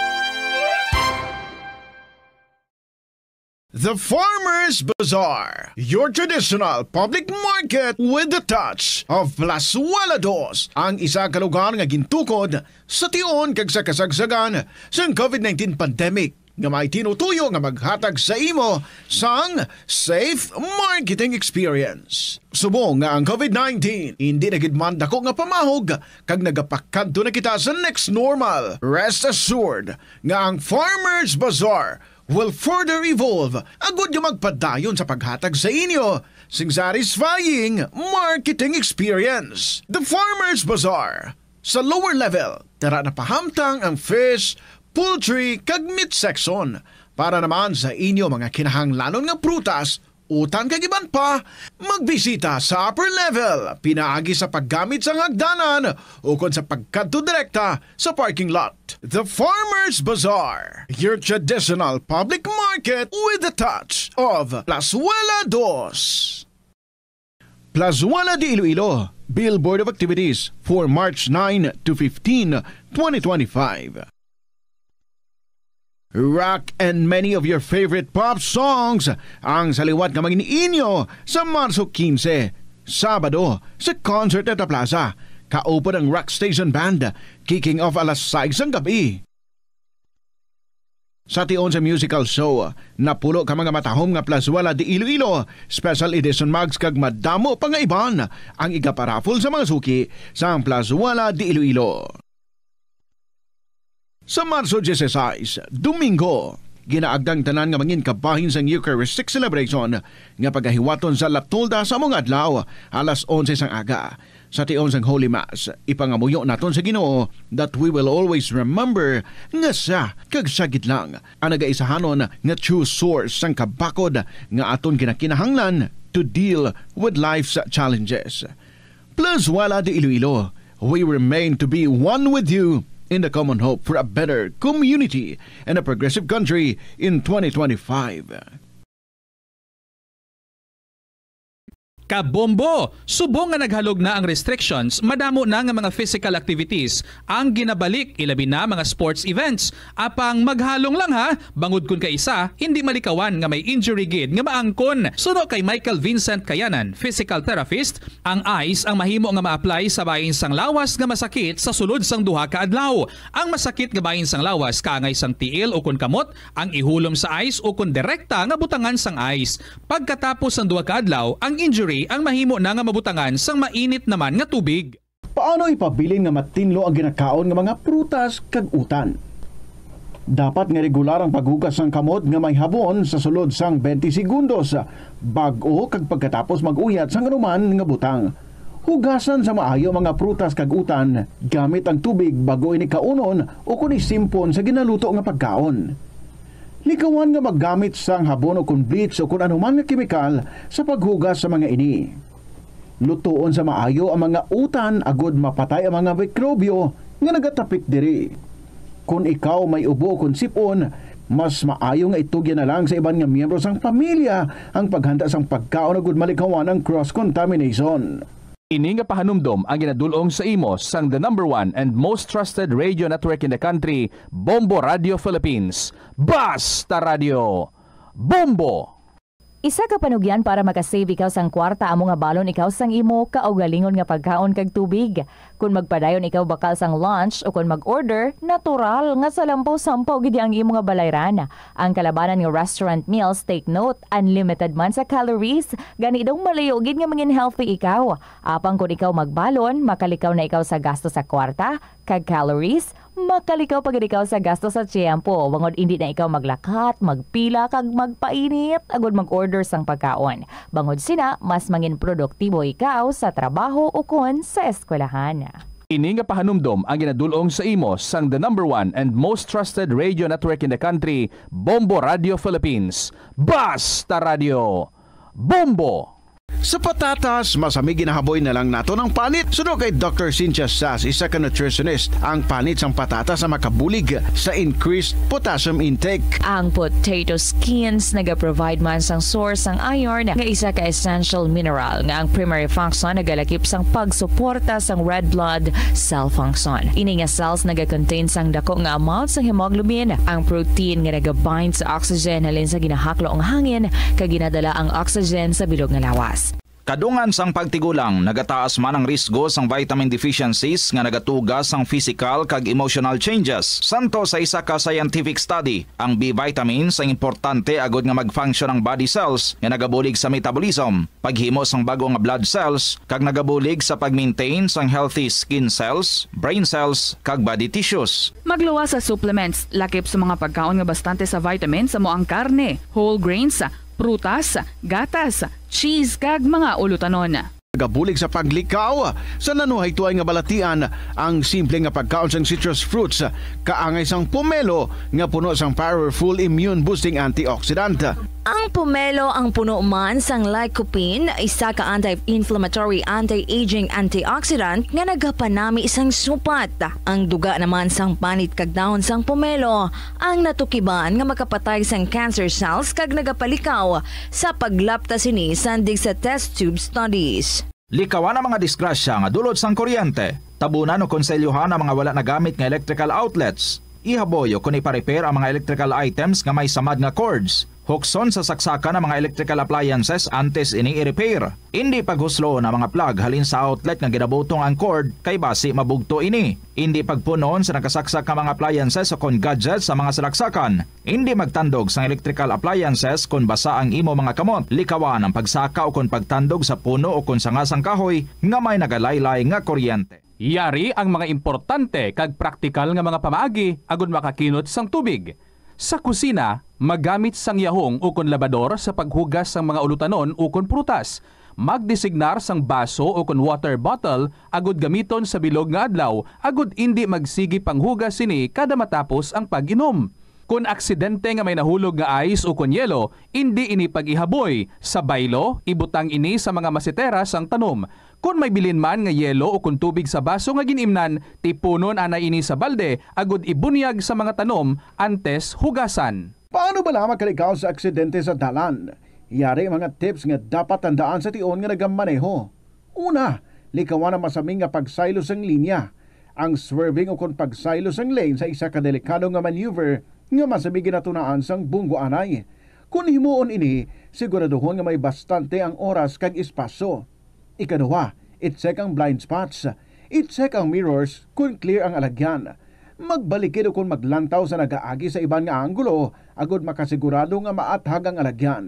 The Farmers Bazaar, your traditional public market with the touch of Plazuela Dos, ang isa ka lugar nga gintukod sa tion kag sa kasagsagan sang COVID nineteen pandemic. nga may tinutuyo nga maghatag sa imo sang safe marketing experience. Subong nga ang COVID nineteen indi na gid man dako nga pamahog kag nagapakadto na kita sa next normal, rest assured nga ang Farmers Bazaar will further evolve agud nga magpadayon sa paghatag sa inyo sing satisfying marketing experience. The Farmers Bazaar, sa lower level, tara na pahamtang ang fish, poultry, kag meat section. Para naman sa inyo mga kinahanglanon nga prutas, utan kag iban pa, magbisita sa upper level pinaagi sa paggamit sang hagdanan ukon sa pagkadto direkta sa parking lot. The Farmers Bazaar, your traditional public market with a touch of Plazuela Dos. Plazuela de Iloilo, Billboard of Activities for March nine to fifteen, twenty twenty-five. Rock and many of your favorite pop songs ang sa liwat nga mangin-inyo sa Marso quince, Sabado, sa Concert at the Plaza. Kaupod ang Rock Station Band, kicking off alas sais sang gabi. Sa tion sa musical show, napulo ka mga matahom nga Plazuela de Iloilo Special Edition mugs kag madamo pa nga iban ang igaparaffle sa mga suki sang Plazuela de Iloilo. Sa Marso dieciséis, Domingo, ginaagda ang tanan nga mangin kabahin sang Eucharistic celebration nga pagahiwaton sa La Tolda sa amo nga adlaw, alas onse sang aga. Sa tion sang Holy Mass, ipangamuyo naton sa Ginoo that we will always remember nga sia kag sia gid lang ang nagaisahanon nga true source sang kabakod nga aton ginakinahanglan to deal with life's challenges. Plazuela de Iloilo, we remain to be one with you in the common hope for a better community and a progressive country in twenty twenty-five. Kabombo! Subong nga naghalog na ang restrictions, madamo na nga mga physical activities ang ginabalik, ilabi na mga sports events. Apang maghalong lang ha, bangod kun kaisa, hindi malikawan nga may injury gid nga maangkon. Suno kay Michael Vincent Kayanan, physical therapist, ang ice ang mahimo nga ma-apply sa bahin sang lawas nga masakit sa sulod sang duha ka adlaw. Ang masakit nga bahin sang lawas kaangay sang tiil ukon kamot ang ihulom sa ice ukon direkta nga butangan sang ice. Pagkatapos sang duha ka adlaw, ang injury ang mahimo na nga mabutangan sang mainit naman nga tubig. Paano ipabilin nga matinlo ang ginakaon nga mga prutas kag utan? Dapat nga regular ang paghugas sang kamot nga may habon sa sulod sang twenty segundos bag-o kag pagkatapos mag-uyat sang anuman nga butang. Hugasan sa maayo ang mga prutas kag utan gamit ang tubig bag-o ini kaunon ukon isimpon sa ginaluto nga pagkaon. Likawan nga maggamit sang habon ukon bleach ukon anuman nga kemikal sa paghugas sa mga ini. Lutoon sa maayo ang mga utan agud mapatay ang mga mikrobyo nga nagatapik diri. Kon ikaw may ubo ukon sip-on, mas maayo nga itugyan na lang sa iban nga miyembro sang pamilya ang paghanda sang pagkaon agud malikawan ang cross contamination. Ini nga pahanumdom ang ginadul-ong sa imo sang the number one and most trusted radio network in the country, Bombo Radio Philippines. Basta Radio! Bombo! Isa ka panugyan para makasave ikaw sang kwarta amo nga balon ikaw sang imo kaugalingon nga pagkaon kag tubig. Kon magpadayon ikaw bakal sang lunch o kon mag-order, natural nga salampaw-sampaw gid ang imo nga balayran. Ang kalabanan nga restaurant meals, take note, unlimited man sa calories, gani daw malayo gid nga mangin healthy ikaw. Apang kon ikaw magbalon, makalikaw na ikaw sa gasto sa kwarta kag calories, makalikaw pa gid ikaw sa gasto sa tiyempo, bangod indi na ikaw maglakat, magpila, kag magpainit agud mag-order sang pagkaon. Bangod sina, mas mangin produktibo ikaw sa trabaho ukon sa eskwelahan. Ini nga pahanumdom ang ginadul-ong sa imo sang the number one and most trusted radio network in the country, Bombo Radio Philippines. Basta Radio! Bombo! Sa patatas, masami ginahaboy na lang naton ang panit. Suno kay Doctor Cynthia Sass, isa ka nutritionist, ang panit sang patatas ang makabulig sa increased potassium intake. Ang potato skins nagaprovide man sang source sang iron, nga isa ka essential mineral nga ang primary function nagalakip sang pagsuporta sang red blood cell function. Ini nga cells nagakontain sang dako nga amount sang hemoglobin, ang protein nga nagabind sa oxygen halin sa ginahaklo nga hangin, kag ginadala ang oxygen sa bilog nga lawas. Kadungan sang pagtigulang, nagataas man ang risgo sang vitamin deficiencies nga nagatuga sang physical kag emotional changes. Santo sa isa ka scientific study, ang B vitamins ang importante agud nga mag-function ang body cells nga nagabulig sa metabolism, paghimo sang bag-o nga blood cells, kag nagabulig sa pag-maintain sang healthy skin cells, brain cells, kag body tissues. Magluwas sa supplements, lakip sa mga pagkaon nga bastante sa vitamins amo ang karne, whole grains, prutas, gatas, cheese, kag mga ulutanon. Nagabulig sa paglikaw sa nanuhaytoy nga balatian ang simple nga pagkaon sang citrus fruits, kaangay sang pomelo nga puno sang powerful immune-boosting antioxidant. Ang pomelo ang puno man sang lycopene, isa ka anti-inflammatory, anti-aging antioxidant nga nagapanami sang supat. Ang duga naman sang panit kag dahon sang pomelo ang natukiban nga makapatay sang cancer cells kag nagapalikaw sa paglapta sini sandig sa test tube studies. Likawan ang mga disgrasya nga dulot sang kuryente. Tabunan o konselyohan ang mga wala nagamit nga electrical outlets. Ihaboy o kon ipa-repair ang mga electrical items nga may samad nga cords. Hukson sa saksakan ang mga electrical appliances antes ini i-repair. Indi paghusloon ang mga plug halin sa outlet nga ginabutong ang cord, kay basi mabugto ini. Indi pagpunon sa nakasaksak nga mga appliances o kon gadgets sa mga salaksakan. Indi magtandog sang electrical appliances kon basa ang imo mga kamot. Likawan ang pagsaka o kon pagtandog sa puno o kon sanga sang kahoy nga may nagalaylay nga kuryente. Yari ang mga importante kag praktikal nga mga pamaagi agud makakinot sang tubig. Sa kusina, magamit sang yahong ukon labador sa paghugas sang mga ulutanon ukon prutas. Magdesignar sang baso ukon water bottle agud gamiton sa bilog nga adlaw agud indi magsigi panghugas sini kada matapos ang pag-inom. Kon aksidente nga may nahulog nga ice ukon yelo, indi ini pag-ihaboy. Sa baylo, ibutang ini sa mga masetera sang tanom. Kon may bilin man nga yelo ukon tubig sa baso nga gin-imnan, tipunon anay ini sa balde agud ibunyag sa mga tanom antes hugasan. Paano bala makalikaw sa aksidente sa dalan? Yari ang mga tips nga dapat tandaan sa tion nga nagamaneho. Una, likawan ang masaming nga pagsaylo sang linya. Ang swerving ukon pagsaylo sang lane sa isa ka delikado nga maneuver nga masamig ginatunaan sang bunggo anay. Kon himuon ini, siguraduhon nga may bastante ang oras kag espasyo. Ikaduha, i-check ang blind spots. I-check ang mirrors kon clear ang alagyan. Magbalikid ukon maglantaw sa nagaagi sa iban nga anggulo agud makasigurado nga maathag ang alagyan.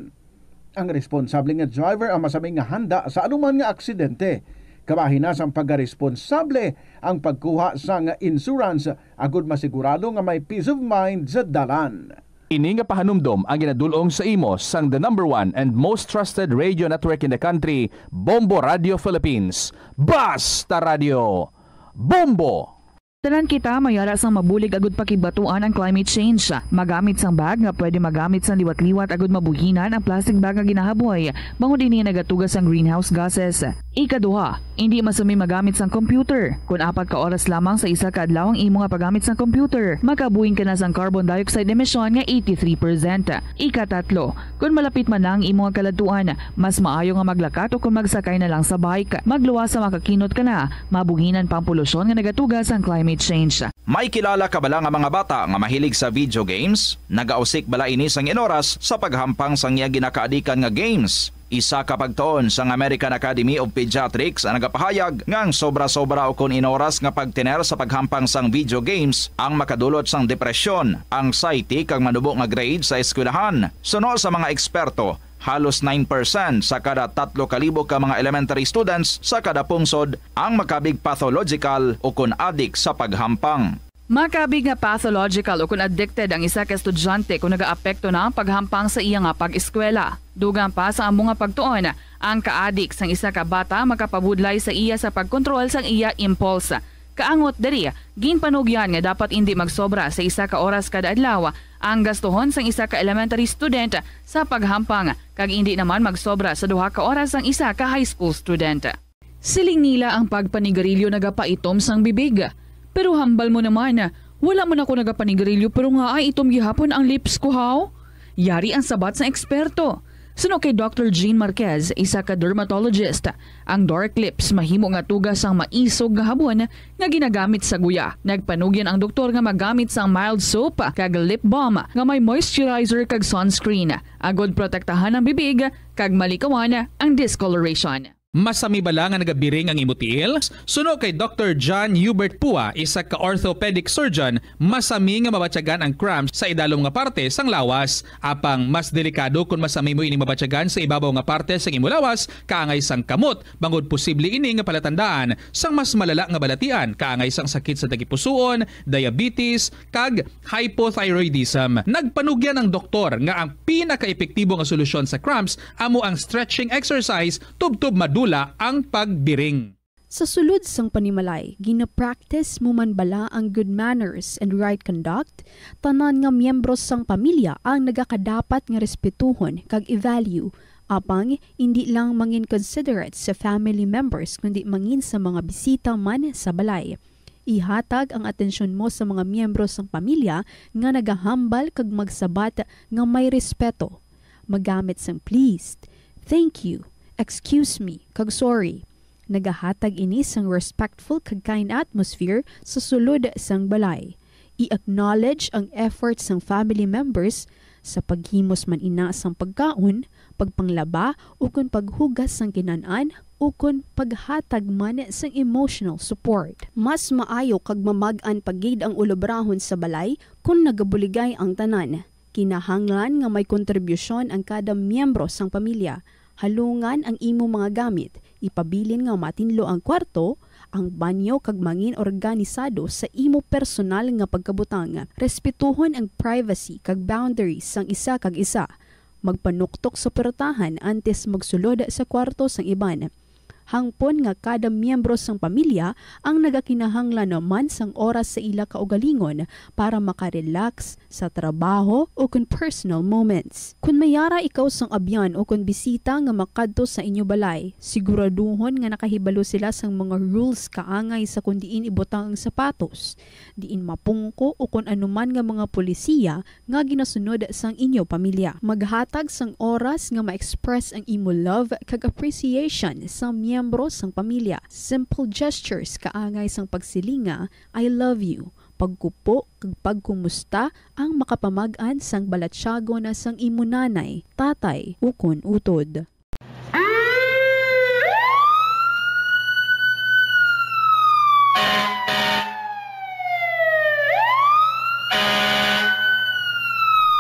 Ang responsable nga driver ang masaming nga handa sa anuman nga aksidente. Kabahin na sang pagkaresponsable ang pagkuha sang insurance agud masigurado nga may peace of mind sa dalan. Ini nga pahanumdom ang ginadul-ong sa imo sang the number one and most trusted radio network in the country, Bombo Radio Philippines. Basta Radio, Bombo! Tanan kita may ara sang mabulig agud pakigbatuan ang climate change. Magamit sang bag nga pwede magamit sang liwat-liwat agud mabuhinan ang plastic bag nga ginahaboy, bangod ini nagatuga sang greenhouse gases. Ikaduha, indi masumi magamit sang computer kon apat ka oras lamang sa isa ka adlaw ang imo nga paggamit sang computer. Makabuhin ka na sang carbon dioxide emission nga eighty-three percent. Ikatatlo, kon malapit man na ang imo nga kaladtuan, mas maayo nga maglakat o kon magsakay na lang sa bike. Magluwas sa makakinot ka na, mabuhinan pa ang polusyon nga nagatuga sang climate change. May kilala ka bala nga mga bata nga mahilig sa video games? Nagausik bala ini sang inoras sa paghampang sang iya ginakaadikan nga games? Isa ka pagtuon sang American Academy of Pediatrics ang nagapahayag nga ang sobra-sobra ukon inoras nga pagtener sa paghampang sang video games ang makadulot sang depresyon, anxiety, kag manubo nga grade sa eskwelahan. Suno sa mga eksperto, halos nine percent sa kada tatlo ka libo ka mga elementary students sa kada pungsod ang makabig pathological ukon adik sa paghampang. Makabig nga pathological ukon addicted ang isa ka estudyante kon nagaapekto na ang paghampang sa iya nga pag-eskwela. Dugang pa sa amo nga pagtuon, ang kaadik sang isa ka bata makapabudlay sa iya sa pagkontrol sang iya impulse. Kaangot diri, ginpanugyan nga dapat indi magsobra sa isa ka oras kada adlaw ang gastuhon sang isa ka elementary student sa paghampang, kag indi naman magsobra sa duha ka oras ang isa ka high school student. Siling nila ang pagpanigarilyo nagapaitom sang bibig. Pero hambal mo naman, wala man ako nagapanigarilyo pero ngaa itom gihapon ang lips ko, haw? Yari ang sabat sang eksperto. Suno kay Doctor Jean Marquez, isa ka dermatologist, ang dark lips mahimo nga tuga sang maisog nga habon nga ginagamit sa guya. Nagpanugyan ang doktor nga magamit sang mild soap kag lip balm nga may moisturizer kag sunscreen, agod protektahan ang bibig kag malikawan ang discoloration. Masami bala nga nagabiring ang imo tiil? Suno kay Doctor John Hubert Pua, isa ka orthopedic surgeon, masami nga mabatyagan ang cramps sa idalom nga parte sang lawas. Apang mas delikado kon masami mo ini mabatyagan sa ibabaw nga parte sang imo lawas, kaangay sang kamot, bangod posible ini nga palatandaan sang mas malala nga balatian, kaangay sang sakit sa tagipusoon, diabetes, kag hypothyroidism. Nagpanugyan ang doktor nga ang pinakaepektibo nga solusyon sa cramps amo ang stretching exercise tubtob madula ang pagbiring. Sa sulod sang panimalay, gina-practice mo man bala ang good manners and right conduct? Tanan nga miyembro sang pamilya ang nagakadapat nga respetuhon kag i-value. Apang, indi lang mangin considerate sa family members, kundi mangin sa mga bisita man sa balay. Ihatag ang atensyon mo sa mga miyembro sang pamilya nga nagahambal kag magsabat nga may respeto. Magamit sang please, thank you, excuse me, kag sorry. Nagahatag ini sang respectful kag kind atmosphere sa sulod sang balay. I-acknowledge ang effort sang family members sa paghimos man ina sang pagkaon, pagpanglaba, ukon paghugas sang kinan-an, ukon paghatag man sang emotional support. Mas maayo kag mamag-an pa gid ang ulobrahon sa balay kon nagabuligay ang tanan. Kinahanglan nga may kontribusyon ang kada miyembro sang pamilya. Halungan ang imo mga gamit, ipabilin nga matinlo ang kwarto, ang banyo, kag mangin organisado sa imo personal nga pagkabutang. Respetuhon ang privacy kag boundaries sang isa kag isa. Magpanuktok sa puwertahan antes magsulod sa kwarto sang iban. Hangpon nga kada miyembro sang pamilya ang nagakinahanglan man sang oras sa ila kaugalingon para makarelax sa trabaho o kon personal moments. Kon may yara ikaw sang abyan o kon bisita nga makadto sa inyo balay, siguraduhon nga nakahibalo sila sang mga rules kaangay sa kon diin ibutang ang sapatos, diin mapungko o kon anuman nga mga polisiya nga ginasunod sang inyo pamilya. Maghatag sang oras nga ma-express ang imo love kag appreciation sa miyembro sang pamilya. Simple gestures kaangay sang pagsiling nga, "I love you," pagkupo kag pagkumusta ang makapamag-an sang balatyagon sang imo nanay, tatay, ukon utod.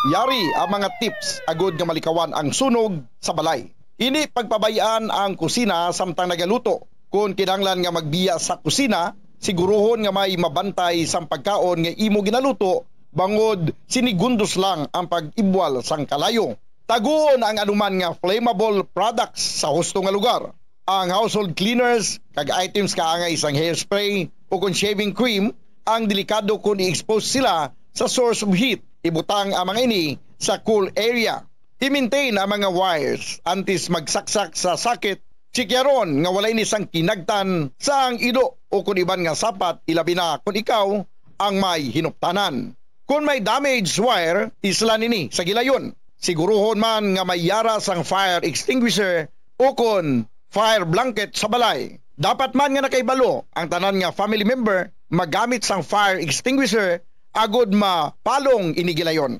Yari ang mga tips agud nga malikawan ang sunog sa balay. Indi pagpabay-an ang kusina samtang nagaluto. Kon kinahanglan nga magbiya sa kusina, siguruhon nga may mabantay sang pagkaon nga imo ginaluto, bangod sinigundos lang ang pag-ibwal sang kalayo. Taguon ang anuman nga flammable products sa husto nga lugar. Ang household cleaners kag items kaangay sang hairspray o kon shaving cream ang delikado kon i-expose sila sa source of heat. Ibutang ang mga ini sa cool area. I-maintain ang mga wires antes magsaksak sa socket. Tsikyaron nga wala ini sang kinagtan sang ido o kon iban nga sapat, ilabi na kon ikaw ang may hinuptanan. Kon may damaged wire, islan ini sa gilayon. Siguruhon man nga may yara sang fire extinguisher o kon fire blanket sa balay. Dapat man nga nakahibalo ang tanan nga family member magamit sang fire extinguisher agud mapalong ini gilayon.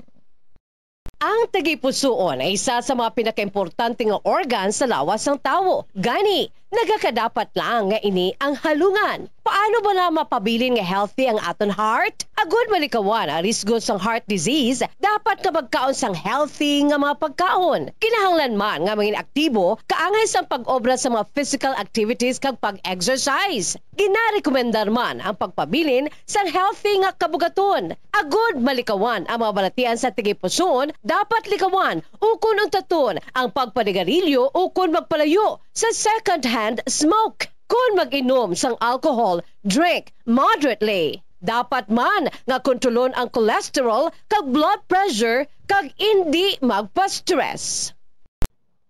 Ang tagipusoon ay isa sa mga pinakaimportante nga organ sa lawas sang tawo. Gani, nagakadapat lang nga ini ang halungan. Paano bala mapabilin nga healthy ang aton heart? Agud malikawan ang risgo sang heart disease, dapat nga magkaon sang healthy nga mga pagkaon. Kinahanglan man nga mangin aktibo kaangay sang pag-obra sa mga physical activities kag pag-exercise. Ginarekomendar man ang pagpabilin sang healthy nga kabugaton. Agud malikawan ang mga balatian sa tagipusoon, dapat likawan ukon untaton ang pagpanigarilyo ukon magpalayo sa second-hand smoke. Kon mag-inom sang alcohol, drink moderately. Dapat man nga kontrolon ang cholesterol kag blood pressure kag indi magpa-stress.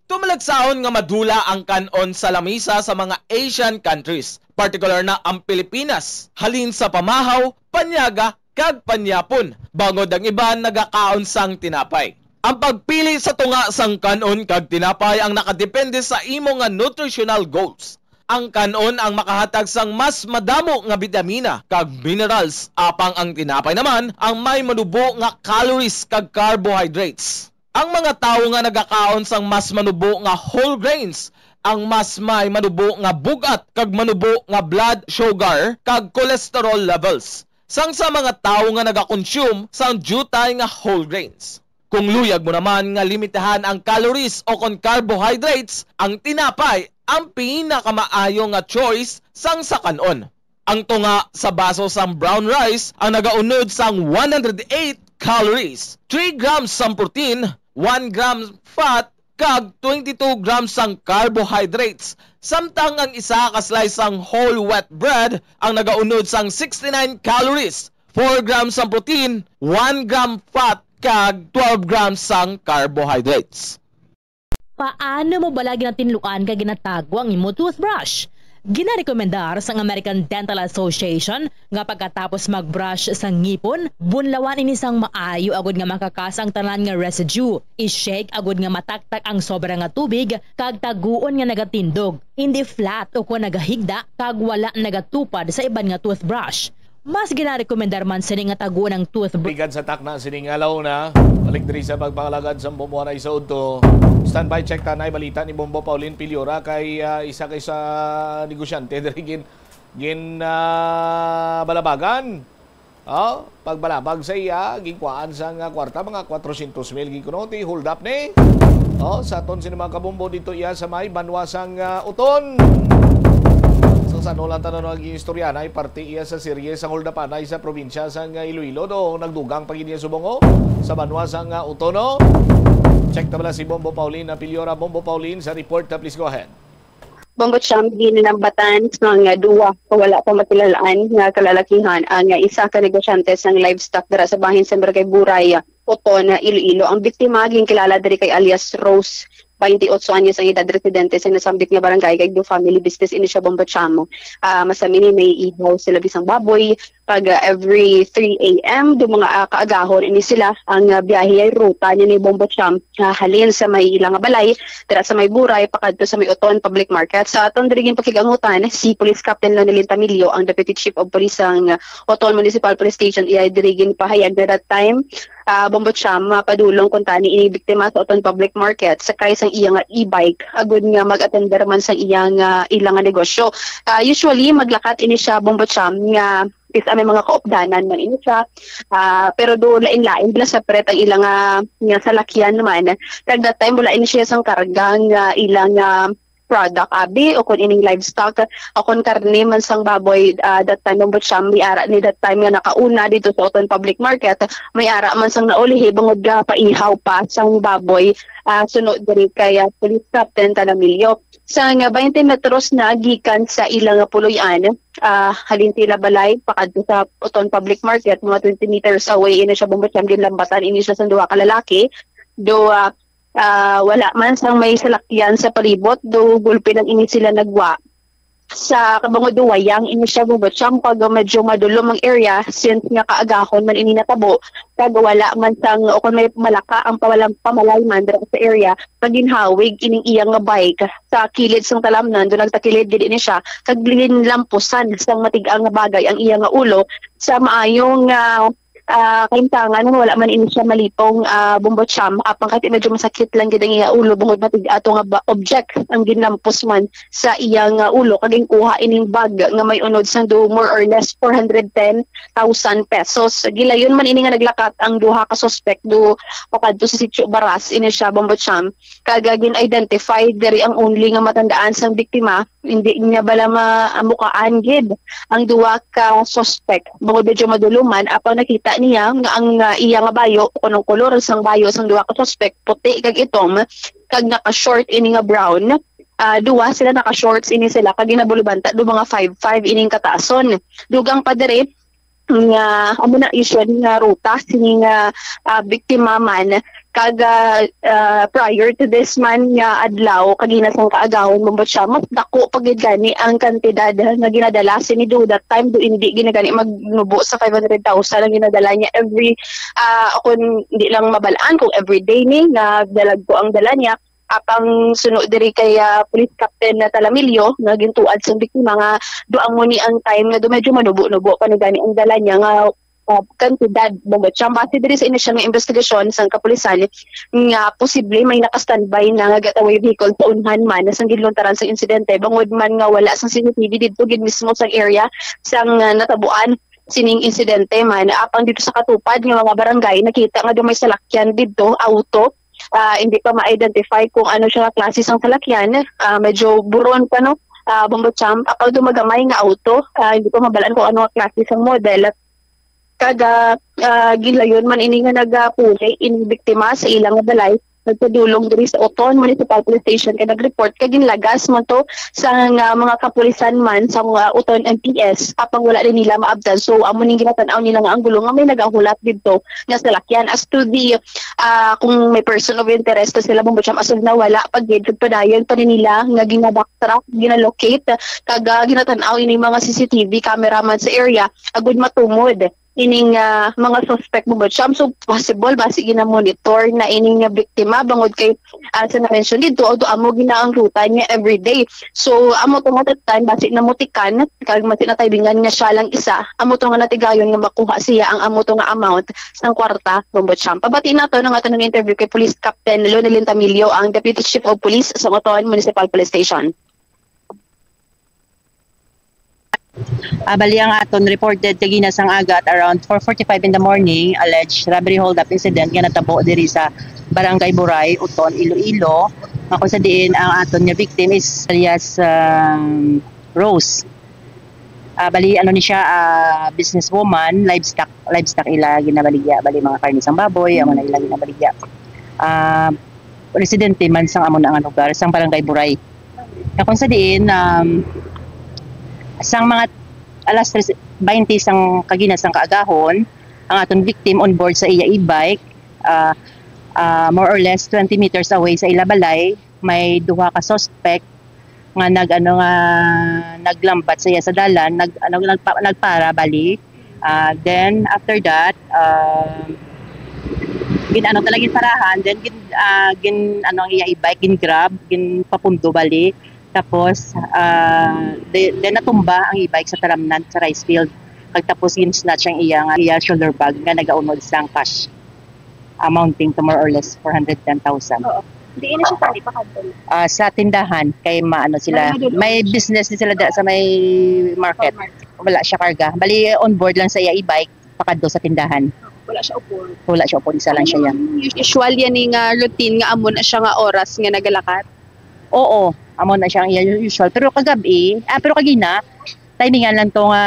Tumalagsahon nga madula ang kan-on sa lamisa sa mga Asian countries, partikular na ang Pilipinas, halin sa pamahaw, panyaga, kag panyapon, bangod ang iban nagakaon sang tinapay. Ang pagpili sa tunga sang kan-on kag tinapay ang nakadepende sa imo nga nutritional goals. Ang kan-on ang makahatag sang mas madamo nga bitamina kag minerals, apang ang tinapay naman ang may manubo nga calories kag carbohydrates. Ang mga tawo nga nagakaon sang mas manubo nga whole grains ang mas may manubo nga bug-at kag manubo nga blood sugar kag cholesterol levels sang sa mga tawo nga nagakonsume sang diutay nga whole grains. Kung luyag mo naman nga limitahan ang calories o kon carbohydrates, ang tinapay ang pinakamaayo nga choice sang sa kan-on. Ang tunga sa baso sang brown rice ang nagaunod sang one hundred eight calories, three grams sang protein, one gram fat, kag twenty-two grams sang carbohydrates, samtang ang isa ka slice sang whole wheat bread ang nagaunod sang sixty-nine calories, four grams sang protein, one gram fat, kag twelve grams sang carbohydrates. Paano mo bala ginatinluan kag ginatago ang imo toothbrush? Ginarekomendar sang American Dental Association nga pagkatapos mag-brush sa ngipon, bunlawan ini sang maayo agud nga makakas ang tanan nga residue. I-shake agud nga mataktak ang sobra nga tubig kag taguon nga nagatindog, indi flat o kon nagahigda kag wala nagatupad sa iban nga toothbrush. Mas ginarekomendar man sini nga taguon ang toothbrush. Bigan sa takna sining alaw na. Balik diri sa pagpangalagad sa Bombo Anay sa udto. Standby check ta, nay balita ni Bombo Pauline Piliora kay ah, isa kay sa negosyante diri gin gin ah, balabagan. Oh, pagbalabag sa iya, ginkuhaan sang ah, kwarta mga kwatrosyentos mil gikuno ti hold up ni. Oh, sa aton sini mga kabombo dito iya sa may banwa sang ah, Uton. So sa ano lang tanan ang istorya na parte iya sa serye sang hold up anay sa probinsya sang ah, Iloilo do nagdugang pa gid iya subong oh, sa banwa sang ah, Uton. Oh. Check ta bala si Bombo Pauline Apiliora. Bombo Pauline sa report ta, please go ahead. Bombo Cham, ginlambatan sang duwa ka wala pa makilal-an nga kalalakihan ang isa ka negosyante sang livestock dira sa bahin sa Barangay Buray, Oton, Iloilo. Ang biktima ginkilala diri kay alias Rose, twenty-eight anyos ang edad, residente sa nasambit nga barangay, kay do family business ini siya, Bombo Cham. Ah, masami ni may ihaw sila bisang baboy, pag ah, every three a.m. do mga ah, kaagahon ini sila. Ang ah, biyahe ay ruta niya ni Bombo Cham, ah, halin sa may ila nga balay dira sa may Buray pakadto sa may Oton Public Market. Sa aton diri ginpakigangutan si Police Captain Lonelyn Tamilio, ang Deputy Chief of Police sang Oton Municipal Police Station. Iya diri ginpahayag na that time, ah, Bombo Cham, mapadulong kuntani ini biktima sa Oton Public Market sakay sang iya nga e-bike agud nga mag-atender man sang iya nga ila nga negosyo. Ah, usually maglakat ini siya, Bombo Cham, nga is may mga kaupdanan man ini siya. Ah, pero do lain-lain bala sa pret ang ila nga, nga salakyan man. Kag that time wala ini siya sang karga nga ila nga product abi o kon ining livestock o kon karne man sang baboy. Ah, that time, Bombo Cham, may ara ni that time nga nakauna dito sa Oton Public Market, may ara man sang naulihi bangod nga paihaw pa sang baboy, ah, suno diri kay ah, Police Captain Tanamilio. Sang ah, twenty metros na gikan sa ila nga puloy-an, ah, halin sa ila balay pakadto sa Oton Public Market, mga twenty meters away ini siya, Bombo Cham, ginlambatan ini siya sang duha ka lalaki. Do ah, ah, wala man sang may salakyan sa palibot, do gulpi lang ini sila nagwa. Sa kabangod do wayang ini siya, Bombo Cham, kag medyo madulom ang area since nga kaagahon man ini natabo, kag wala man sang o kon may malaka ang pawalang pamalayman dira sa area, kag ginhawig ining iya nga bike sa kilid sang talamnan. Do nagtakilid gid ini siya kag ginlampusan sang matig-a nga bagay ang iya nga ulo. Sa maayong ah, ah, kahimtangan nga wala man ini siya malipong, ah, Bombo Cham, apang kay medyo masakit lang gid ang iya ulo bangod matig-a to nga ba- object ang ginlampos man sa iya nga ulo, kag ginkuha ining bag nga may unod sang do more or less four hundred ten thousand pesos. Gilayon man ini nga naglakat ang duha ka suspek do pakadto sa Sitio Baras ini siya, Bombo Cham, kag ah, gin-identify diri ang only nga matandaan sang biktima. Hindi niya bala mamukaan gid ang duha ka suspek. Bangod medyo madulom man, apang nakita niya nga ang ah, iya nga bayo, kunong kolor sang bayo sang duha ka suspek, puti kag itom, kag naka-short ini nga brown. Ah, duha sila naka-shorts ini sila, kag ginabulubanta do mga five five ining kataason. Dugang pa diri, nga amo na usual nga ruta sini nga, ah, biktima man. Kag, ah, ah, prior to this man nga adlaw, kagina sang kaagahon, Bombo Cham, mas dako pa gid gani ang kantidad nga ginadala sini do that time, do hindi gina gani magnubo sa five hundred thousand ang ginadala niya every, ah, kung di lang mabalaan kung everyday ni nga dalagko ang dala niya. Apang suno diri kay, ah, Police Captain na Talamillo nga gintuad sang biktima nga do amo ni ang time nga do medyo manubo-nubo pa ni gani ang dala niya nga, ah, kantidad, Bombo Cham. Base diri sa inisyal nga investigasyon sang kapulisan nga posible may naka-standby na nga getaway vehicle sa unhan man sang ginluntaran sang insidente, bangod man nga wala sang C C T V didto gid mismo sang area sang, ah, natabuan sining insidente man. Apang dito sa katupad nga mga barangay, nakita nga do may salakyan didto, auto, ah, hindi pa ma-identify kung ano siya nga klase sang salakyan. Ah, medyo buron pa, no? Ah, Bombo Cham, apang do magamay nga auto, ah, hindi pa mabalaan kung ano nga klase sang model. Kag, ah, ah, ginlayon man ini nga nagapuli ining biktima sa ilang balay, nagpadulong diri sa Oton Municipal Police Station kay nag-report kag ginlagas man to sa nga mga kapulisan man sa mga Oton M P S, apang wala din nila maabtan. So, amo ning ginatan-aw nila nga ang gulo nga may nagahulat didto nga salakyan. As to the, ah, kung may person of interest to sila, Bombo Cham, as of now, wala pa gid. Kag padayon pa ni nila nga gina-backtrack, gina-locate, kag, ah, ginatan-aw ini mga C C T V camera man sa area agud matumod ining, ah, mga suspect, Bombo Cham. So, possible, basi gina-monitor na ining, ah, biktima, bangod kay, ah, sa na-mention dito, although amo gina ang ruta niya everyday. So, amo to nga that time, basi namutikan, kag basi nataybingan nga siya lang isa, amo to nga natigayon nga makuha siya ang amo to nga amount sang kwarta, Bombo Cham. Pabati nato na nga tanong interview kay Police Captain Lonelyn Tamilio, ang Deputy Chief of Police sa Oton Municipal Police Station. Ah, bali ang aton reported kagina sang aga at around four forty-five in the morning, alleged robbery hold-up incident nga natabo diri sa Barangay Buray, Oton, Iloilo, nga kung sa diin ang aton nga victim is alias, um, Rose. Ah, bali, ano ni siya, ah, businesswoman, livestock, livestock ila ginabaligya, bali mga karne sang baboy, amo na ila ginabaligya. Ah, residente man sang amo na nga lugar, sang Barangay Buray. Na kung sa diin, um, sang mga alas tres twenty sang kagina sang kaagahon, ang aton victim on board sa iya e-bike, ah, ah, more or less twenty meters away sa ila balay, may duha ka suspect nga nag-, ano, nga naglambat sa iya sa dalan, nag-, ano, nagpa-, nagpara bali. Ah, then after that, ah, gin-, ano talaga, ginparahan, then gin-, ah, gin-, ano, ang iya e-bike, gin-grab, ginpapundo bali. Tapos, ah, de-, then natumba ang e-bike sa talamnan sa rice field. Kag tapos gin-snatch ang iya nga, iya shoulder bag nga nagaunod sang cash amounting to more or less four hundred ten thousand. Oo. Diin na siya tani pakadto? Ah, sa tindahan, kay maano sila, may business ni sila da sa may market. Wala siya karga. Bali, on board lang sa iya e-bike, pakadto sa tindahan. Wala siya upod. Wala siya upod, isa lang siya yan. Usual yan ni nga routine nga amo na siya nga oras nga nagalakat? Oo, amo na siya ang iya usual. Pero kagabi, ah, pero kagina, timingan lang to nga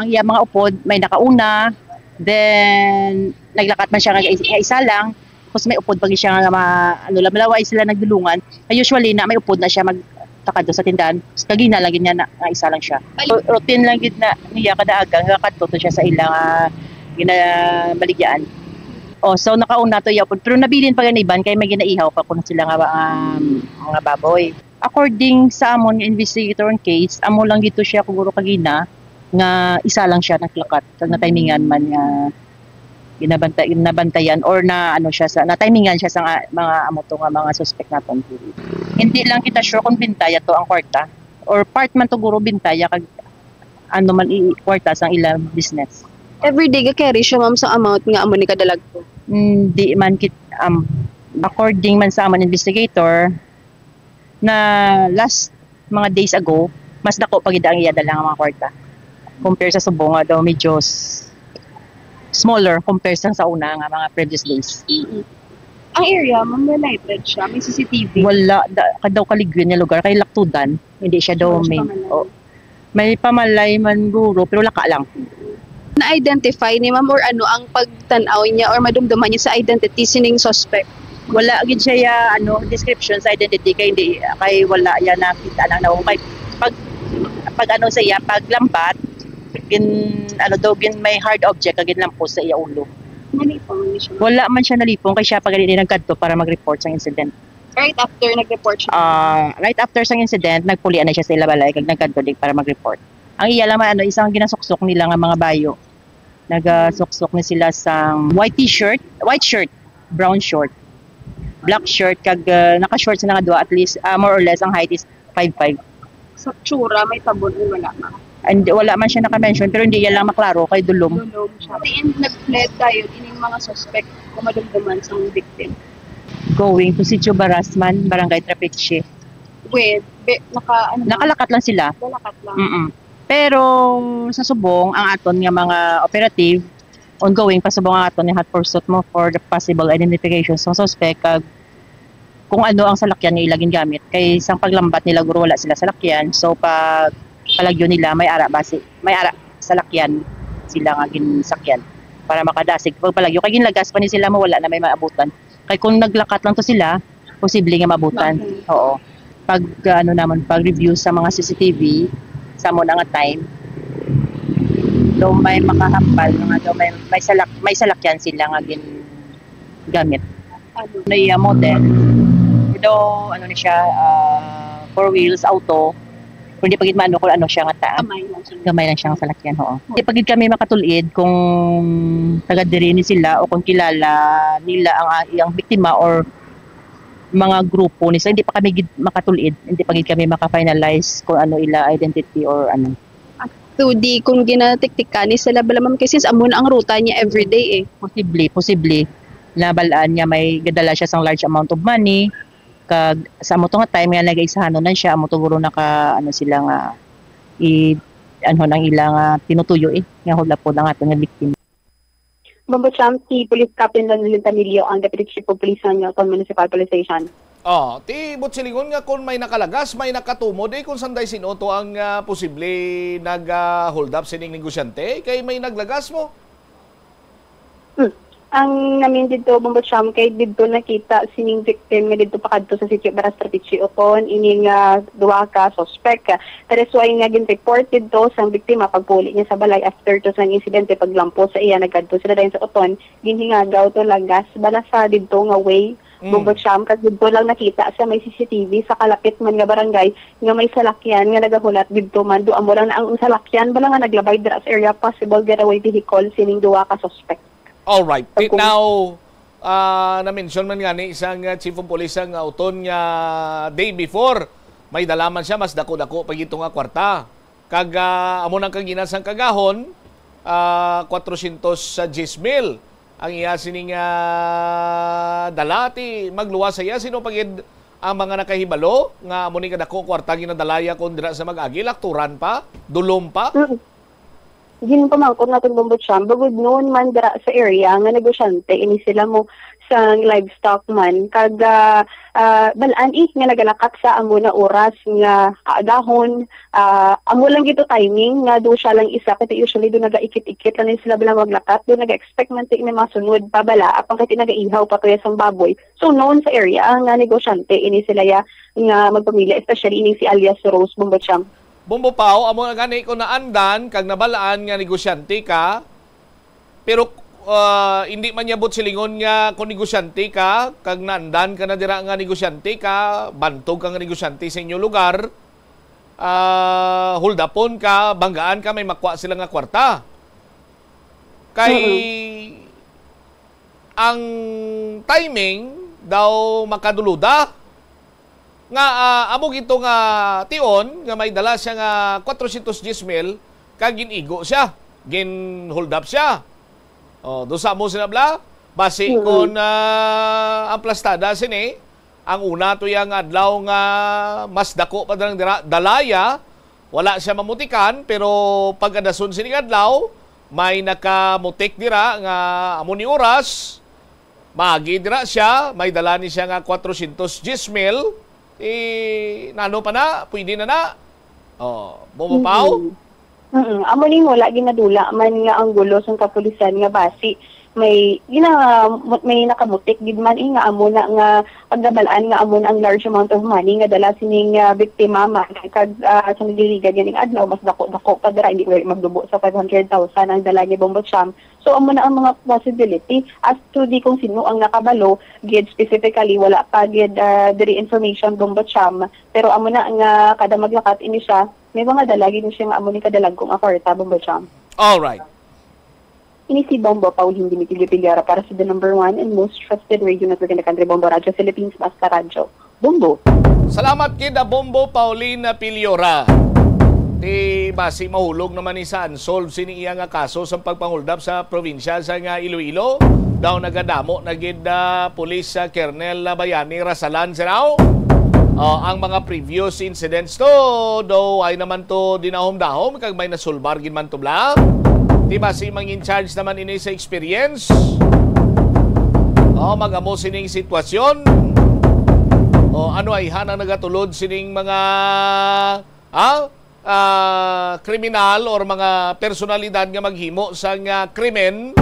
ang iya mga upod, may nakauna, then naglakat man siya nga, nga isa lang, tapos may upod pa gid siya nga ma-, ano lang, malaway sila nagdulungan. Kay usually na may upod na siya magtakad sa tindahan. Kagina lang gid niya na, nga isa lang siya. Ru-, routine lang gid na niya kada aga nga kadto to siya sa ila nga ginabaligyaan. Oh, so nakauna to iya upod, pero nabilin pa gani iban kay may ginaihaw pa kuno sila nga, um, mga baboy. According sa amon nga investigator on case, amo lang gito siya kuguro kagina nga isa lang siya naglakat kag natimingan man nga ginabantay, nabantayan or na ano siya sa, natimingan siya sa nga, mga amo to nga mga suspect naton. Hindi lang kita sure kung bintaya to ang kwarta or part man to guro bintaya kag ano man i-, kwarta sang ilang business. Everyday ga carry siya, ma'am, sa amount nga amo ni kadalagko? Hindi man kit, um, according man sa amon investigator, na last mga days ago, mas dako pa gid ang iya dala nga mga kwarta. Compare sa subong nga daw medyo s-, smaller compare sa, sa una nga mga previous days. Mm-mm. Ang area, ma'am, may lighted siya, may C C T V? Wala, da, ka daw kaligwin nga lugar, kay Laktudan, hindi siya daw main. Wala siya pamalay. Oh. May pamalay man guro, pero laka lang. Na-identify ni ma'am or ano ang pagtan-aw niya or madumduman niya sa identity sining suspect? Wala gid siya ya, ano, description sa identity kay hindi, kay wala ya nakita lang na kay pag, pag ano sa iya, pag lambat, Gin, ano daw, gin may hard object nga ginlampos sa iya ulo. Nalipong ni siya. Wala man siya nalipong kay siya pa gani nagkadto para mag-report sa incident. Right after nag-report siya. Ah, right after sang incident, nagpulian na siya sa ila balay kag nagkadto din para mag-report. Ang iya lang man, ano, isang ginasuksok nila nga mga bayo. Nagasuksok ni sila sang white t-shirt, white shirt, brown short, black shirt, kag ah, naka-shorts na nga duha, at least ah, more or less ang height is five five. Sa tsura, may tabon o wala na. And wala man siya naka-mention, pero hindi yan lang maklaro kay dulom. Dulom siya. Diin nag-fled tayo ining mga suspect kung madumduman sa mga victim. Going to Sitio Barasman, Barangay Trapiche. With, be, naka, ano, Nakalakat lang sila. Nalakat lang. Mm-mm. Pero sa subong, ang aton nga mga operative, ongoing pa subong ang aton nga hot pursuit mo for the possible identification sa suspect kag kung ano ang salakyan nga ila gingamit. Kay sang paglambat nila, guro, wala sila salakyan. So pag palagyo nila, may ara basi, may ara salakyan sila nga ginsakyan para makadasig pag palagyo. Kay ginlagas pa ni sila, mawala na may maabutan. Kay kung naglakat lang to sila, posible nga maabutan. Maabutan. Oo. Pag ah, ano naman, pag review sa mga C C T V sa mo na nga time, daw may makahambal nga daw may may salak may salakyan sila nga gin gamit. Ano, Na iya model. Daw ano ni siya, ah, four wheels auto. Pero di pa gid maano kung ano siya nga taan. Kamay lang siya. Gamay lang siyang salakyan, oo. Hindi pa gid kami makatul-id kung taga diri ni sila o kung kilala nila ang, ang biktima or mga grupo ni sila. Hindi pa kami gid makatul-id. Hindi pa gid kami maka-finalize kung ano ila identity or ano. So, di kung ginatiktikan ni sila bala, ma'am, kasi amo na ang ruta niya everyday eh. Posible, posible. Nabalaan niya may gadala siya sang large amount of money. Kag sa amo to nga time nga nagaisahanon na siya, amo to guro naka ano sila nga i ano nang ila nga tinutuyo eh, nga hulapon ang aton nga biktima. Bombo Champ, si Police Captain Ronaldin Tamilio, ang Deputy Chief of Police sa Nyoton Municipal Police Station. Oh, ti buot silingon nga kung may nakalagas, may nakatumod eh kung sanday sino to ang ah, posible nag ah, hold up sining negosyante kay may naglagas mo. Hmm. Ang namin dito, Bombo Champ, kay dito nakita sining victim nga dito pakadto sa Sitio Baras Trapiche Oton, ini nga duha ka suspect. That is why nga gin-report dito sang biktima pagpuli niya sa balay after to sang insidente, paglampo sa iya, nagkadto sila dayon sa Oton, ginhingagaw to lagas bala sa dito nga way. Mm. Bombo Champ, kag dito lang nakita sa may C C T V sa kalapit man nga barangay nga may salakyan nga nagahulat dito man. Do amo lang na ang salakyan bala nga naglabay dira sa area, possible getaway vehicle sining duha ka suspect. Alright. Ti- Opo. Now, ah, na-mention man nga ni isang ah, chief of police nga Oton nga day before, may dala man siya, mas dako-dako pa gito nga kwarta. Kag ah, amo nang kagina sang kagahon, ah, kwatrosyentos sa diyes mil ang iya sining ah, dala. Ti magluwas sa iya, sino pa gid ang mga nakahibalo nga amo ni kadako kwarta ginadalaya kon dira sa mag-agi, lakturan pa, dulom pa? Mm. Ginpamangkot natin, Bombo Champ, bugod noon man dira sa area nga negosyante ini sila mo sa livestock man, kag ah, ah, balaan eh nga nagalakat sa amo na oras nga kaagahon. Ah, amo lang gito timing nga do siya lang isa, kasi usually do nagaikit-ikit lang ni sila bala maglakat, do naga-expect man ti may mga sunod pa bala, apang kay ti nagaihaw pa to ya sang baboy. So noon sa area nga negosyante ini sila ya nga magpamilya, especially ining si alias Rose, Bombo Champ. Bombo Pao, amo na gani kung naandan kag nabalaan nga negosyante ka, pero ah, hindi man niya buot silingon nga kung negosyante ka, kag naandan ka na dira nga negosyante ka, bantog ka nga negosyante sa inyo lugar, ah, huldapon ka, banggaan ka, may makwa sila nga kwarta. Kay ang timing daw makaduluda nga ah, amo gito nga tion nga may dala siya nga kwatrosyentos diyes mil kag gin-igo siya, gin-hold up siya. Oh, do sa mo sila bala, basi Mm. kon ah, ang plastada sini, ang una to yang adlaw nga mas dako pa dang dira, dalaya, wala siya mamutikan, pero pag-adason sining adlaw, may nakamutik dira nga amo ni oras, maagi dira siya, may dala ni siya nga kwatrosyentos diyes mil, eh, nano pa na, pwede na na. Oh, Bombo Pao? Mm-mm. Mm-mm. Amo ning wala ginadula man nga anggulo sang kapulisan nga basi may gina-, may nakamutik gid man, eh, nga amo na nga pagdabal-an nga amo na ang large amount of money nga dala sining, ah, biktima man kag, ah, sa nagligad ganing adlaw, mas dako-dako pa dira, hindi wala magdubo sa five hundred thousand ang dala ni Bombo Cham. So, amo na ang mga possibility. As to di kung sino ang nakabalo gid specifically, wala pa gid, ah, diri information, Bombo Cham. Pero amo na nga kada maglakat ini siya, may mga dala gid siya nga amo ni kadalagko nga kwarta, Bombo Cham. All right. Ini si Bombo Pauline Dimitilio Pilara para sa the number one and most trusted radio network in the country, Bombo Radyo Philippines, Basta Radyo. Bombo. Salamat gid, ah, Bombo Pauline Pilara. Ti basi mahulog naman ni sa unsolved sini iya nga kaso sa pagpanguldap sa probinsya sa nga Iloilo. Daw nagadamo na gid, ah, pulis, ah, Colonel, ah, Bayani Rasalan, sinaw. Oh, ang mga previous incidents to, daw ay naman to dinahom-dahom kag may nasulbar gid man to bla. Ti basi mang in charge naman ini sa experience. Oh, magamo sining sitwasyon. Oh, ano ay hanang nagatulod sining mga, ah, ah, kriminal or mga personalidad nga maghimo sang, ah, krimen,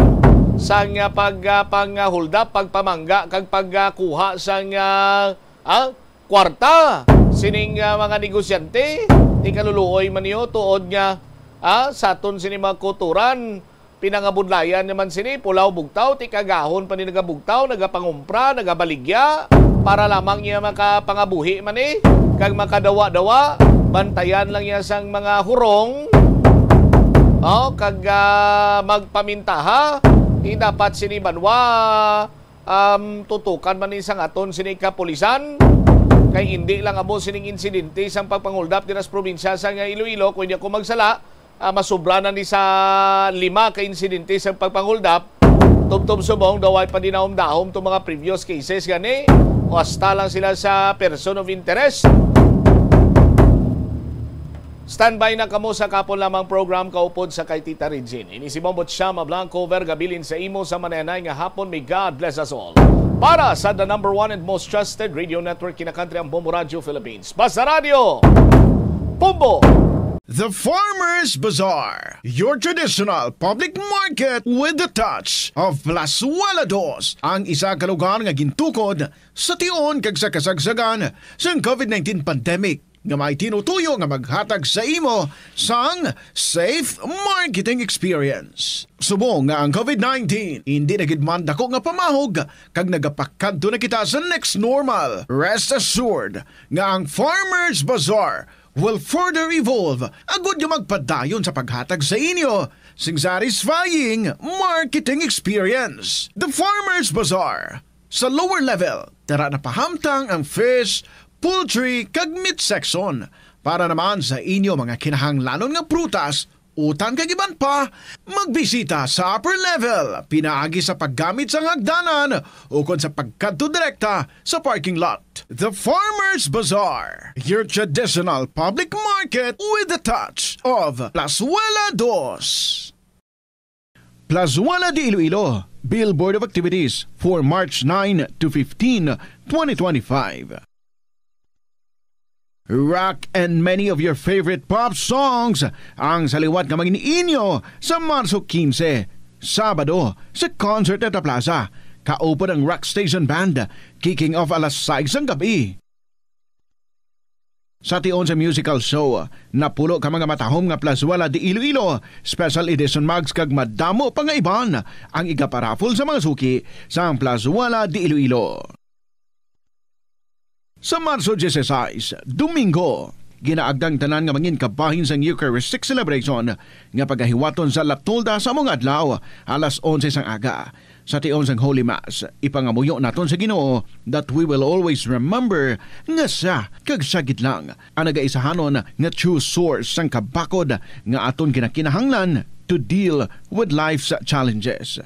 sang, ah, pag, ah, pang, ah, hold up, pagpamangga kag pagkuha sang, ah, ah, kwarta sining, ah, mga negosyante. Ti kaluluoy man niyo tuod nga, ah, sa aton sini mga kulturan, pinangabudlayan naman sini, pulaw bugtaw, ti kagahon pa ni nagabugtaw, nagapangumpra, nagabaligya, para lamang niya makapangabuhi man ni, kag makadawa-dawa, bantayan lang niya sang mga hurong, oh, kag, ah, magpamintaha, ti dapat sini banwa, um, tutukan man ni sang aton sini kapulisan, kay indi lang amo sining insidente sang pagpanguldap dira sa probinsya sa nga Iloilo, kung di ako magsala, ah, masubra na ni sa lima ka insidente sa pagpanguldap. Tubtob subong daw ay padinahom-dahom tong mga previous cases gani, o hasta lang sila sa person of interest. Standby na kamo sa kapon lamang program kaupod sa kay Tita Regine. Ini si Bombo Chama Blanco, vergabilin sa imo sa manenay nga hapon. May God bless us all. Para sa the number one and most trusted radio network kinakantri ang Bombo Radio Philippines. Basta Radio, Bombo! The Farmers Bazaar, your traditional public market with the touch of Plazuela Dos, ang isa ka lugar nga gintukod sa tion kag sa kasagsagan sang covid nineteen pandemic nga may tinutuyo nga maghatag sa imo sang safe marketing experience. Subong nga ang covid nineteen indi na gid man dako nga pamahog kag nagapakadto na kita sa next normal, rest assured nga ang Farmers Bazaar will further evolve agud nga magpadayon sa paghatag sa inyo sing satisfying marketing experience. The Farmers Bazaar, sa lower level, tara na pahamtang ang fish, poultry, kag meat section. Para naman sa inyo mga kinahanglanon nga prutas, utan kag iban pa, magbisita sa upper level pinaagi sa paggamit sang hagdanan ukon sa pagkadto direkta sa parking lot. The Farmers Bazaar, your traditional public market with the touch of Plazuela Dos. Plazuela de Iloilo, Billboard of Activities for March nine to fifteen, twenty twenty-five. Rock and many of your favorite pop songs ang sa liwat nga mangin-inyo sa Marso quince, Sabado, sa Concert at the Plaza. Kaupod ang Rock Station Band, kicking off alas sais sang gabi. Sa tion sa musical show, napulo ka mga matahom nga Plazuela de Iloilo Special Edition mugs kag madamo pa nga iban ang igaparaffle sa mga suki sang Plazuela de Iloilo. Sa Marso dieciséis, Domingo, ginaagda ang tanan nga mangin kabahin sang Eucharistic celebration nga pagahiwaton sa La Tolda sa amo nga adlaw, alas onse sang aga. Sa tion sang Holy Mass, ipangamuyo naton sa Ginoo that we will always remember nga siya kag siya gid lang ang nagaisahanon nga true source sang kabakod nga aton ginakinahanglan to deal with life's challenges.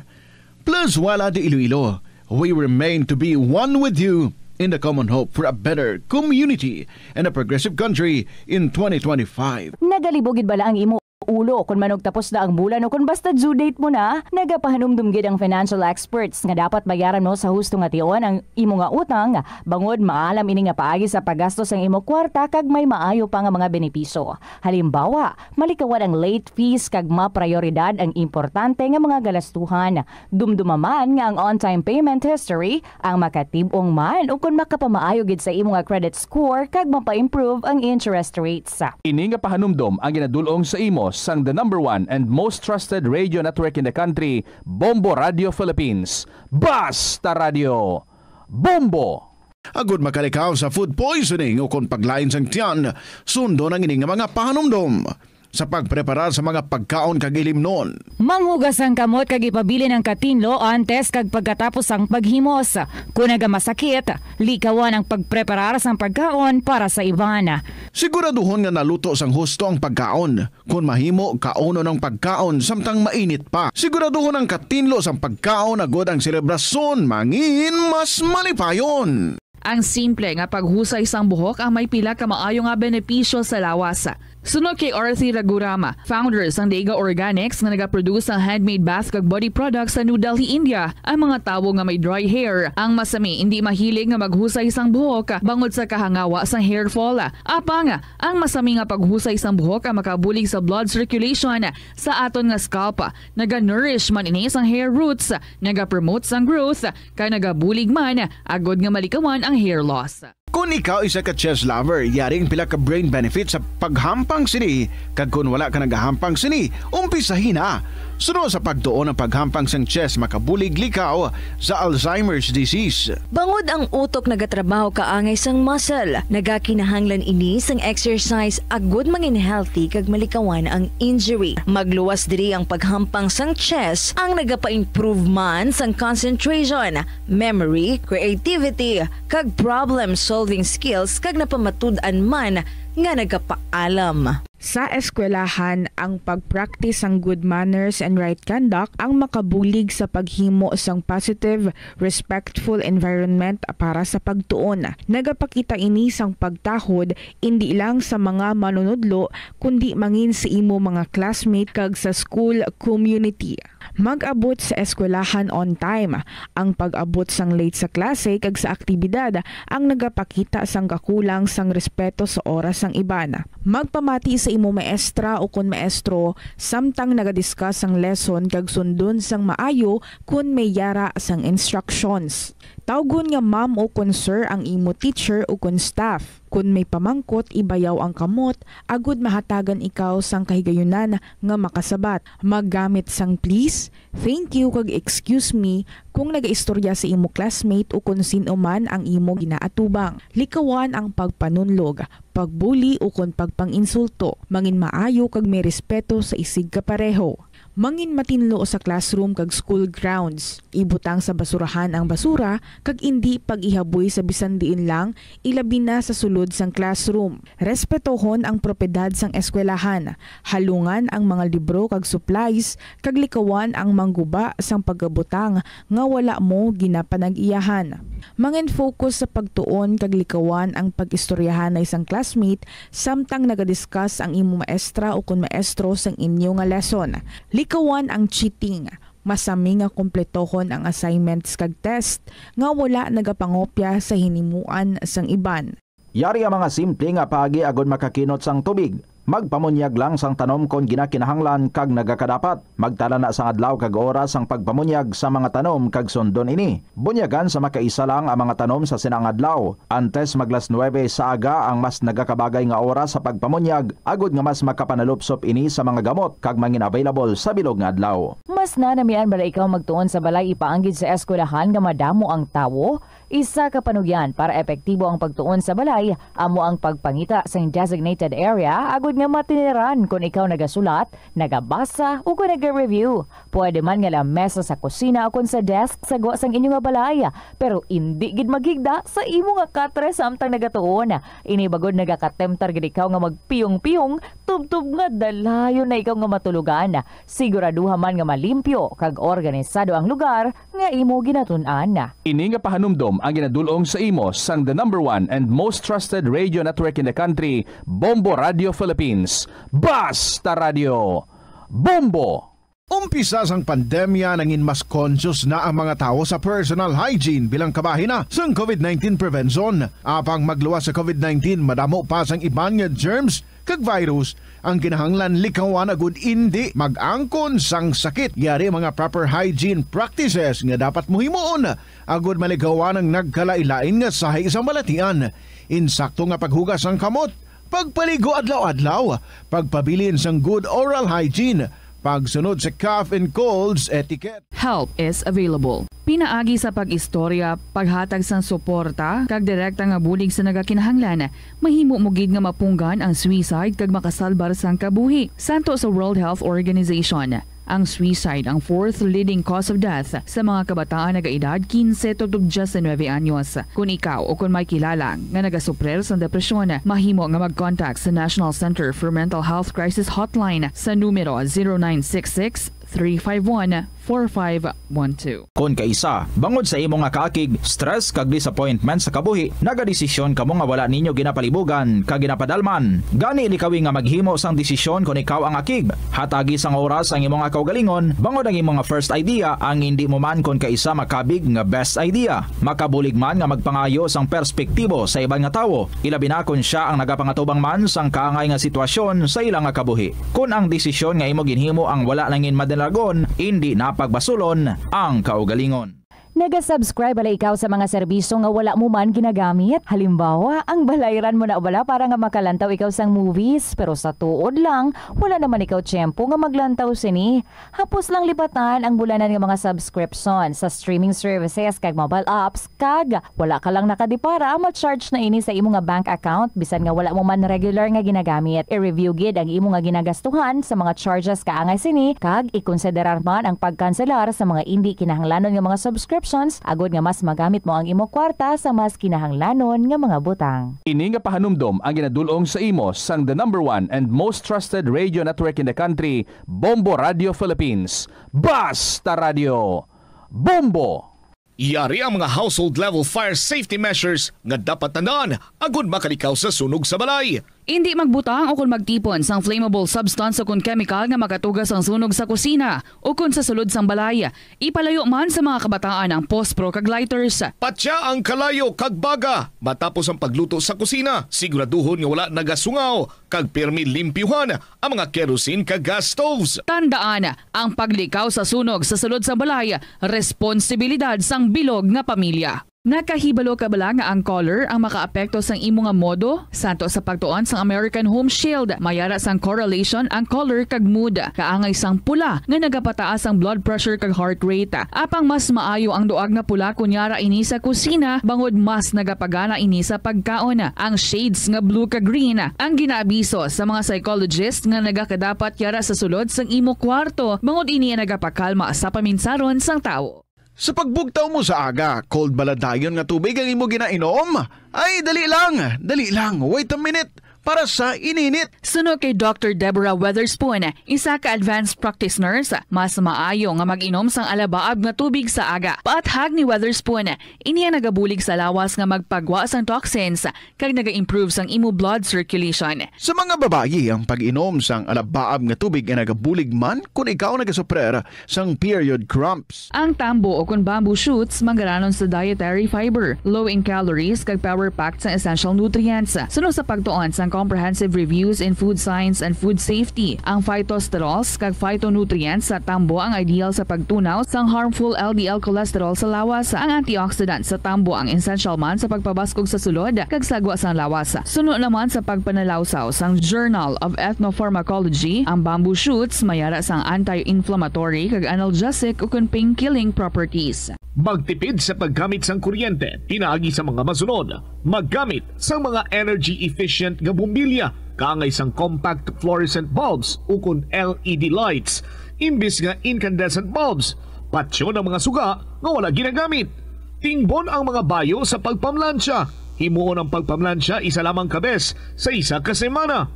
Plazuela de Iloilo, we remain to be one with you in the common hope for a better community and a progressive country in twenty twenty-five. Nagalibog gid bala ang imo Ulo, kon manugtapos na ang bulan o kon basta due date mo na, nagapahanumdom gid ang financial experts nga dapat bayaran mo sa husto nga tion ang imo nga utang, bangod maalam ini nga paagi sa paggasto sang imo kwarta kag may maayo pa nga mga benepisyo. Halimbawa, malikawan ang late fees kag maprayoridad ang importante nga mga galastuhan. Dumduma man nga ang on-time payment history ang makatib-ong man ukon makapamaayo gid sa imo nga credit score kag mapa-improve ang interest rates. Ini nga pahanumdom ang ginadul-ong sa imo sang the number one and most trusted radio network in the country, Bombo Radio Philippines. Basta Radio, Bombo! Agud makalikaw sa food poisoning ukon paglain sang tiyan, sundon ang ini nga mga pahanumdom. Sa pagpreparar sa mga pagkaon kag ilimnon. Manghugas ang kamot kag ipabilin ang katinlo antes kag pagkatapos sang paghimos. Kon nagamasakit, likawan ang pagpreparar sang pagkaon para sa iban. Siguraduhon nga naluto sang husto ang pagkaon. Kon mahimo, kaunon ang pagkaon samtang mainit pa. Siguraduhon ang katinlo sang pagkaon agud ang selebrasyon mangin mas malipayon. Ang simple nga paghusay sang buhok ang may pila ka maayo nga benepisyo sa lawas. Suno kay Arthi Ragurama, founder sang Dega Organics nga nagaproduce sang handmade bath kag body products sa New Delhi, India, ang mga tawo nga may dry hair, ang masami indi mahilig nga maghusay sang buhok bangod sa kahangawa sang hair fall. Apang, ang masami nga paghusay sang buhok ang makabulig sa blood circulation sa aton nga scalp. Naga-nourish man ini sang hair roots, nagapromote sang growth, kag nagabulig man agud nga malikawan ang hair loss. Kon ikaw isa ka chess lover, yari ang pila ka brain benefits sa paghampang sini, kag kon wala ka nagahampang sini, umpisahi na. Suno sa pagtuon ang paghampang sang chess makabulig likaw sa Alzheimer's disease. Bangod ang utok nagatrabaho kaangay sang muscle, nagakinahanglan ini sang exercise agud mangin healthy kag malikawan ang injury. Magluwas diri ang paghampang sang chess ang nagapa-improve man sang concentration, memory, creativity, kag problem-solving skills kag napamatud-an man nga nagapaalam. Sa eskwelahan, ang pag-practice sang good manners and right conduct ang makabulig sa paghimo sang positive, respectful environment para sa pagtuon. Nagapakita ini sang pagtahod indi lang sa mga manunudlo, kundi mangin sa imo mga classmate kag sa school community. Mag-abot sa eskwelahan on time. Ang pag-abot sang late sa klase kag sa aktibidad ang nagapakita sang kakulang sang respeto sa oras sang iban. Magpamati sa imo maestra ukon maestro samtang naga-discuss sang lesson kag sundon sang maayo kon may yara sang instructions. Tawgon nga ma'am ukon sir ang imo teacher ukon staff. Kon may pamangkot, ibayaw ang kamot agud mahatagan ikaw sang kahigayunan nga makasabat. Maggamit sang please, thank you, kag excuse me kon nagaistorya sa imo classmate ukon sin-o man ang imo ginaatubang. Likawan ang pagpanunlog, pagbuli, ukon pagpang-insulto. Mangin maayo kag may respeto sa isigkapareho. Mangin matinlo sa classroom kag school grounds. Ibutang sa basurahan ang basura kag indi pag-ihaboy sa bisan diin lang, ilabi na sa sulod sang classroom. Respetohon ang propiedad sang eskwelahan. Halungan ang mga libro kag supplies, kag likawan ang mangguba sang pagabutang nga wala mo ginapanag-iyahan. Mangin-focus sa pagtuon kag likawan ang pag-istoryahanay sang classmate samtang naga-discuss ang imo maestra ukon maestro sang inyo nga lesson. Likawan ang cheating. Masami nga kumpletohon ang assignments kag test nga wala nagapangopya sa hinimuan sang iban. Yari ang mga simple nga paagi agud makakinot sang tubig. Magpamunyag lang sang tanom kon ginakinahanglan kag nagakadapat. Magtala na sang adlaw kag oras sang pagpamunyag sa mga tanom kag sundon ini. Bunyagan sa makaisa lang ang mga tanom sa sina nga adlaw. Antes mag las nuebe sa aga ang mas nagakabagay nga oras sa pagpamunyag, agud nga mas makapanalupsop ini sa mga gamot kag mangin-available sa bilog nga adlaw. Mas nanamian bala ikaw magtuon sa balay ipaanggid sa eskwelahan nga madamo ang tawo? Isa ka panugyan para epektibo ang pagtuon sa balay amo ang pagpangita sang designated area agud nga matiniran kon ikaw nagasulat, nagabasa, o kon naga-review. Pwede man nga lamesa sa kusina o kon sa desk sa gwa sang inyo nga balay, pero indi gid maghigda sa imo nga katre samtang nagatuon. Ini bangod nagakatemtar gid ikaw nga magpiyong-piyong tubtob nga dalayon na ikaw nga matulogan. Siguraduha man nga malimpyo kag organisado ang lugar nga imo ginatun-an. Ini nga pahanumdom Ang ginadul-ong sa imo sang the number one and most trusted radio network in the country, Bombo Radio Philippines. Basta Radio, Bombo! Umpisa sang pandemya, nangin mas conscious na ang mga tawo sa personal hygiene bilang kabahin na sang covid nineteen prevention. Apang magluwas sa covid nineteen, madamo pa sang iban nga germs kag virus ang kinahanglan likawan agud indi mag-angkon sang sakit. Yari ang mga proper hygiene practices nga dapat mo himuon agud malikawan ang nagkalain-lain nga sahi sa balatian. Insakto nga paghugas sang kamot, pagpaligo adlaw-adlaw, pagpabilin sang good oral hygiene, pagsunod sa cough and colds etiquette. Help is available. Pinaagi sa pag-istorya, paghatag sang suporta, kag direkta nga bulig sa nagakinahanglan, mahimo mo gid nga mapunggan ang suicide kag makasalbar sang kabuhi. Santo sa World Health Organization, ang suicide ang fourth leading cause of death sa mga kabataan nagaedad quince tubtob diyes nuebe anyos. Kon ikaw o kon may kilala nga nagasuprir sang depresyon, mahimo nga mag-contact sa National Center for Mental Health Crisis Hotline sa numero zero nine six six, three five one, four five one two. Kon kaisa, bangod sa imo nga kaakig, stress kag disappointment sa kabuhi, nagadesisyon kamo nga wala ninyo ginapalibugan kag ginapadalman. Gani, likawi nga maghimo sang desisyon kon ikaw ang akig. Hatagi sang oras ang imo nga kaugalingon, bangod ang imo nga first idea ang indi mo man kon kaisa makabig nga best idea. Makabulig man nga magpangayo sang perspektibo sa iban nga tawo, ilabi na kon sia ang nagapangatubang man sang kaangay nga sitwasyon sa ila nga kabuhi. Kon ang desisyon nga imo ginhimo ang wala nangin madalagon, indi na pagbasulon ang kaugalingon. Naga-subscribe bala ikaw sa mga serbisyo nga wala mo man ginagamit? Halimbawa, ang balayran mo na bala para nga makalantaw ikaw sang movies, pero sa tuod lang, wala naman ikaw tiyempo nga maglantaw sini. Hapos lang lipatan ang bulanan nga mga subscription sa streaming services kag mobile apps, kag wala ka lang nakadipara, ma-charge na ini sa imo nga bank account bisan nga wala mo man regular nga ginagamit. I-review gid ang imo nga ginagastuhan sa mga charges kaangay sini, kag ikonsiderar man ang pagkanselar sa mga indi kinahanglanon nga mga subscriptions agod nga mas magamit mo ang imo kwarta sa mas kinahanglanon nga mga butang. Ini nga pahanumdom ang ginadul-ong sa imo sang the number one and most trusted radio network in the country, Bombo Radio Philippines. Basta Radio, Bombo! Yari ang mga household level fire safety measures nga dapat tandaan agud makalikaw sa sunog sa balay. Indi magbutang o kon magtipon sang flammable substance o kon chemical nga makatuga sang sunog sa kusina o kon sa sulod sang balay. Ipalayo man sa mga kabataan ang pospro kag lighters. Patya ang kalayo kag baga matapos ang pagluto sa kusina. Siguraduhon nga wala nagasungaw kag pirmi limpyuhan ang mga kerosene kag gas stoves. Tandaan, ang paglikaw sa sunog sa sulod sang balay, responsibilidad sang bilog nga pamilya. Nakahibalo ka bala nga ang color ang makaapekto sang imo nga modo? Santo sa pagtuon sang American Home Shield, mayara sang correlation ang color kag mood. Kaangay sang pula nga nagapataas ang blood pressure kag heart rate. Apang mas maayo ang duag nga pula kon yara ini sa kusina, bangod mas nagapagana ini sa pagkaon. Ang shades nga blue kag green ang ginaabiso sa mga psychologist nga nagakadapat yara sa sulod sang imo kwarto, bangod ini ang nagapakalma sa paminsaron sang tawo. Sa pagbugtaw mo sa aga, cold bala dayon nga tubig ang imo ginainom? Ay, dali lang, dali lang, wait a minute, para sa ininit. Suno kay Doctor Deborah Weatherspoon, isa ka advanced practice nurse, mas maayo nga mag-inom sang alabaab nga tubig sa aga. Paathag ni Weatherspoon, ini ang nagabulig sa lawas nga magpagwa sang toxins kag naga-improve sang imo blood circulation. Sa mga babayi, ang pag-inom sang alabaab nga tubig ay nagabulig man kon ikaw nagasuprer sang period cramps. Ang tambo o kon bamboo shoots manggaranon sa dietary fiber, low in calories, kag power-packed sang essential nutrients. Suno sa pagtuon sang Comprehensive Reviews in Food Science and Food Safety, ang phytosterols kag phytonutrients sa tambo ang ideal sa pagtunaw sang harmful L D L cholesterol sa lawas. Ang antioxidant sa tambo ang essential man sa pagpabaskog sa sulod kag sagwa sang lawas. Suno naman sa pagpanalawsaw sang Journal of Ethnopharmacology, ang bamboo shoots mayara sang anti-inflammatory kag analgesic ukon pain-killing properties. Magtipid sa paggamit sang kuryente pinaagi sa mga masunod: maggamit sang mga energy-efficient nga bombilya kaangay sang compact fluorescent bulbs ukon L E D lights imbis nga incandescent bulbs. Patyon ang mga suga nga wala ginagamit. Tingbon ang mga bayo sa pagpamlansya. Himuon ang pagpamlansya isa lamang ka bes sa isa ka semana.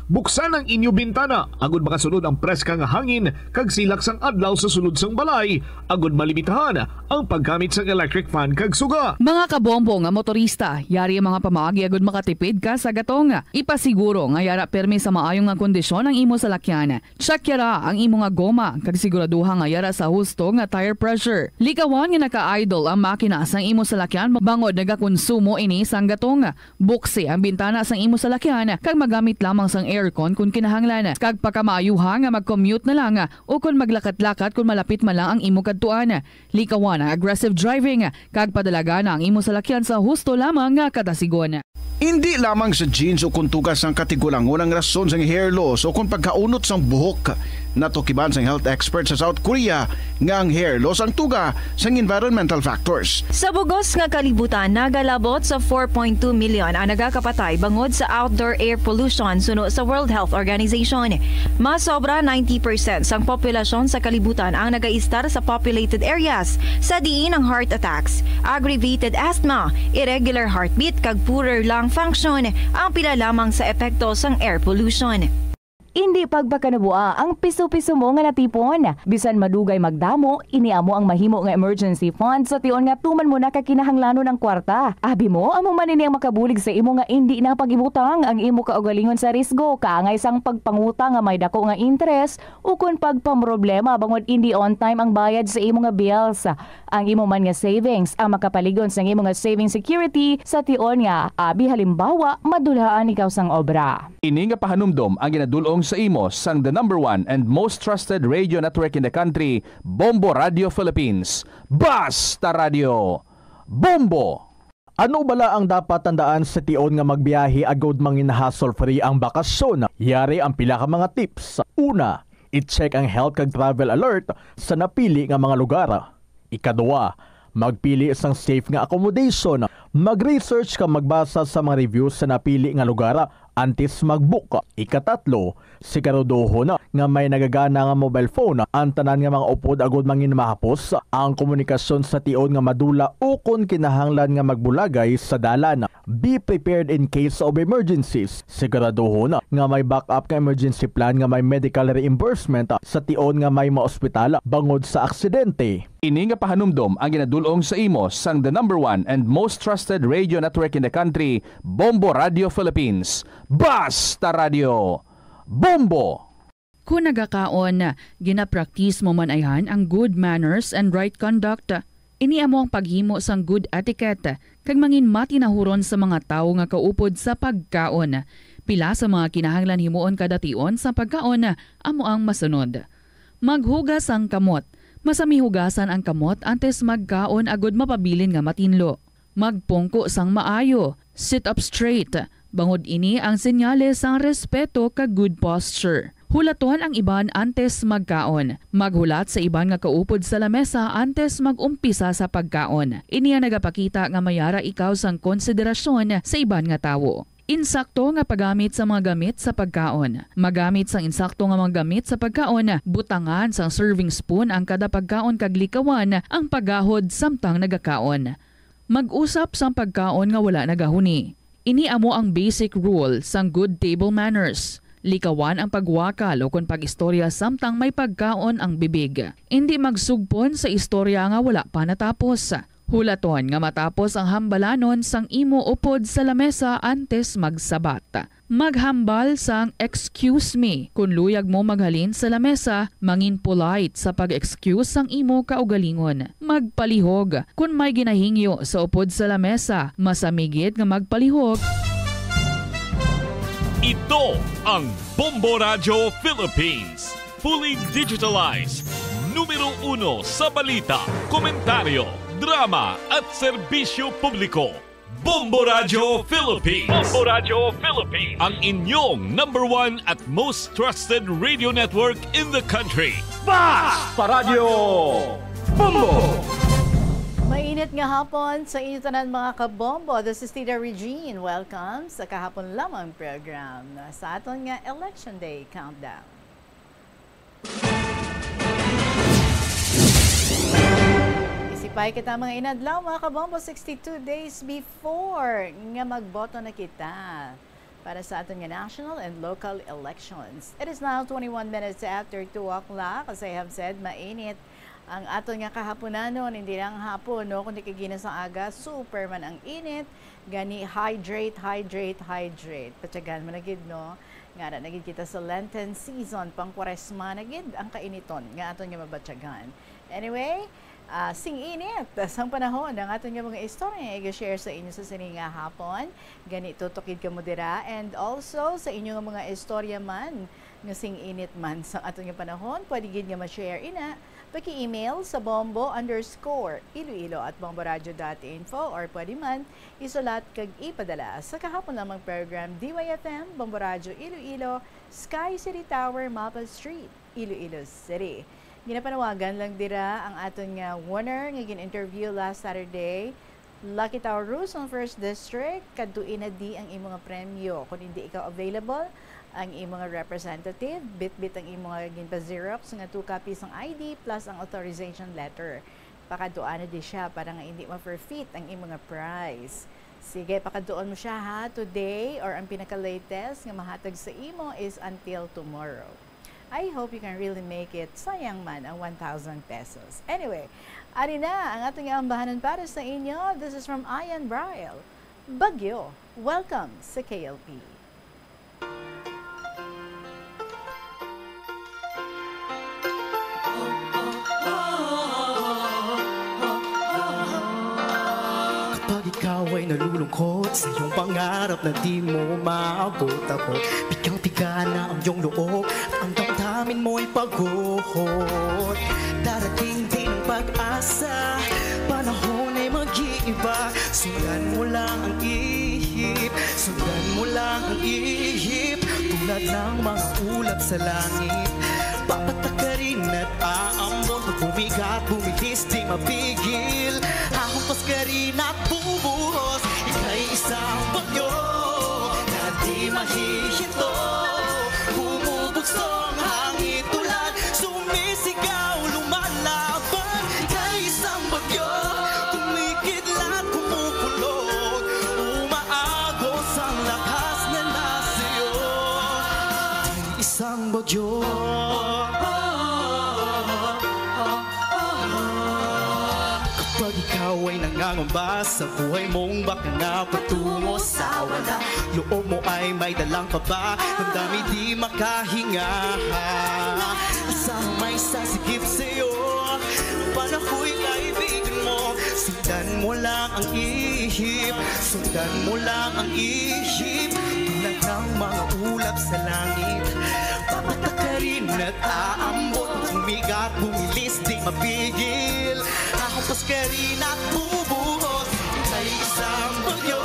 Buksan ang inyo bintana agud makasulod ang preska nga hangin kag silak sang adlaw sa sulod sang balay, agud malimitahan ang paggamit sang electric fan kag suga. Mga kabombo nga motorista, yari ang mga pamaagi agud makatipid ka sa gatong. Ipasiguro nga yara pirmi sa maayo nga kondisyon ang imo salakyan. Check yara ang imo nga goma kag siguraduha nga yara sa husto nga tire pressure. Likawan nga naka-idle ang makina sang imo salakyan bangod nagakonsumo ini sang gatong. Buksi ang bintana sang imo salakyan kag magamit lamang sang aircon kon kinahanglan, kag pakamaayuha nga mag-commute na lang o kon maglakat-lakat kon malapit man lang ang imo kadtuan. Likawan ang aggressive driving kag padalagana ang imo salakyan sa husto lamang nga kadasigon. Indi lamang sa genes o kon tugas sang katigulangon ang rason sang hair loss o kon pagkaunot sang buhok. Natukiban sang health expert sa South Korea nga ang hair loss ang tuga sang environmental factors. Sa bugos nga kalibutan, nagalabot sa four point two million ang nagakapatay bangod sa outdoor air pollution suno sa World Health Organization. Mas sobra ninety percent sang populasyon sa kalibutan ang nagaistar sa populated areas, sa diin ang heart attacks, aggravated asthma, irregular heartbeat, kag poorer lung function ang pila lamang sa epekto sang air pollution. Indi pagpakanabua ang piso-piso mo nga natipon. Bisan madugay magdamo, ini amo ang mahimo nga emergency fund sa tion nga tuman mo na ka kinahanglanon ang kwarta. Abi mo, amo man ini ang makabulig sa imo nga indi na pag-ibutang ang imo kaugalingon sa risgo, kaangay sang pagpangutang nga may dako nga interes, ukon pagpamroblema bangod indi on time ang bayad sa imo nga bills. Ang imo man nga savings ang makapalig-on sang imo nga saving security sa tion nga, abi halimbawa, madulhaan ikaw sang obra. Ini nga pahanumdom ang ginadul-ong sa imo sang the number one and most trusted radio network in the country, Bombo Radio Philippines. Basta Radio! Bombo! Ano bala ang dapat tandaan sa tion nga magbiyahe agud mangin hassle-free ang bakasyon? Yari ang pila ka mga tips. Una, i-check ang health kag travel alert sa napili nga mga lugar. Ikadua, magpili sang safe nga accommodation. Mag-research kag magbasa sa mga reviews sa napili nga lugar antes mag-book. Ikatatlo, siguraduhon nga may nagagana nga mobile phone ang tanan nga mga upod agud mangin mahapos ang komunikasyon sa tion nga madula ukon kinahanglan nga magbulagay sa dalan. Be prepared in case of emergencies. Siguraduhon nga may backup nga emergency plan nga may medical reimbursement sa tion nga may maospital bangod sa aksidente. Ini nga pahanumdom ang ginadul-ong sa imo sang the number one and most trusted radio network in the country, Bombo Radio Philippines. Basta Radio! Bombo! Kon nagakaon, ginapraktis mo man ayhan ang good manners and right conduct. Ini amo ang paghimo sang good etiquette kag mangin matinahuron sa mga tawo nga kaupod sa pagkaon. Pila sa mga kinahanglan himuon kada tion sa pagkaon amo ang masunod. Maghugas sang kamot. Masami hugasan ang kamot antes magkaon agud mapabilin nga matinlo. Magpungko sang maayo, sit up straight, bangod ini ang senyales sang respeto kag good posture. Hulaton ang iban antes magkaon. Maghulat sa iban nga kaupod sa lamesa antes mag-umpisa sa pagkaon. Ini ang nagapakita nga may ara ikaw sang konsiderasyon sa iban nga tawo. Insakto nga paggamit sa mga gamit sa pagkaon. Magamit sang insakto nga mga gamit sa pagkaon, butangan sang serving spoon ang kada pagkaon kag likawan ang paggahod samtang nagakaon. Mag-usap sang pagkaon nga wala nagahuni. Ini amo ang basic rule sang good table manners. Likawan ang pagwakal ukon pag-istorya samtang may pagkaon ang bibig. Indi magsugpon sa istorya nga wala pa natapos. Hulaton nga matapos ang hambalanon sang imo upod sa lamesa antes magsabat. Maghambal sang "Excuse me" kon luyag mo maghalin sa lamesa. Mangin polite sa pag-excuse sang imo kaugalingon. Magpalihog. Kon may ginahingyo sa upod sa lamesa, masami gid nga magpalihog. Ito ang Bombo Radyo Philippines. Fully digitalized. Numero uno sa balita, komentaryo, drama, at serbisyo publiko. Bombo Radyo Philippines. Bombo Radyo Philippines. Ang inyong number one at most trusted radio network in the country. Basta Radyo Bombo! Mainit nga hapon sa inyo tanan, mga kabombo. This is Tita Regine. Welcome sa kahapon lamang program sa aton nga Election Day Countdown. Isipay kita, mga inadlaw, mga kabombo, sixty-two days before nga magboto na kita. para sa aton nga national and local elections. It is now twenty-one minutes after two o'clock. As I have said, mainit ang aton nga kahaponanon, hindi lang hapon, no, kundi kay ginasang aga, super man ang init. Gani, hydrate, hydrate, hydrate. Patyagan mo na gid, no? Nga na gid kita sa Lenten season, pang Kwaresma na gid ang kainiton nga aton nga mabatyagan. Anyway, ah, sing init sang panahon ang aton nga mga istorya nga i-share sa inyo sa sini nga hapon. Gani, tutok gid kamo dira, and also sa inyo nga mga istorya man nga sing init man sa aton nga panahon, pwede gid nga ma-share ina, paki-email sa bombo underscore iloilo at bomboradio dot info, or pwede man isulat kag ipadala sa kahapon lamang program, D Y F M, Bombo Radyo Iloilo, Sky City Tower, Mapa Street, Iloilo City. Ginapanawagan lang dira ang aton nga winner nga gin-interview last Saturday, Lucky Taurus ang First District. Kadtuin na di ang imo nga premyo. Kung hindi ikaw available, ang imo nga representative, bitbit ang imo nga ginpa-xerox nga two copies sang I D plus ang authorization letter. Pakadtuan na di siya para nga hindi ma-forfeit ang imo nga prize. Sige, pakadtuon mo siya, ha, today, or ang pinaka-latest nga mahatag sa imo is until tomorrow. I hope you can really make it. Sayang man ang one thousand pesos. Anyway, ari na ang aton nga ambahanan para sa inyo. This is from Ian Bryle. Bagyo, welcome sa K L P. Kapag ikaw ay nalulungkot, sa iyong pangarap na di mo maabot-abot, pigang-piga na ang iyong loob, ang damdamin mo'y pagod. Darating din ang pag-asa, panahon ay mag-iiba. Sundan mo lang ang ihip, sundan mo lang ang ihip. Tulad ng mga ulap sa langit, papatakarin at aambon. Pag bumigat, bumilis, di mapigil. Hahampas ka rin at bubuhos. Ika'y isang bagyo na di mahihinto. Bumubugso ang hangin, tulad, sumisigaw, lumalaban. Ika'y isang bagyo, kumikidlat, kumukulot. Umaagos ang lakas na nasa iyo. Isang bagyo. Kapag ikaw ay nangangamba sa buhay mong baka na patungo sa wala, loob mo ay may dalang kaba, damdamin di makahinga. Asang may sasigip sa'yo, panahoy kaibigan mo. Sundan mo lang ang ihip, sundan mo lang ang ihip. Tulad ng mga ulap sa langit, papatakarin at aambon. Bumigat, bumilis, di mapigil. Hahampas ka rin at bubuhos. Ika'y isang bagyo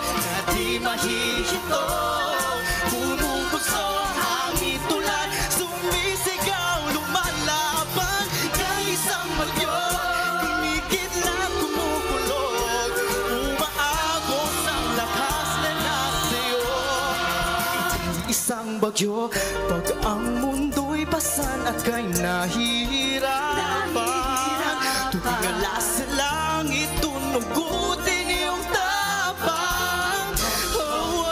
na di mahihinto. Bumubugso ang hangin, tulad, sumisigaw, lumalaban. Ika'y isang bagyo, kumikidlat, kumukulot. Umaagos ang lakas na nasa iyo. Isang bagyo, pag ang mundo'y pasan at kay nahihirapan, tuwing ala sa langit, tunugutin iyong tapang. Oh, oh,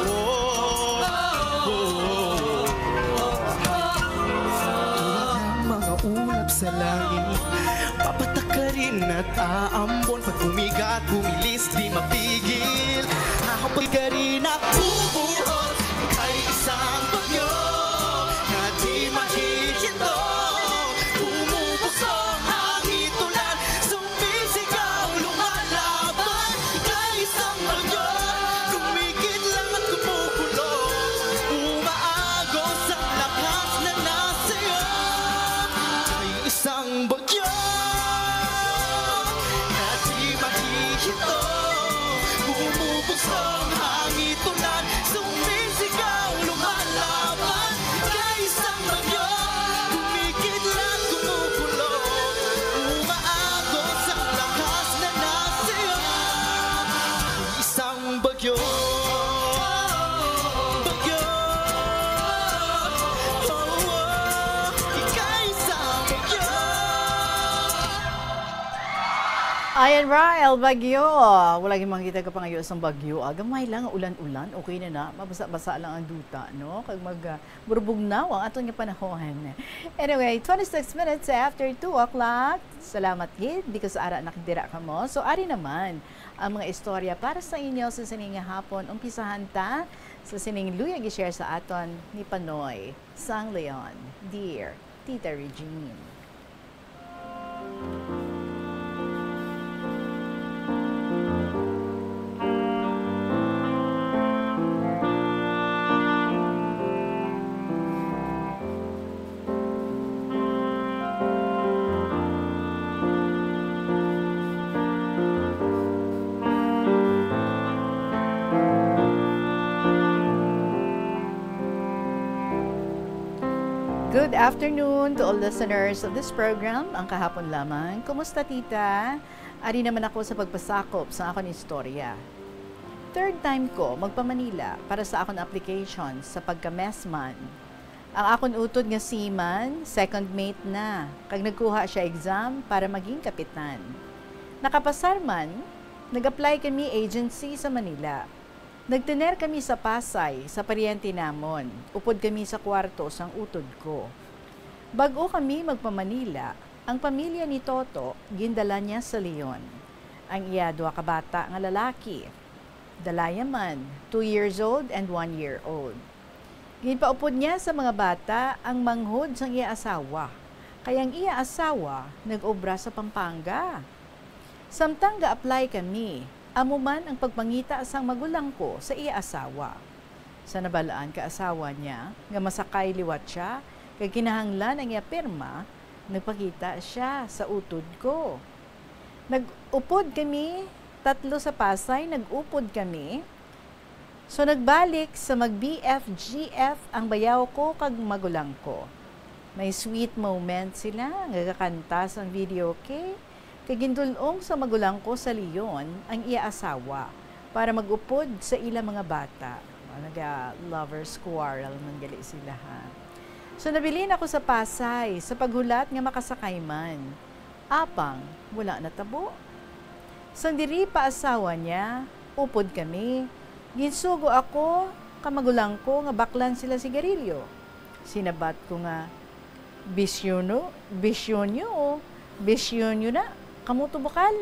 oh, oh, oh. Tulad ng mga ulap sa langit, papatakarin at aambon. Pag bumigat, bumilis, di mapigil. Hahampas ka rin at bubuhos. Ika'y isang bagyo na di mahihinto. Bumubugso ang hangin, tulad, sumisigaw, lumalaban. Ika'y isang bagyo, kumikidlat, kumukulot. Umaagos ang lakas na nasa iyo. Ika'y isang bagyo na di mahihinto. Bumubugso ang hangin, tulad, sumisigaw, Ayan, Rael, bagyo. Wala gyud makita ka pangayo sang bagyo. Ah, gamay lang ang ulan-ulan. Okay na na. Mabasa-basa lang ang duta, no? Kag mag, ah, burubugnaw ang aton nga panahon. Anyway, twenty-six minutes after two o'clock. Salamat gid, because ara nakadira kamo. So, ari naman ang mga istorya para sa inyo sa sining nga hapon. Umpisahan ta sa sining luyag i-share sa aton ni Panoy sang Leon. Dear Tita Regine. Good afternoon to all listeners of this program, Ang Kahapon Lamang. Kumusta, tita? Ari naman ako sa pagpasakop sa akon istorya. Third time ko magpa-Manila para sa akon application sa pagka-messman. Ang akon utod nga seaman, second mate na, kag nagkuha sia exam para maging kapitan. Nakapasar man, nag-apply kami agency sa Manila. Nagtener kami sa Pasay sa paryente namon. Upod kami sa kwarto sang utod ko. Bag-o kami magpa-Manila, ang pamilya ni Toto gindala niya sa Leon. Ang iya duha ka bata nga lalaki, dalaya man, two years old and one year old. Ginpaupod niya sa mga bata ang manghod sang iya asawa, kay ang iya asawa nag-obra sa Pampanga. Samtang ga-apply kami, amo man ang pagpangita sang magulang ko sa iya asawa. Sa nabal-an ka asawa niya nga masakay liwat sia kag kinahanglan ang iya pirma, nagpakita sia sa utod ko. Nag-upod kami, tatlo sa Pasay, nag-upod kami. So, nagbalik sa mag-B F G F ang bayaw ko kag magulang ko. May sweet moment sila nga gakanta sang videoke, kag gindul-ong sa magulang ko sa Leon ang iya asawa para mag-upod sa ila mga bata. Mga naga-lovers quarrel man gali sila, ha. So, nabilin ako sa Pasay sa paghulat nga makasakay man. Apang wala natabo. Sang diri pa asawa niya, upod kami. Ginsugo ako ka magulang ko nga baklan sila sigarilyo. Sinabat ko nga, "Bisyono, bisyonyo, o bisyonyo na, kamo to bukal."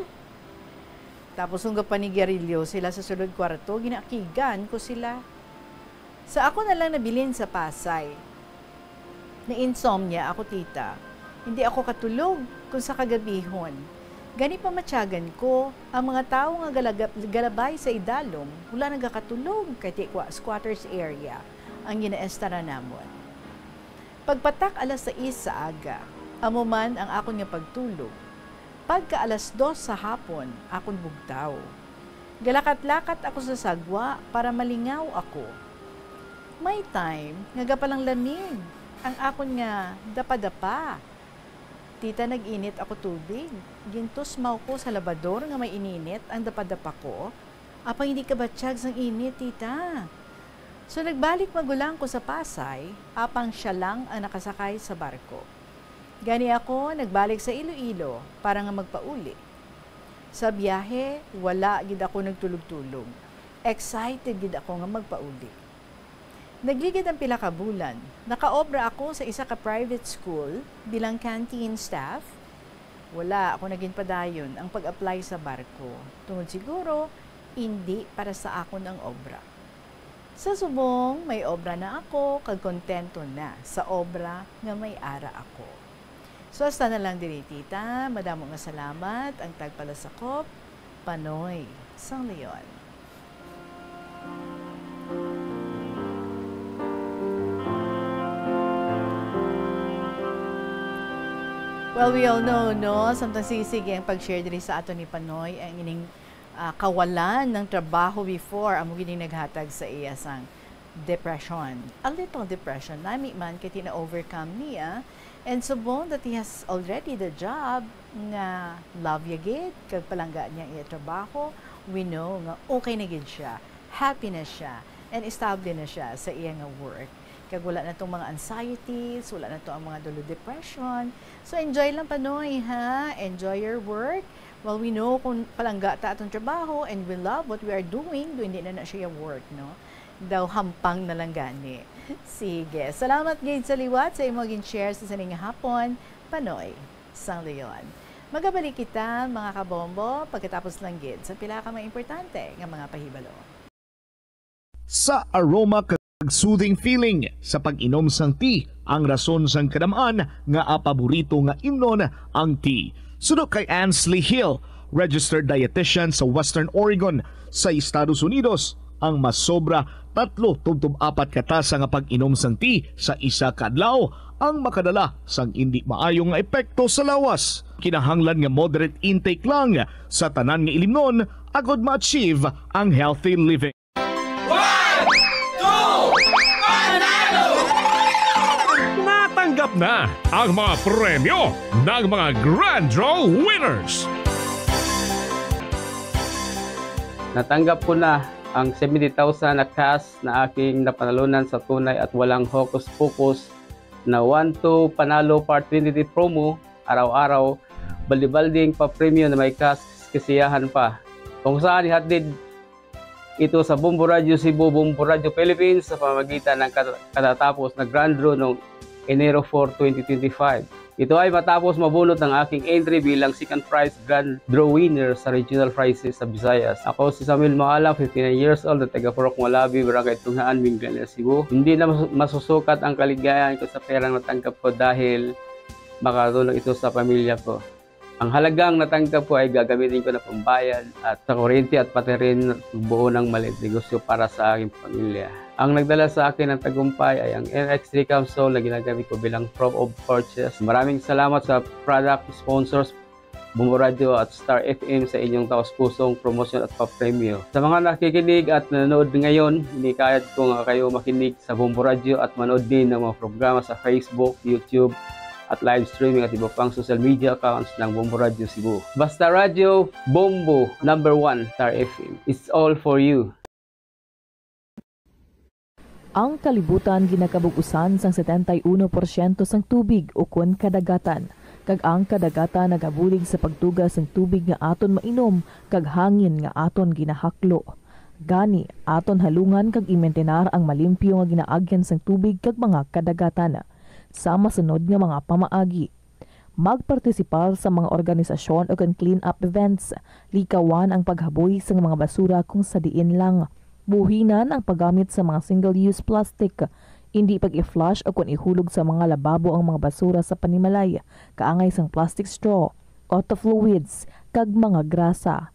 Tapos kung gapanigarilyo sila sa sulod kwarto, ginaakigan ko sila. Sa ako na lang nabilin sa Pasay. Na-insomnia ako, tita. Hindi ako katulog kung sa kagabihon. Gani pamatyagan ko, ang mga tawo nga galagap-, galabay sa idalom, wala nagakatulog kay ti-, kwa-, squatters area ang ginaestaran namon. Pagpatak alas sais sa aga, amo man ang akon nga pagtulog. Pagka alas dos sa hapon, akon bugtaw. Galakat-lakat ako sa sagwa para malingaw ako. May time nga gapalanglamig ang akon nga dapadapa. Tita, nag-init ako tubig. Gintusmaw ko sa labador nga may ininit ang dapadapa ko. Apang hindi kabatyag sang init, tita. So, nagbalik magulang ko sa Pasay, apang sia lang ang nakasakay sa barko. Gani ako nagbalik sa Iloilo para nga magpauli. Sa biyahe, wala gid ako nagtulog-tulog. Excited gid ako nga magpauli. Nagligad ang pila ka bulan. Nakaobra ako sa isa ka private school bilang canteen staff. Wala ako na ginpadayon ang pag-apply sa barko, tungod siguro indi para sa akon ang obra. Sa subong, may obra na ako kag kontento na sa obra nga may ara ako. So, hasta na lang diri, tita. Madamo nga salamat. Ang tagpalasakop, Panoy sang Leon. Well, we all know, no? Samtang sige ang pag-share diri sa aton ni Panoy, ang ining, ah, kawalan ng trabaho before, amo gid ang naghatag sa iya sang depression. A little depression. Nami man kay ti na-overcome niya. And subong that he has already the job nga love ya gid, kag palangga niya iya trabaho, we know nga okay na gid siya, happy na siya, and estable na siya sa iya nga work. Kag wala na tong mga anxieties, wala na to ang mga dulo depression. So enjoy lang, Panoy, ha? Enjoy your work. Well, we know kung palangga ta atong trabaho and we love what we are doing, do hindi na na siya work, no? Daw hampang na lang gani. Sige, salamat gid sa liwat sa imo gin-share sa sining hapon, Panoy sang Leon. Magabalik kita, mga kabombo, pagkatapos lang gid sa pila ka mga importante nga mga pahibalo. Sa aroma kag soothing feeling sa pag-inom sang tea ang rason sang kadam-an nga paborito nga imnon ang tea. Suno kay Ansley Hill, registered dietitian sa Western Oregon sa Estados Unidos, ang masobra tatlo tubtob apat ka tasa nga pag-inom sang tea sa isa ka adlaw ang makadala sang indi maayo nga epekto sa lawas. Kinahanglan nga moderate intake lang sa tanan nga ilimnon agod ma-achieve ang healthy living. One, two, panalo! Natanggap na ang mga premyo ng mga Grand Draw winners. Natanggap ko na ang seventy thousand na cash na aking napanalunan sa tunay at walang hokus-pokus na One to Panalo Part twenty-three promo, araw-araw, baldi-balding pa premyo na may kas-, kasiyahan pa. Kung saan ihatid ito sa Bombo Radio Cebu, Bombo Radio Philippines sa pamagitan ng kat- katatapos na Grand Draw noong Enero four, twenty twenty-five. Ito ay matapos mabunot ang aking entry bilang second prize grand draw winner sa regional prizes sa Visayas. Ako si Samuel Maala, fifty-nine years old, at taga Purok Malabi, Barangay Tunghaan, Mingganas, Cebu. Hindi na mas- masusukat ang kaligayahan ko sa perang natanggap ko dahil makatulong ito sa pamilya ko. Ang halagang natanggap ko ay gagamitin ko na pambayad at sa kuryente at pati rin buo ng maliit negosyo para sa aking pamilya. Ang nagdala sa akin ng tagumpay ay ang N X three capsule na ginagamit ko bilang proof of purchase. Maraming salamat sa product sponsors, Bombo Radio at Star F M, sa inyong taos-pusong promosyon at papremyo. Sa mga nakikinig at nanonood ngayon, hinikayat ko nga kayo makinig sa Bombo Radio at manood din ng mga programa sa Facebook, YouTube, at live streaming at iba pang social media accounts ng Bombo Radio Cebu. Basta Radio, Bombo, number one, Star F M. It's all for you. Ang kalibutan ginakabug-usan sang setenta y uno porsyento sang tubig ukon kadagatan, kag ang kadagatan nagabulig sa pagduga sang tubig nga aton mainom kag hangin nga aton ginahaklo. Gani, aton halungan kag imintinar ang malimpyo nga ginaagyan sang tubig kag mga kadagatan. Sa masunod nga mga pamaagi, magpartisipar sa mga organisasyon ukon clean-up events. Likawan ang paghaboy sang mga basura kung sa diin lang. Buhinan ang paggamit sa mga single-use plastic. Indi pag-i-flush ukon ihulog sa mga lababo ang mga basura sa panimalay, kaangay sang plastic straw, auto fluids, kag mga grasa.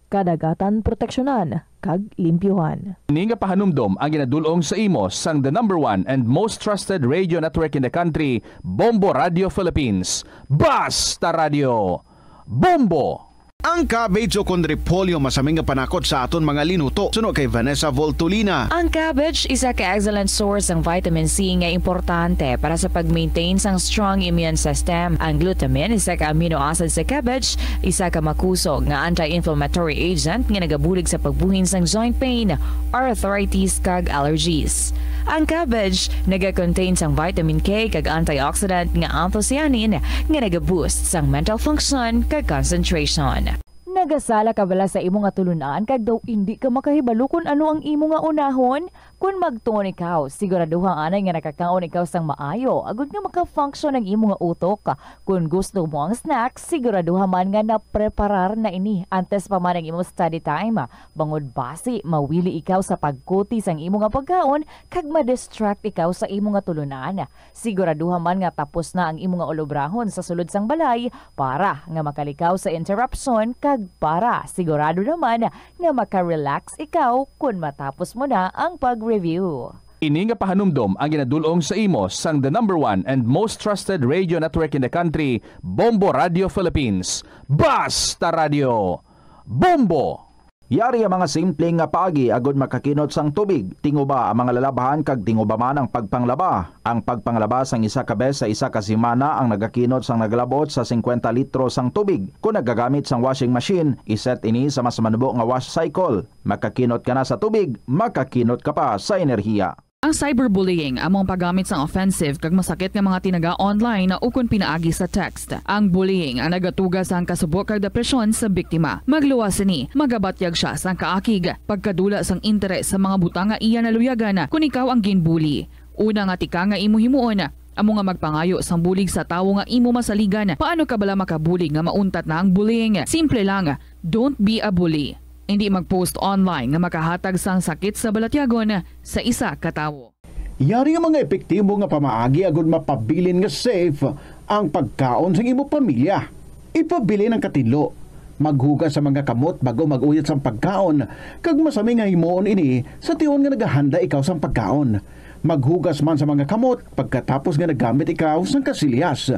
Kadagatan proteksyonan kag limpyuhan. Ini nga pahanumdom ang ginadul-ong sa imo sang the number one and most trusted radio network in the country, Bombo Radio Philippines. Basta Radio! Bombo! Ang cabbage o kon repolyo masami nga panakot sa aton mga linuto. Suno kay Vanessa Voltolina. Ang cabbage isa ka excellent source sang vitamin C nga importante para sa pag-maintain sang strong immune system. Ang glutamine, isa ka amino acid sa cabbage, isa ka makusog nga anti-inflammatory agent nga nagabulig sa pagbuhin sang joint pain, arthritis, kag allergies. Ang cabbage naga-contain sang vitamin K kag antioxidant nga anthocyanin nga naga-boost sang mental function kag concentration. Nagasala ka bala sa imo nga tulunan kag daw indi ka makahibalo kon ano ang imo nga unahon? Kon magtuon ikaw, siguraduha anay nga nakakaon ikaw sang maayo agod nga maka-function ang imo nga utok. Kon gusto mo ang snack, siguraduha man nga napreparar na ini antes pa man ang imo study time, bangod basi mawili ikaw sa pagkuti sang imo nga pagkaon kag ma-distract ikaw sa imo nga tulunan. Siguraduha man nga tapos na ang imo nga ulobrahon sa sulod sang balay para nga makalikaw sa interruption kag para sigurado naman nga maka-relax ikaw kon matapos mo na ang pag-review. Ini nga pahanumdom ang ginadul-ong sa imo sang the number one and most trusted radio network in the country, Bombo Radio Philippines. Basta Radio! Bombo! Yari ang mga simple nga paagi agud makakinot sang tubig. Tinguba ang mga lalabhan kag tinguba man ang pagpanglaba. Ang pagpanglaba sang isa ka bes sa isa ka semana ang nagakinot sang nagalabot sa singkwenta litro sang tubig. Kon nagagamit sang washing machine, iset ini sa mas manubo nga wash cycle. Makakinot ka na sa tubig, makakinot ka pa sa enerhiya. Ang cyberbullying amo ang paggamit sang offensive kag masakit nga mga tinaga online ukon pinaagi sa text. Ang bullying ang nagatuga sang kasubo kag depresyon sa biktima. Magluwas sini, magabatyag sia sang kaakig, pagkadula sang interes sa mga butang nga iya naluyagan kon ikaw ang ginbully. Una nga tika nga imo himuon, amo nga magpangayo sang bulig sa tawo nga imo masaligan. Paano ka bala makabulig nga mauntat na ang bullying? Simple lang, don't be a bully. Hindi mag-post online nga makahatag sang sakit sa balatyagon sa isa ka tawo. Yari ang mga epektibo nga pamaagi agud mapabilin nga safe ang pagkaon sang imo pamilya. Ipabilin ang katinlo. Maghugas sa mga kamot bago mag-uyat sang pagkaon, kag masami nga himuon ini sa tion nga nagahanda ikaw sang pagkaon. Maghugas man sa mga kamot pagkatapos nga naggamit ikaw sang kasilyas.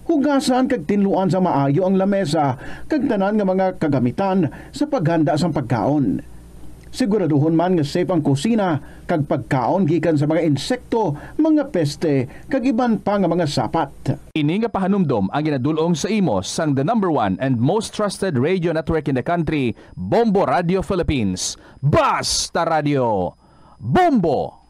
Hugasan kag tinluan sa maayo ang lamesa kag tanan nga mga kagamitan sa paghanda sang pagkaon. Siguraduhon man nga safe ang kusina kag pagkaon gikan sa mga insekto, mga peste, kag iban pa nga mga sapat. Ini nga pahanumdom ang ginadul-ong sa imo sang the number one and most trusted radio network in the country, Bombo Radio Philippines. Basta Radio! Bombo!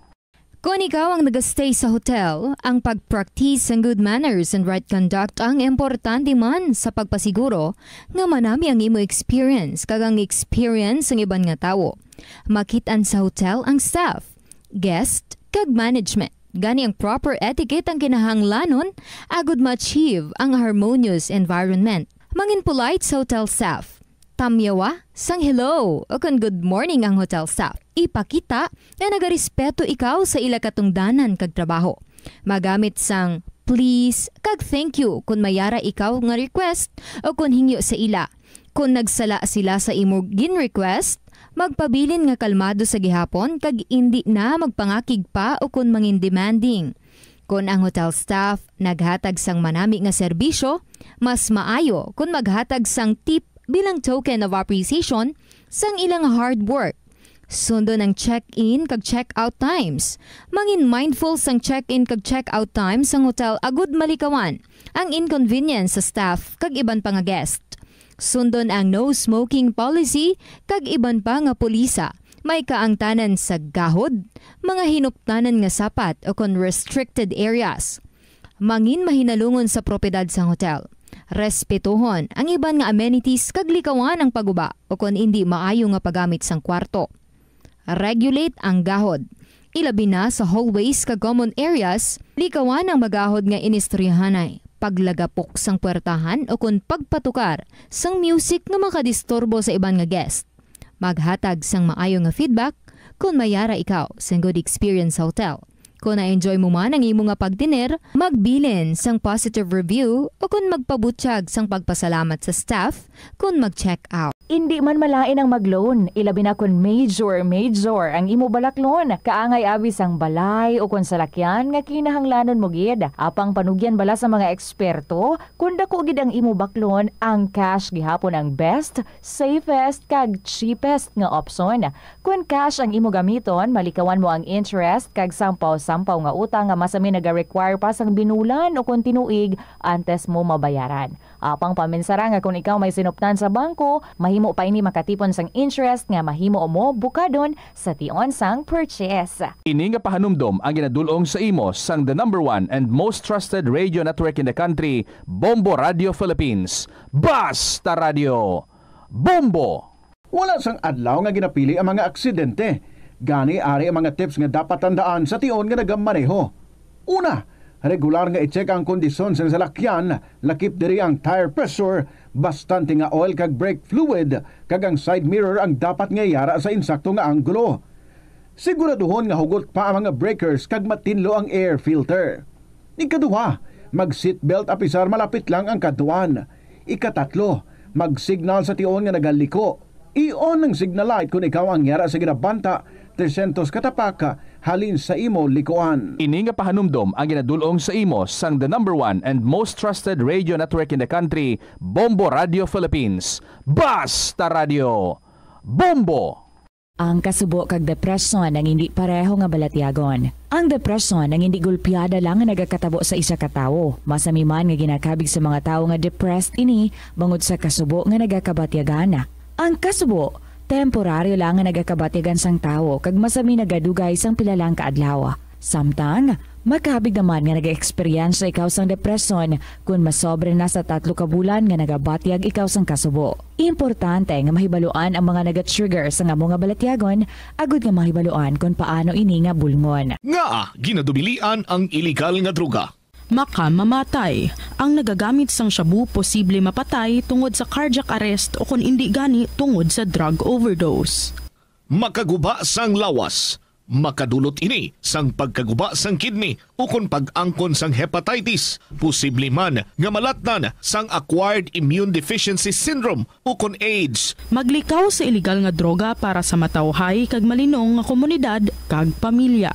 Kon ikaw ang nagastay sa hotel, ang pag-practice sang good manners and right conduct ang importante man sa pagpasiguro nga manami ang imo experience kag ang experience sang iban nga tawo. Makit-an sa hotel ang staff, guest, kag management. Gani ang proper etiquette ang kinahanglanon agud ma-achieve ang harmonious environment. Mangin polite sa hotel staff. Tamyawa sang hello o kon good morning ang hotel staff. Ipakita nga nagarespeto ikaw sa ila katungdanan kag trabaho. Magamit sang please kag thank you kon may ara ikaw nga request o kon hingyo sa ila. Kon nagsala sila sa imo gin-request, magpabilin nga kalmado sa gihapon kag indi na magpangakig pa o kon mangin demanding. Kon ang hotel staff naghatag sang manami nga serbisyo, mas maayo kon maghatag sang tip bilang token of appreciation sang ilang hard work. Sundon ang check-in kag check-out times. Mangin mindful sang check-in kag check-out times sang hotel agud malikawan ang inconvenience sa staff kag iban pa nga guest. Sundon ang no smoking policy kag iban pa nga pulisa. May kaangtanan sa gahod, mga hinuptanan nga sapat o kon restricted areas. Mangin mahinalungon sa propiedad sang hotel. Respetuhon ang iban nga amenities kag likawan ang paguba o kon indi maayo nga paggamit sang kwarto. Regulate ang gahod. Ilabi na sa hallways kag common areas, likawan ang magahod nga inistoryahanay, paglagapok sang puwertahan o kon pagpatukar sang music nga makadisturbo sa iban nga guest. Maghatag sang maayo nga feedback kon may ara ikaw sang good experience sa hotel. Kon na-enjoy mo man ang imo nga pagtener, magbilin sang positive review o kon magpabutyag sang pagpasalamat sa staff kon mag-check out. Indi man malain ang mag-loan, ilabi na kon major, major ang imo balaklon. Kaangay abi sang balay o kon salakyan nga kinahanglanon mo gid. Apang panugyan bala sa mga eksperto, kon dako gid ang imo baklon, ang cash gihapon ang best, safest, kag cheapest nga opsyon. Kon cash ang imo gamiton, malikawan mo ang interest kag sampaw-sampaw nga utang nga masami naga-require pa sang binulan o kon tinuig antes mo mabayaran. Apang paminsara nga kon ikaw may sinuptan sa bangko, mahimo pa ini makatipon sang interest nga mahimo mo bukadon sa tion sang purchase. Ini nga pahanumdom ang ginadul-ong sa imo sang the number one and most trusted radio network in the country, Bombo Radio Philippines. Basta Radio! Bombo! Wala sang adlaw nga ginapili ang mga aksidente. Gani, ari ang mga tips nga dapat tandaan sa tion nga nagamaneho. Una, regular nga i-check ang kondisyon sang salakyan, lakip diri ang tire pressure, bastante nga oil kag brake fluid, kag ang side mirror ang dapat nga yara sa insakto nga anggulo. Siguraduhon nga hugot pa ang mga breakers kag matinlo ang air filter. Ikaduha, mag-seatbelt apisar malapit lang ang kadtuan. Ikatatlo, mag-signal sa tion nga nagaliko. I-on ang signal light kon ikaw ang yara sa ginabanta tresyentos ka tapak halin sa imo likuan. Ini nga pahanumdom ang ginadul-ong sa imo sang the number one and most trusted radio network in the country, Bombo Radio Philippines. Basta Radio! Bombo! Ang kasubo kag depresyon ang hindi pareho nga balatyagon. Ang depresyon ang hindi gulpiada lang nga nagakatabo sa isa ka tawo. Masami man nga ginakabig sa mga tawo nga depressed ini bangod sa kasubo nga nagakabatyagan. Ang kasubo Temporaryo lang nga nagakabatyagan sang tawo kag masami nagadugay sang pila lang ka adlaw. Samtang, makabig naman nga nag-eksperyensya ikaw sang depresyon kon masobra na sa tatlo ka bulan nga nagabatyag ikaw sang kasubo. Importante nga mahibaluan ang mga naga-trigger sang amo nga balatyagon agud nga mahibaluan kon paano ini nga bulngon. Ngaa ginadubilian ang iligal nga droga? Makamamatay. Ang nagagamit sang shabu posible mapatay tungod sa cardiac arrest o kon indi gani tungod sa drug overdose. Makaguba sang lawas. Makadulot ini sang pagkaguba sang kidney ukon pag-angkon sang hepatitis. Posible man nga malatnan sang acquired immune deficiency syndrome ukon AIDS. Maglikaw sa iligal nga droga para sa matawhay kag malinong nga komunidad kag pamilya.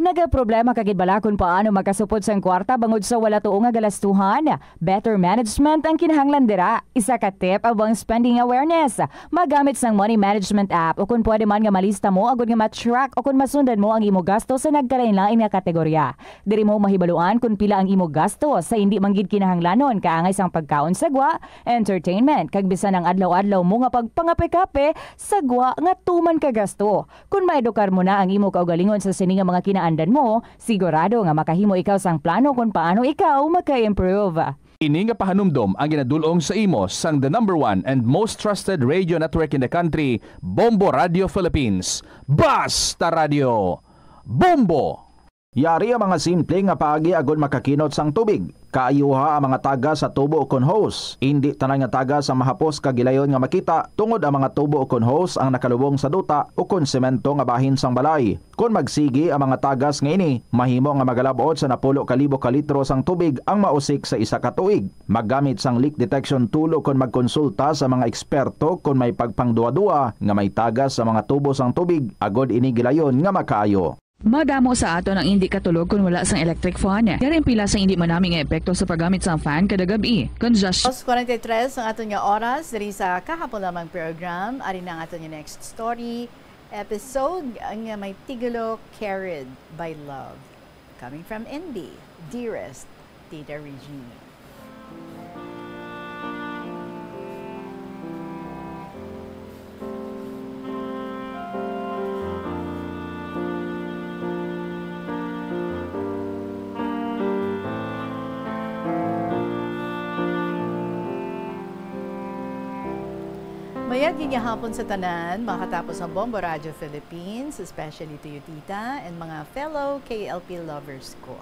Nagaproblema ka gid bala kon paano makasupod sang kwarta bangod sa wala tuo nga galastuhan? Better management ang kinahanglan dira. Isa ka tip amo ang spending awareness. Magamit sang money management app o kon pwede man nga malista mo agud nga ma-track o kon masundan mo ang imo gasto sa nagkalainlain nga kategorya. Diri mo mahibaluan kon pila ang imo gasto sa indi man gid kinahanglanon, kaangay sang pagkaon sa gwa, entertainment, kag bisan ang adlaw-adlaw mo nga pagpangape-kape sa gwa nga tuman ka gasto. Kon maedukar mo na ang imo kaugalingon sa sini nga mga kinaandan mo, sigurado nga makahimo ikaw sang plano kon paano ikaw maka-improve. Ini nga pahanumdom ang ginadul-ong sa imo sang the number one and most trusted radio network in the country, Bombo Radio Philippines. Basta Radio! Bombo! Yari ang mga simple nga paagi agud makakinot sang tubig. Kaayuha ang mga tagas sa tubo ukon hose. Indi tanan nga tagas ang mahapos kag gilayon nga makita, tungod ang mga tubo ukon hose ang nakalubong sa duta ukon semento nga bahin sang balay. Kon magsigi ang mga tagas nga ini, mahimo nga magalab-ot sa napulo ka libo ka litro sang tubig ang mausik sa isa ka tuig. Maggamit sang leak detection tool ukon magkonsulta sa mga eksperto kon may pagpangduadua nga may tagas sa mga tubo sang tubig, agud ini gilayon nga makaayo. Madamo sa aton ang indi katulog kon wala sang electric fan. Yari ang pila sang indi manami nga epekto sa paggamit sang fan kada gab-i. Congestion. Dos forty-three ang aton nga oras diri sa Kahapon Lamang program. Ari na ang aton nga next story episode nga may titulo Carried by Love. Coming from N B, Dearest Tita Regine. Mayad nga hapon sa tanan, makatapos ang Bombo Radio Philippines, especially to you, Tita, and mga fellow K L P lovers ko.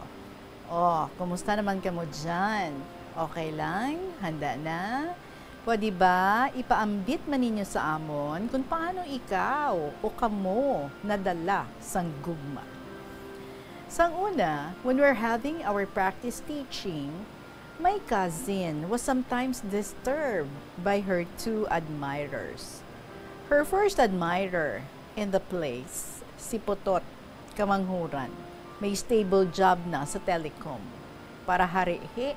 Oh, kumusta naman kamo dyan? Okay lang? Handa na? Pwede ba ipaambit man ninyo sa amon kung paano ikaw o kamo nadala sang gugma? Sang una, when we're having our practice teaching, my cousin was sometimes disturbed by her two admirers. Her first admirer in the place, si Putot Kamanghuran, may stable job na sa telecom. Para harihi.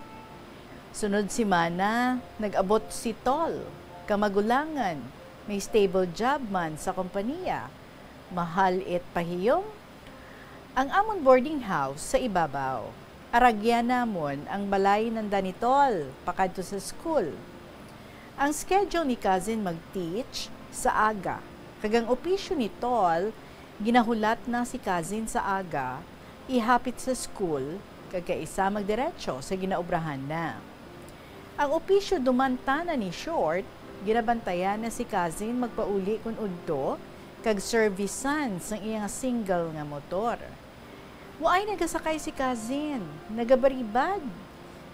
Sunod semana, nag-abot si Tol Kamagulangan, may stable job man sa kompanya. Mahal it pahiyom. Ang amon boarding house sa ibabaw. Aragyan namon ang balay nanda ni Tol pakadto sa school. Ang schedule ni Cousin mag-teach sa aga, kag ang opisyo ni Tol, ginahulat na si Cousin sa aga, ihapit sa school, kag kaisa magdiretso sa ginaobrahan na. Ang opisyo duman tana ni short, ginabantayan na si Cousin magpauli kon udto, kag servisan sang iya nga single nga motor. Waay nagasakay si Cousin, nagabaribad.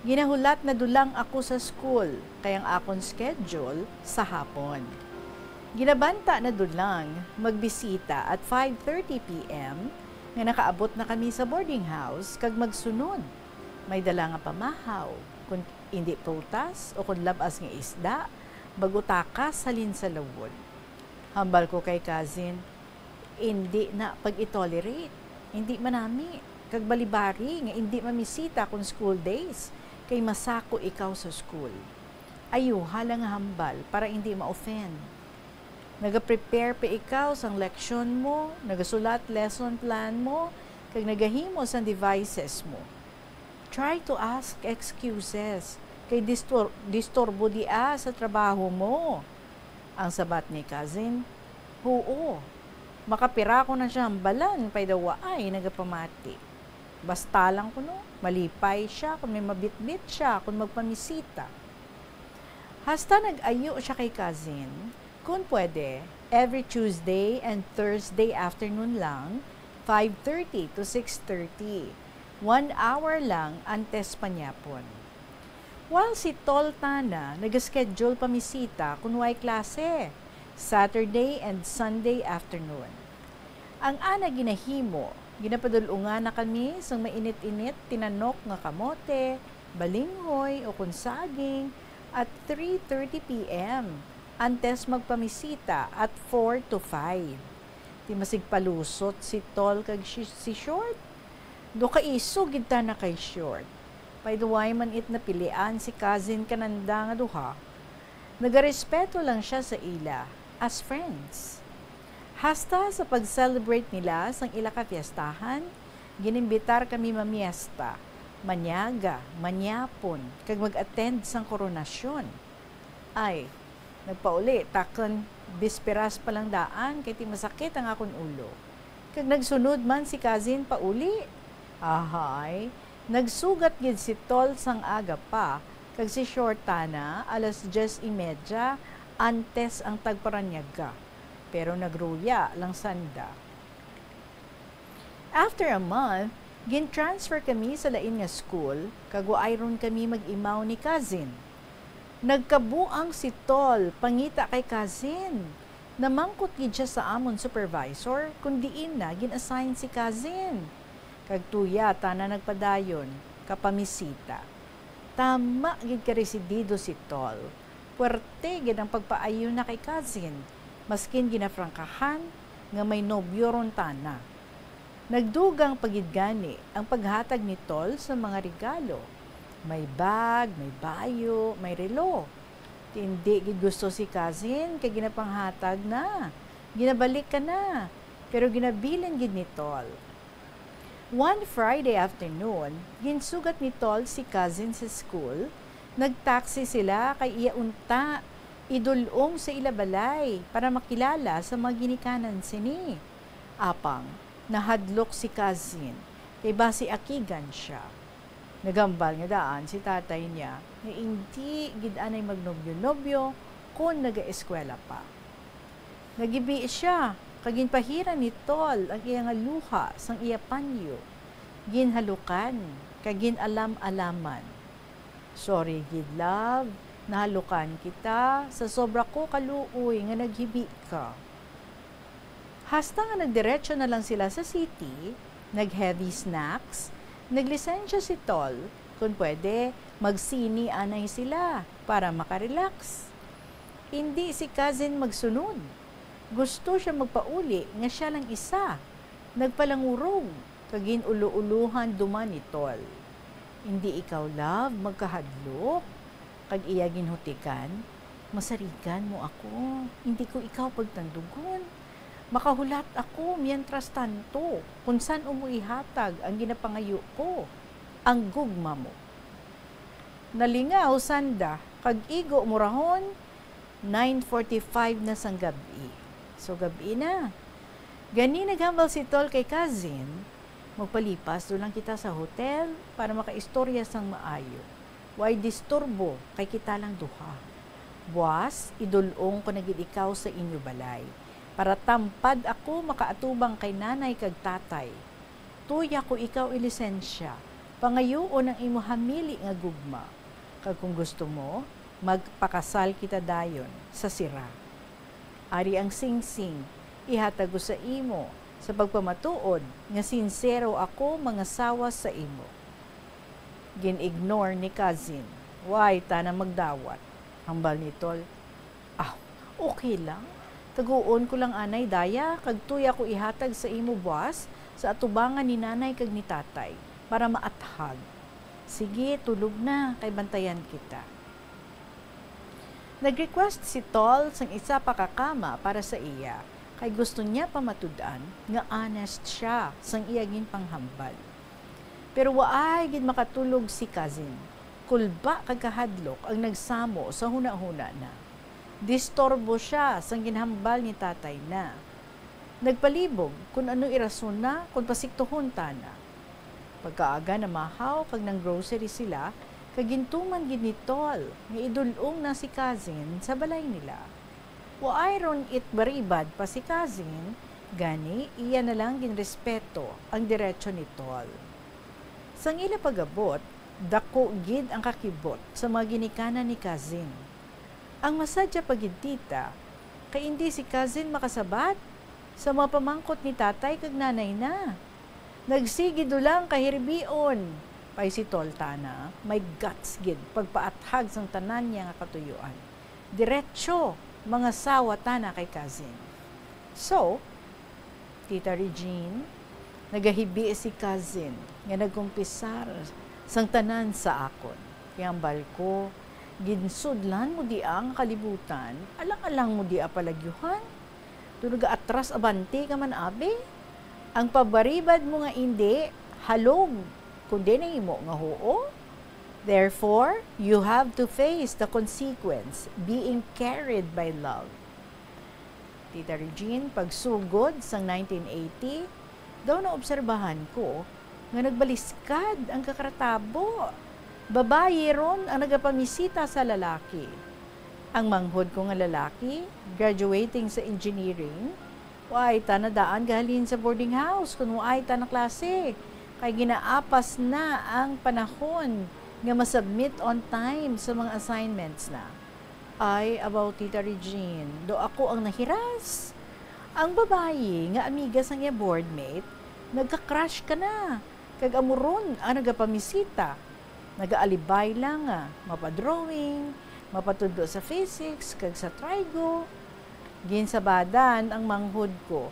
Ginahulat na dulang ako sa school, kay ang akon schedule sa hapon. Ginabanta na dulang magbisita at five thirty P M nga nakaabot na kami sa boarding house kag magsunod. May dala nga pamahaw, kun indi prutas o kun lab-as nga isda, bag-o takas halin sa lawod. Hambal ko kay Cousin, indi na pag-i-tolerate. Indi manami, kag balibari nga indi mamisita kon school days, kay masako ikaw sa school. Ayuha lang nga hambal para indi ma-offend. Nagaprepare pa ikaw sang leksyon mo, nagasulat lesson plan mo, kag nagahimo sang devices mo. Try to ask excuses, kay distor-, disturbo dia sa trabaho mo. Ang sabat ni Cousin, Huo, makapira ko na siya hambalan, pay daw waay nagapamati. Basta lang kuno, malipay siya kon may mabitbit siya kon magpamisita. Hasta nag-ayo siya kay Cousin, kon pwede, every Tuesday and Thursday afternoon lang, five thirty to six thirty. One hour lang antes panyapon. While si Tol tana nag-schedule pamisita kon way klase, Saturday and Sunday afternoon. Ang ana ginahimo, ginapadul-ungan na kami sang mainit-init tinanok nga kamote, balinghoy, o kon saging at three thirty P M, antes magpamisita at four to five. Ti masigpalusot si Tol kag si, si Short. Do kaiso gid tana kay Short. Pay duway man it napilian si Cousin kananda nga duha. Nagarespeto lang siya sa ila as friends. Hasta sa pag-celebrate nila sang ila ka fiestahan, ginimbitar kami mamiesta, manyaga, manyapon, kag mag-attend sang koronasyon. Ay, nagpauli ta kon bisperas pa lang daan kay ti masakit ang akon ulo. Kag nagsunod man si Cousin pauli. Ahay, nagsugat gid si Tol sang aga pa, kag si Short tana alas dyes y media antes ang tagparanyaga. Pero nagruya lang sanda. After a month, gin-transfer kami sa lain nga school, kag waay ron kami mag-imaw ni Cousin. Nagkabuang si Tol pangita kay Cousin. Namangkot gid siya sa amon supervisor kon diin na gin-assign si Cousin. Kag tuya tana nagpadayon kapamisita. Tama gid ka residido si Tol. Puwerte gid ang pagpaayo na kay Cousin, maskin ginafrangkahan nga may nobyo ron tana. Nagdugang pa gid gani ang paghatag ni Tol sa mga regalo. May bag, may bayo, may relo. Ti indi gid gusto si Cousin kay ginapanghatag na. Ginabalik ka na. Pero ginabilin gid ni Tol. One Friday afternoon, ginsugat ni Tol si Cousin sa school. Nagtaksi sila kay iya unta idul-ong sa ila balay para makilala sa mga ginikanan sini. Apang nahadlok si Cousin kay basi akigan sia. Naghambal nga daan si tatay niya nga indi gid anay magnobyo-nobyo kon nagaeskwela pa. Nagibi sia, kag ginpahiran ni Tol ang iya nga luha sang iya panyo. Ginhalukan kag gin-alam-alaman. "Sorry gid, love, nahalukan kita sa sobra ko kaluoy nga naghibi ka." Hasta nga nagdiretso na lang sila sa city, nag-heavy snacks, naglisensya si Tol, kon pwede, magsini anay sila para makarelax. Indi si Cousin magsunod. Gusto sia magpauli nga sia lang isa. Nagpalangurog kag gin-ulo-ulohan duman ni Tol. "Indi ikaw, love, magkahadlok?" Kag iya ginhutigan, "Masarigan mo ako. Indi ko ikaw pagtandugon. Makahulat ako, mientras tanto, kon san-o mo ihatag ang ginapangayo ko, ang gugma mo." Nalingaw sanda, kag igo murahon, nine forty-five na sang gab-i. So, gab-i na. Gani naghambal si Tol kay Cousin, "Magpalipas do lang kita sa hotel para makaistorya sang maayo. Way disturbo kay kita lang duha. Buas, idul-ong ko na gid ikaw sa inyo balay para tampad ako makaatubang kay nanay kag tatay. Tuya ko ikaw ilisensya, pangayuon ang imo hamili nga gugma. Kag kon gusto mo, magpakasal kita dayon sa sira. Ari ang singsing, ihatag ko sa imo, sa pagpamatuod nga sinsero ako mangasawa sa imo." Gin-ignore ni Cousin. "Way tana magdawat," hambal ni Tol. "Ah, okay lang. Taguon ko lang anay daya, kag tuya ko ihatag sa imo buas sa atubangan ni nanay kag ni tatay, para maathag. Sige, tulog na, kay bantayan kita." Nag-request si Tol sang isa pa ka kama para sa iya, kay gusto niya pamatud-an nga honest siya sang iya ginpanghambal. Pero waay gid makatulog si Cousin. Kulba kag kahadlok ang nagsamo sa hunahuna na. Disturbo siya sang ginhambal ni tatay na. Nagpalibog kon ano irason na kon pasiktuhon ta na. Pagkaaga namahaw kag nang-grocery sila, kag gintuman gid ni Tol nga idul-ong na si Cousin sa balay nila. Waay ron it baribad pa si Cousin, gani iya na lang ginrespeto ang diretso ni Tol. Sang ila pag-abot, dako gid ang kakibot sa mga ginikanan ni Cousin. Ang masadya pa gid, tita, kay indi si Cousin makasabat sa mga pamangkot ni tatay kag nanay na. Nagsigi dulang kahirbion, pay si Tol ta na, may guts gid pagpaathag sang tanan niya nga katuyoan. Diretso, mangasawa ta na kay Cousin. So, Tita Regine, nagahibi si Cousin nga nagkumpisar sang tanan sa akon. Kay hambal ko, ginsudlan mo di ang kalibutan, alang-alang mo di a palagyuhan. Daw nagaatras abante ka man, abi? Ang pabaribad mo nga indi, halog, kundi nahimo nga huo. Therefore, you have to face the consequence, being carried by love. Tita Regine, pagsugod sang nineteen eighty, daw naobserbahan ko nga nagbaliskad ang kakaratabo. Babayi ron ang nagapamisita sa lalaki. Ang manghod ko nga lalaki, graduating sa engineering, waay ta na daan gahalin sa boarding house kon waay ta na klase, kay ginaapas na ang panahon nga ma-submit on time sa mga assignments na. Ay, abaw, Tita Regine, daw ako ang nahiras. Ang babayi nga amiga sang iya boardmate, nagka-crush ka na, kag amo ron ang nagapamisita. Nagaalibay lang nga mapa-drawing, mapatudlo sa physics, kag sa trigo. Ginsabadan ang manghod ko.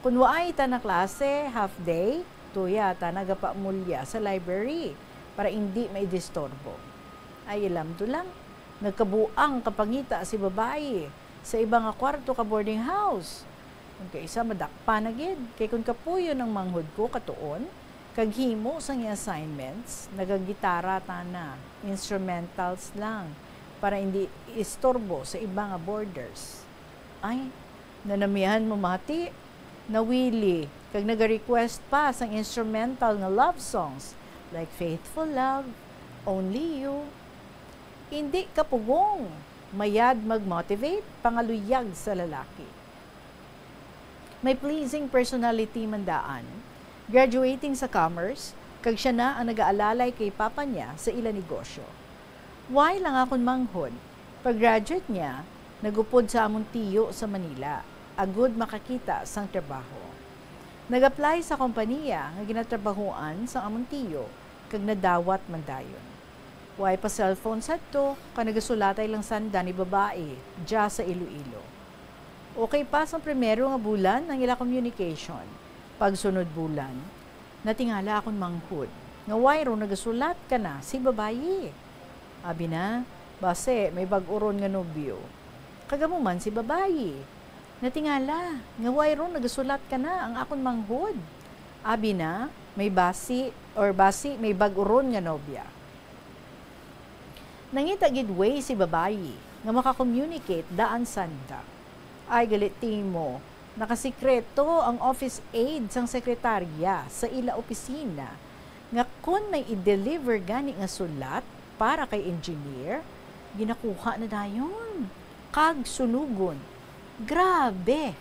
Kon waay ta na klase, half day, tuya ta nagapaamulya sa library para indi maidisturbo. Ay, ilamto lang, nagkabuang kapangita si babayi sa iba nga kwarto ka boarding house. Kon kaisa, madakpan na gid, kay kon kapuyon ang manghod ko katuon kag himo sang iya assignments, nagagitara ta na, instrumentals lang, para indi istorbo sa iba nga boarders. Ay, nanamihan mamati, nawili, kag naga-request pa sang instrumental nga love songs like Faithful Love, Only You. Indi ka pugong, mayad mag-motivate, pangaluyag sa lalaki. May pleasing personality man daan, graduating sa commerce, kag sia na ang nagaalalay kay papa niya sa ila negosyo. Why lang akon manghod? Pag-graduate niya, nagupod sa amon tiyo sa Manila, agud makakita sang trabaho. Nag-apply sa kompanya nga ginatrabahoan sang amon tiyo, kag nadawat man dayon. Way pa cellphone sadto, kag nagasulatay lang sanda ni babayi, dya sa Iloilo. Okay pa sang primero nga bulan ang ila communication. Pagsunod bulan, natingala akon manghod nga way ron nagasulat kana si babayi. Abi na, basi may bag-o ron nga nobyo. Kag amo man si babayi. Natingala nga way ron nagasulat kana ang akon manghod. Abi na, may basi, or basi may bag-o ron nga nobya. Nangita gid way si babayi nga maka-communicate daan sanda. Ay, gali timo, nakasikreto ang office aide sang sekretarya sa ila opisina nga kon may i-deliver gani nga sulat para kay engineer, ginakuha na dayon kag sunugon. Grabe!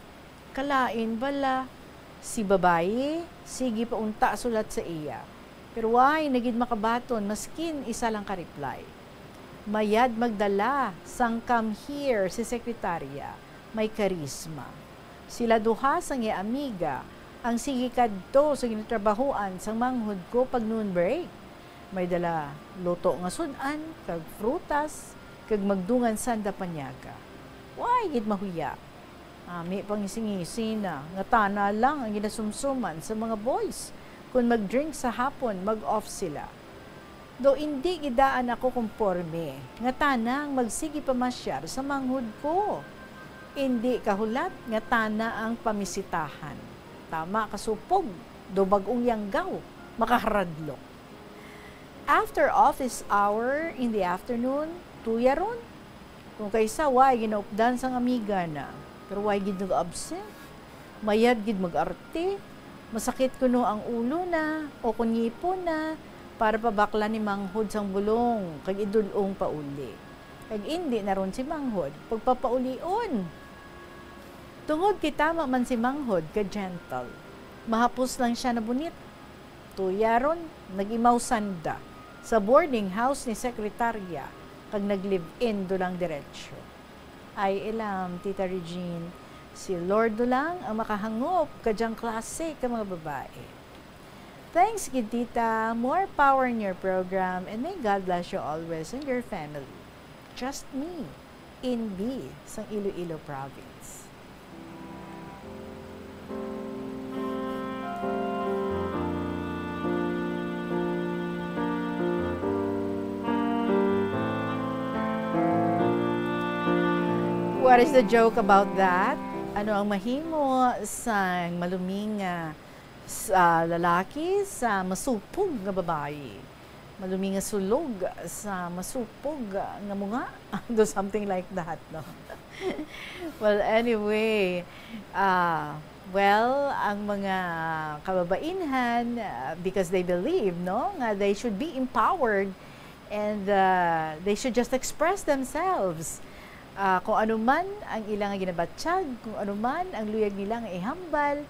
Kalain bala, si babayi, sige pa unta sulat sa iya. Pero way na gid makabaton maskin isa lang ka reply. Mayad magdala sang come here si sekretarya, may karisma. Sila duha sang iya amiga ang sige kadto sa ginatrabahoan sang manghod ko pag noon break. May dala luto nga sud-an, kag prutas, kag magdungan sanda paniaga. Way gid mahuya. Ami pangisi-ngisi na nga tana lang ang ginasumsuman sa mga boys. Kon mag-drink sa hapon, mag-off sila. Daw indi gid daan ako komporme nga tana ang magsigi pamasyar sa manghod ko. Indi kahulat nga tana ang pamisitahan. Tama ka supog, daw bag-ong yanggaw, makaharadlok. After office hour in the afternoon, tuya ron. Kung kaysa, way ginaupdan sang amiga na, pero way gid nag-absent. Mayad gid mag-arte. Masakit kuno ang ulo na, o kon ngipon na, para pa bakla ni Manghod sang bulong, kag idul-ong pauli. Kag indi na ron si Manghod pagpapaulion. Tungod kay tama man si Manghod ka gentle, mahapos lang sia nabunit. Tuya ron, nag-imaw sanda sa boarding house ni Sekretarya, kag nag-live-in dulang diretsyo. Ay, ilam, Tita Regine, si Lord lang ang makahangop kadyang klase ka mga babae. Thanks gid, Tita. More power in your program, and may God bless you always and your family. Just me, in B, sang Iloilo Province. What is the joke about that? Ano ang mahimo sang maluming nga s-, ah, lalaki sa masupog nga babayi? Maluming nga sulog sa masupog nga munga? Do something like that, no? Well, anyway, ah, well, ang mga kababainhan, ah, because they believe, no, nga they should be empowered and, ah, they should just express themselves. Ah, kung ano man ang ilang ginabatyag, kung ano man ang luyag nila nga ihambal,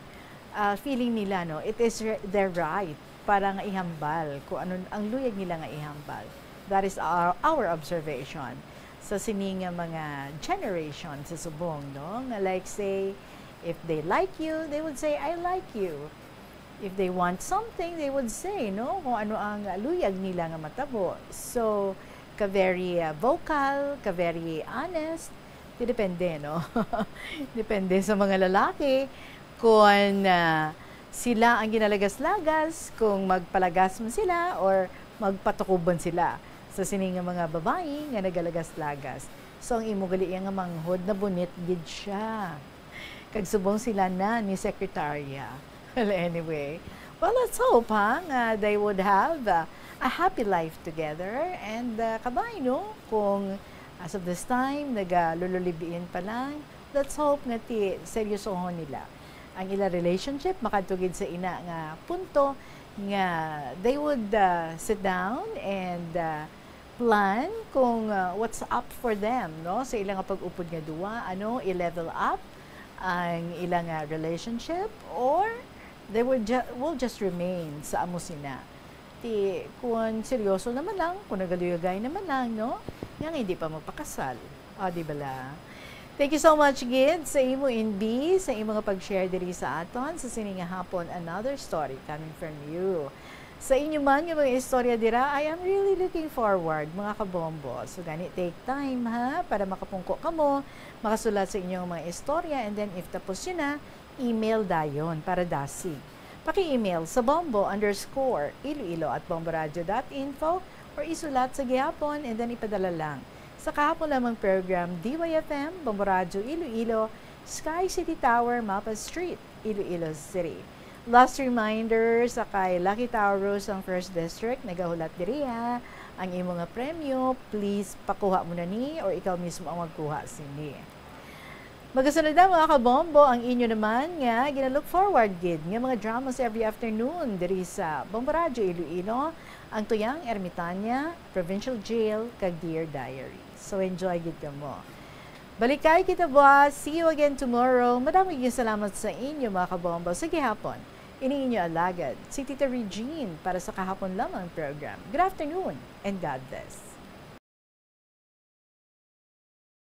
ah, feeling nila, no, it is re-, their right para nga ihambal kung ano ang luyag nila nga ihambal. That is our, our observation sa sini nga mga generation sa subong, no? Nga, like, say, if they like you, they would say, "I like you." If they want something, they would say, no? Kung ano ang luyag nila nga matabo. So, ka very, ah, vocal, ka very honest, di depende, no? Depende sa mga lalaki kung, ah, sila ang ginalagas-lagas, kung magpalagas man sila or magpatukob man sila sa sini nga mga babayi nga nagalagas-lagas. So, ang imo gali iya nga manghod, nabunit gid siya. Kag subong sila na ni Sekretarya. Well, anyway. Well, let's hope, ha, nga they would have, uh, a happy life together. And, uh, kabay, no? Kung as of this time, nagalululibiin pa lang, let's hope nga ti seryosohon nila ang ila relationship, makadto gid sa ina nga punto nga they would, uh, sit down and, uh, plan kung, uh, what's up for them, no? Sa ila nga pag-upod nga duwa, ano, i-level up ang ila nga relationship, or they will ju-, will just remain sa amo sina. Ti, kung seryoso naman lang, kung nagaluyagay naman lang, no? Nga nga hindi pa magpakasal. O, di bala? Thank you so much, gid, sa imo, Inbi, sa imo nga pag-share diri sa aton sa sini nga hapon. Another story coming from you. Sa inyo man nga mga istorya dira, I am really looking forward, mga kabombo. So, gani, take time, ha, para makapungko kamo, makasulat sa inyong mga istorya, and then, if tapos yun na, email dayon para dasig. Paki-email sa bombo underscore iloilo at bomboradio dot info or isulat sa gihapon and then ipadala lang sa kahapon lamang program, D Y F M, Bombo Radyo Iloilo, Sky City Tower, Mapa Street, Iloilo City. Last reminder sa kay Lucky Taurus ang First District, nagahulat diri, ha. Ang imo nga premyo, please pakuha mo na ni or ikaw mismo ang magkuha sini. Magasunod na, mga kabombo, ang inyo naman nga gina-look forward gid nga mga dramas every afternoon diri sa Bombo Radyo Iloilo, ang Tuyang Ermitanya, Provincial Jail, kag Dear Diary. So, enjoy gid kamo. Balikay kita buwas. See you again tomorrow. Madamo gid salamat sa inyo, mga kabombo. Sa gihapon, ini inyo alagad, si Tita Regine, para sa kahapon lamang program. Good afternoon and God bless.